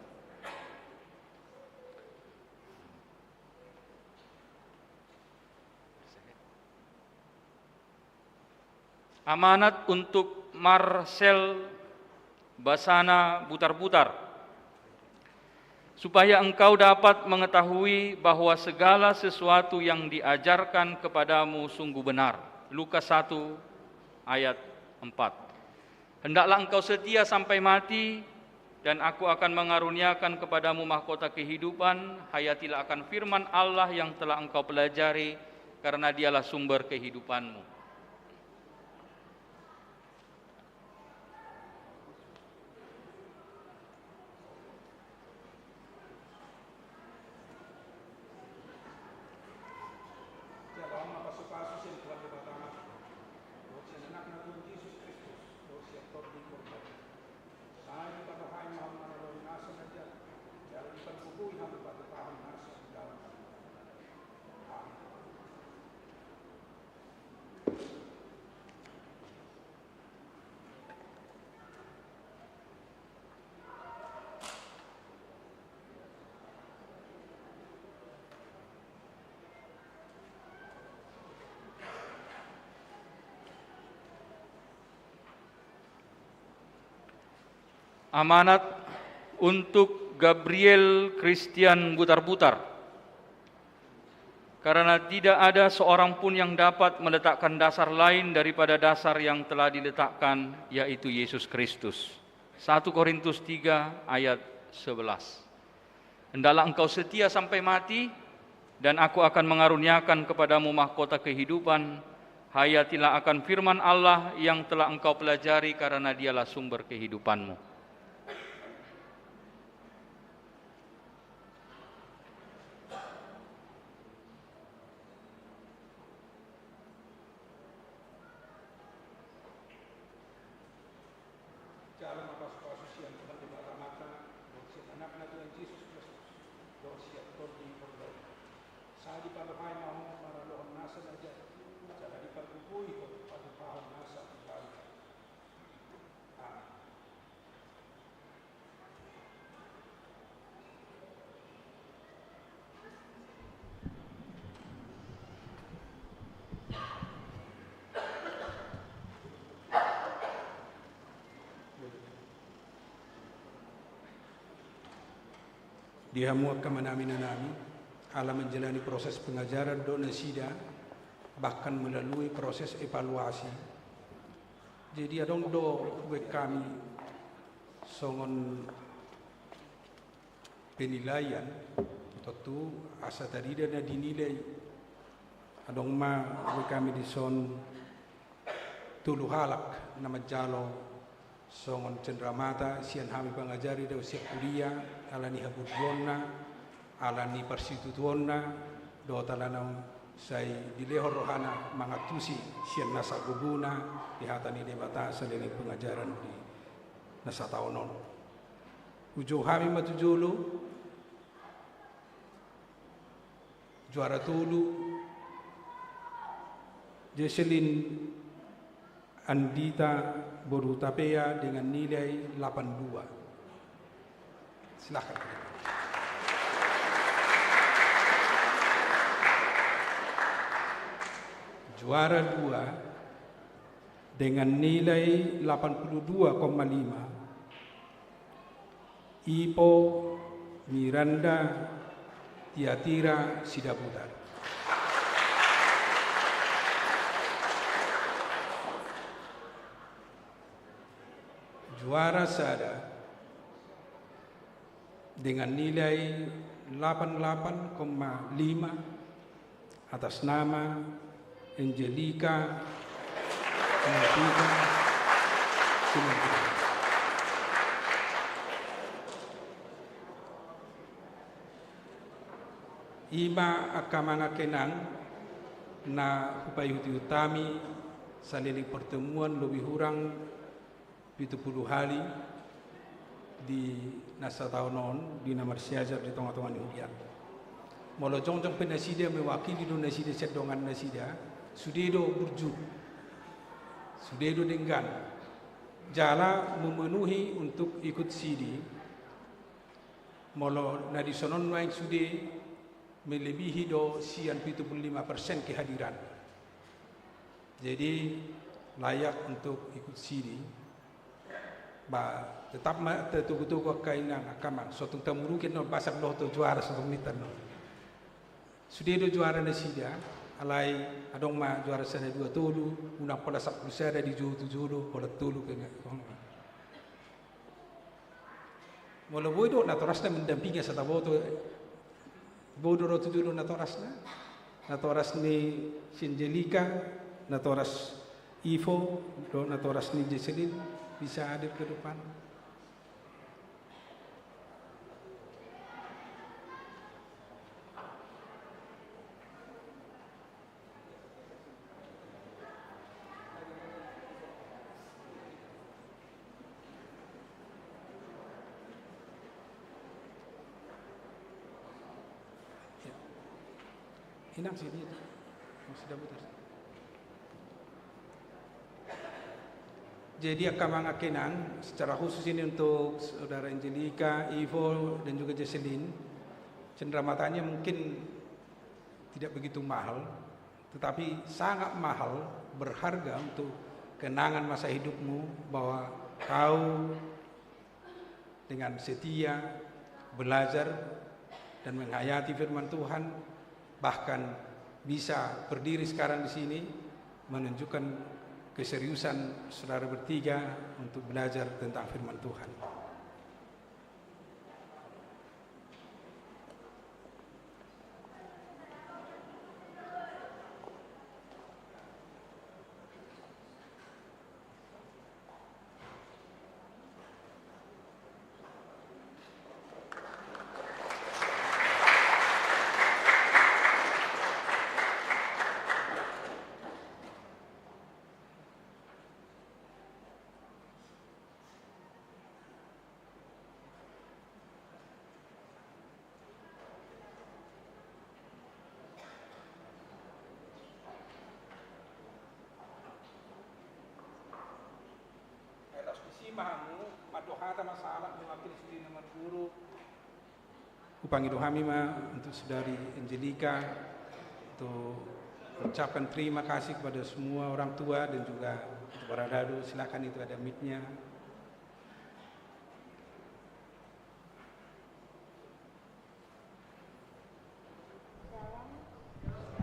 Amanat untuk Marcel Basana Butarbutar. Supaya engkau dapat mengetahui bahwa segala sesuatu yang diajarkan kepadamu sungguh benar. Lukas satu ayat empat. Hendaklah engkau setia sampai mati, dan Aku akan mengaruniakan kepadamu mahkota kehidupan. Hayatilah akan firman Allah yang telah engkau pelajari, karena Dialah sumber kehidupanmu. Jalo ma pasupasu sian Tuhan Debata ma, dohot sian Anakna Tuhan Jesus Kristus, dohot sian Tondi Porbadia. Sai dipatorang hamu ma haroron nasa na jat, jala dipargogoi hamu patupahon nasa na dalan. Amin. Amanat untuk Gabriel Christian Butarbutar. Karena tidak ada seorang pun yang dapat meletakkan dasar lain daripada dasar yang telah diletakkan, yaitu Yesus Kristus. Satu Korintus tiga ayat sebelas. Hendaklah engkau setia sampai mati, dan Aku akan mengaruniakan kepadamu mahkota kehidupan. Hayatilah akan firman Allah yang telah engkau pelajari, karena Dialah sumber kehidupanmu. Jalo ma pasupasu sian Tuhan Debata Amanta, dohot sian Anakna Tuhan Jesus Kristus, dohot sian Tondi Porbadia. Sai dipatorang hamu ma haroron nasa na jat, jala dipargogoi hamu patupahon nasa na dalan. Amin. Di hamu angka amanami, inanami, ala menjalani proses pengajaran do nasida, bahkan melalui proses evaluasi. Jadi adong do buat kami songon penilaian, tontu asa tarida na dinilai. Adong ma buat kami dison tolu halak na manjalo songon cenderamata sian hami pangajari dohot sian huria, ala ni haburjuonna, ala ni parsitutuonna, dohot ala naung sai dilehon rohana mangantusi sian nasa gogona di hata ni Debata saleleng pengajaran di na sataon on. Hujou hami ma tu jolo. Juara tolu, Jesselin Andita boru Tapea dengan nilai delapan dua. Silahkan. Juara dua dengan nilai delapan puluh dua koma lima, Ipo Miranda Tiatira Sidabutar. Juara sada dengan nilai delapan delapan koma lima, atas nama Angelika Nabila Simanjuntak. I ma angka amang, angka inang na hupaihutihut hami saleleng pertemuan lobi hurang pitu pulu hali di na sataon on, di na marsiajar di tongatonga ni huria. Molo jongjong pe nasida mewakili do nasida sian dongan nasida, sude do burju. Sude do denggan. Jala memenuhi untuk ikut sidi. Molo na dison on nuaeng sude melebihi do sian pitu pulu lima persen kehadiran. Jadi layak untuk ikut sidi. Ba, tetap ma tatogu-togu angka inang, angka amang. So tung tamuruki annon, ba asa dohot juara so tung ninta annon. Sude do juara nasida, alai adong ma juara sada dua tolu, unang pola sampulu sada dijou tu jolo, pola tolu kena. Molo boi do natorasna mendampingi asa taboto, boi do ro tu jolo natorasna, natoras ni si Angelika, natoras Ivo, dohot natoras ni Jesselyn, bisa hadir ke depan. Inang sini, masih dapat. Jadi angka amang, angka inang, secara khusus ini untuk Saudara Angelika, Ivo, dan juga Jesselyn. Cenderamata-nya mungkin tidak begitu mahal, tetapi sangat mahal, berharga untuk kenangan masa hidupmu, bahwa kau dengan setia belajar dan menghayati firman Tuhan, bahkan bisa berdiri sekarang di sini, menunjukkan keseriusan saudara bertiga untuk belajar tentang firman Tuhan. Laos disi ma hamu mandok hata ma sahat mewakili sude na marguru. Hupangido hami ma untuk Saudari Angelika untuk mengucapkan terima kasih kepada semua orang tua dan juga untuk para dado. Silakan, itu ada mic-nya. Shalom.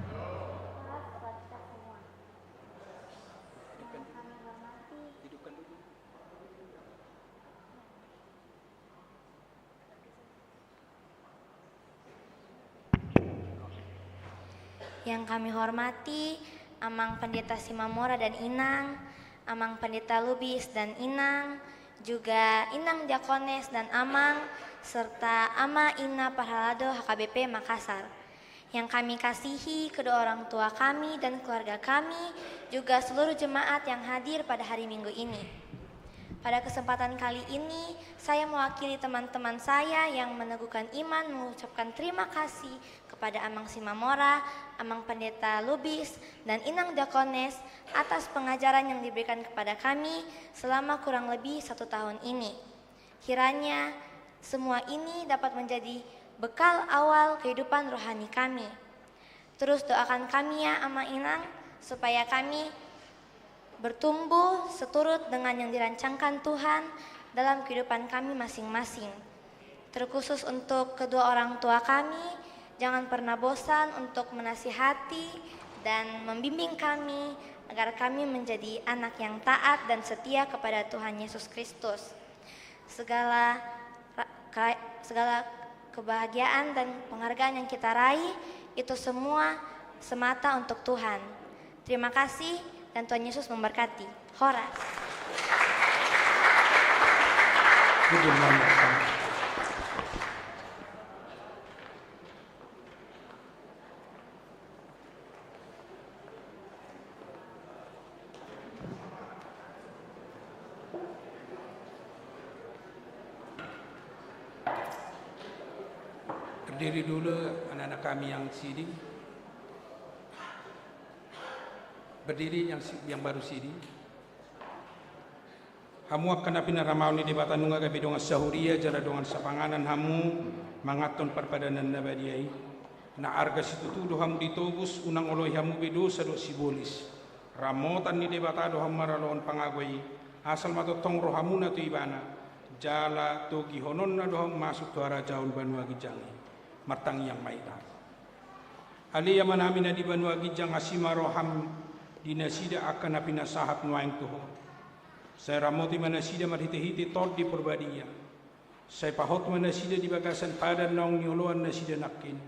Salam sejahtera buat kita semua. Yang kami hormati. Yang kami hormati Amang Pendeta Simamora dan Inang, Amang Pendeta Lubis dan Inang, juga Inang Diakones dan Amang, serta Ama Ina Parhalado H K B P Makassar. Yang kami kasihi kedua orang tua kami dan keluarga kami, juga seluruh jemaat yang hadir pada hari Minggu ini. Pada kesempatan kali ini, saya mewakili teman-teman saya yang meneguhkan iman mengucapkan terima kasih kepada Amang Simamora, Amang Pendeta Lubis, dan Inang Diakones atas pengajaran yang diberikan kepada kami selama kurang lebih satu tahun ini. Kiranya semua ini dapat menjadi bekal awal kehidupan rohani kami. Terus doakan kami ya, Amang Inang, supaya kami bertumbuh seturut dengan yang dirancangkan Tuhan dalam kehidupan kami masing-masing. Terkhusus untuk kedua orang tua kami, jangan pernah bosan untuk menasihati dan membimbing kami agar kami menjadi anak yang taat dan setia kepada Tuhan Yesus Kristus. Segala ra-, ka-, segala kebahagiaan dan penghargaan yang kita raih, itu semua semata untuk Tuhan. Terima kasih, dan Tuhan Yesus memberkati. Horas. Berdiri dulu anak-anak kami yang sidi. Berdiri yang si-, yang baru sidi. Hamu angka na pinaramaon ni Debata, nunga gabe dongan sahuria jala dongan sapanganan hamu manganhon parpadanan na badia i. Na arga situtu do hamu ditobus, unang oloi hamu be dosa dohot sibolis. Ramotan ni Debata do hamu maralohon pangago i, asal ma tongtong rohamuna tu Ibana, jala togihononna do hamu masuk tu harajaon banua ginjang i. Martangiang ma hita. Ale Amanami na di banua ginjang, asi ma roham di nasida angka na pinasahat nuaeng tu Ho. Sai ramoti ma nasida marhitehite Tondi Parbadia. Sai pahot ma nasida di bagasan padan naung nioloan nasida nangkin.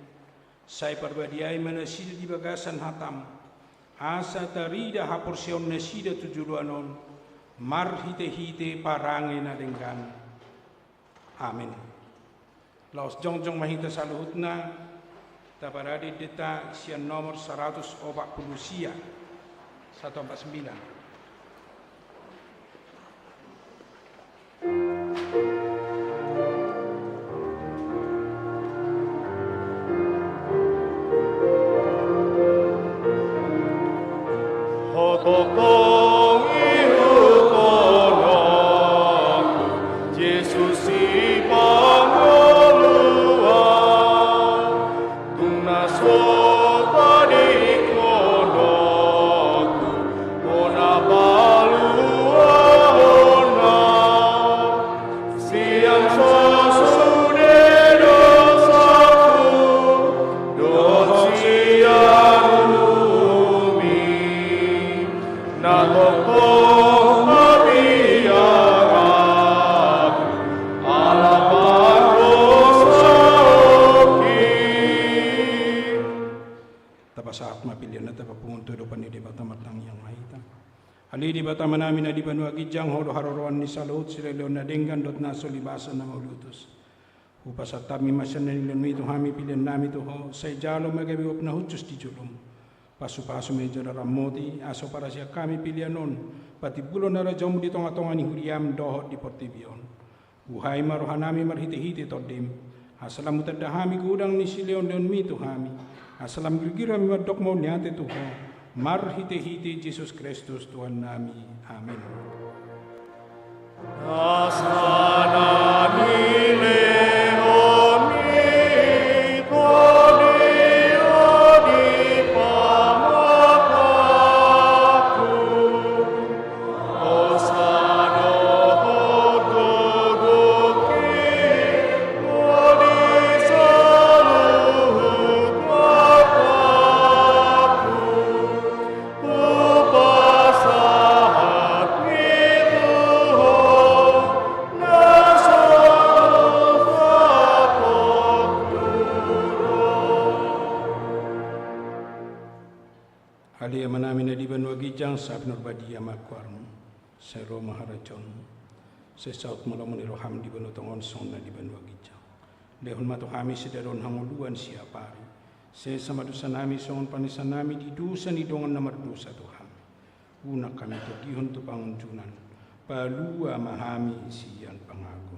Sai parbadiai ma nasida di bagasan hatam, asa tarida haporseaon nasida tu joloan on, marhitehite parange na denggan. Amen. Laos jongjong ma hita saluhutna, taparade endenta sian nomor saratus opat pulu sia, satu empat sembilan. Ho tongtong ihuthononku, Jesus Sipangolu, tung na so tadingkononku, bona paluahonna. Sian so sude dosaku, dohot sian uluhumi, na tongtong mabiar ahu ala pardosaonki. Tapasahat ma pelean nami, tapapungu tu adopan ni Debata, martangiang ma hita. Ale Debata Amanami na di banua ginjang, Ho do haroroan ni saluhut silehonlehon na denggan dohot na so libasan na mauliutus. Hupasahat hami ma sian na nilehonmi tu hami pelean nami tu Ho, sai jalo ma gabe uap na hushus di jolom. Pasupasu ma i jala ramoti, asa huparasian hami pelean on patimbulhon harajaonmu di tongatonga ni huriam dohot di portibi on. Buhai ma rohanami marhitehite Tondim, asa lam hutanda hami godang ni silehonlehonmi tu hami, asa lam girgir hami mandok mauliate tu Ho, marhitehite Jesus Kristus Tuhannami. Amen. Asa na nilehonmi Tondi on di pamatangku. Ale Amanami na di banua ginjang, sai pinarbadia ma goarmu. Sai ro ma harajaonmu. Sai saut ma lomo ni roham di banua tonga on songon na di banua ginjang. Lehon ma tu hami sadari on hangoluan siapari. Sesa ma dosanami songon panesanami di dosa ni dongan na mardosa tu hami. Unang hami togihon tu pangunjunan. Palua ma hami sian pangago.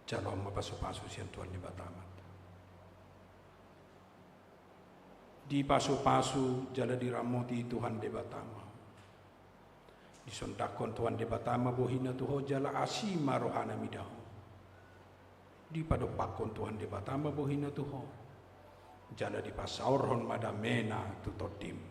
Jalo ma pasupasu sian Tuhan Debata ma. Dipasupasu jala diramoti Tuhan Debata ma. Disondangkon Tuhan Debata ma bohina tu ho jala asi ma rohana mida ho. Dipadompakkon Tuhan Debata ma bohina tu ho jala dipasaorhon ma damena tu tondim.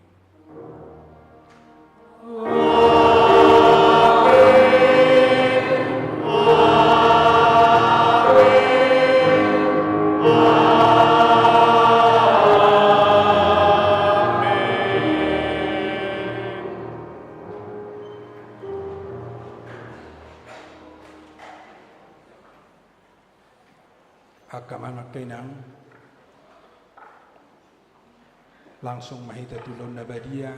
Angka amang, angka inang, langsung ma hita tu ulaon na badia.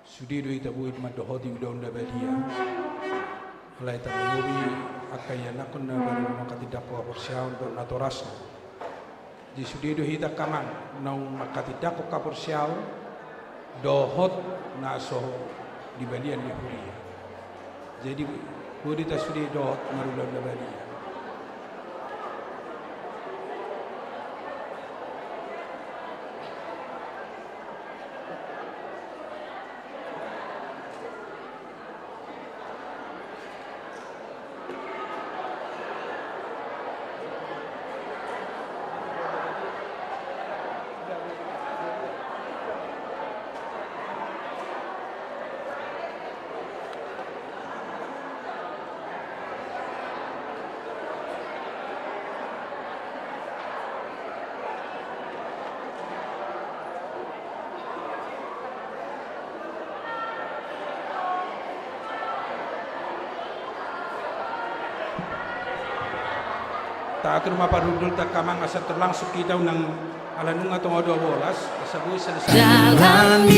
Sude do hita boi mandohoti ulaon na badia. Alai tarlumobi angka ianakhon na baru mangkatindangkon haporseaon dohot natorasna. Jadi sude do hita angka amang naung mangkatindangkon haporseaon dohot na so di balian ni huria. Jadi boi do hita sude dohot marulaon na badia. Taatur ma parhundulta angka amang asa tor langsung hita unang ala nunga tonga dua bolas asa boi selesai. Dalan ni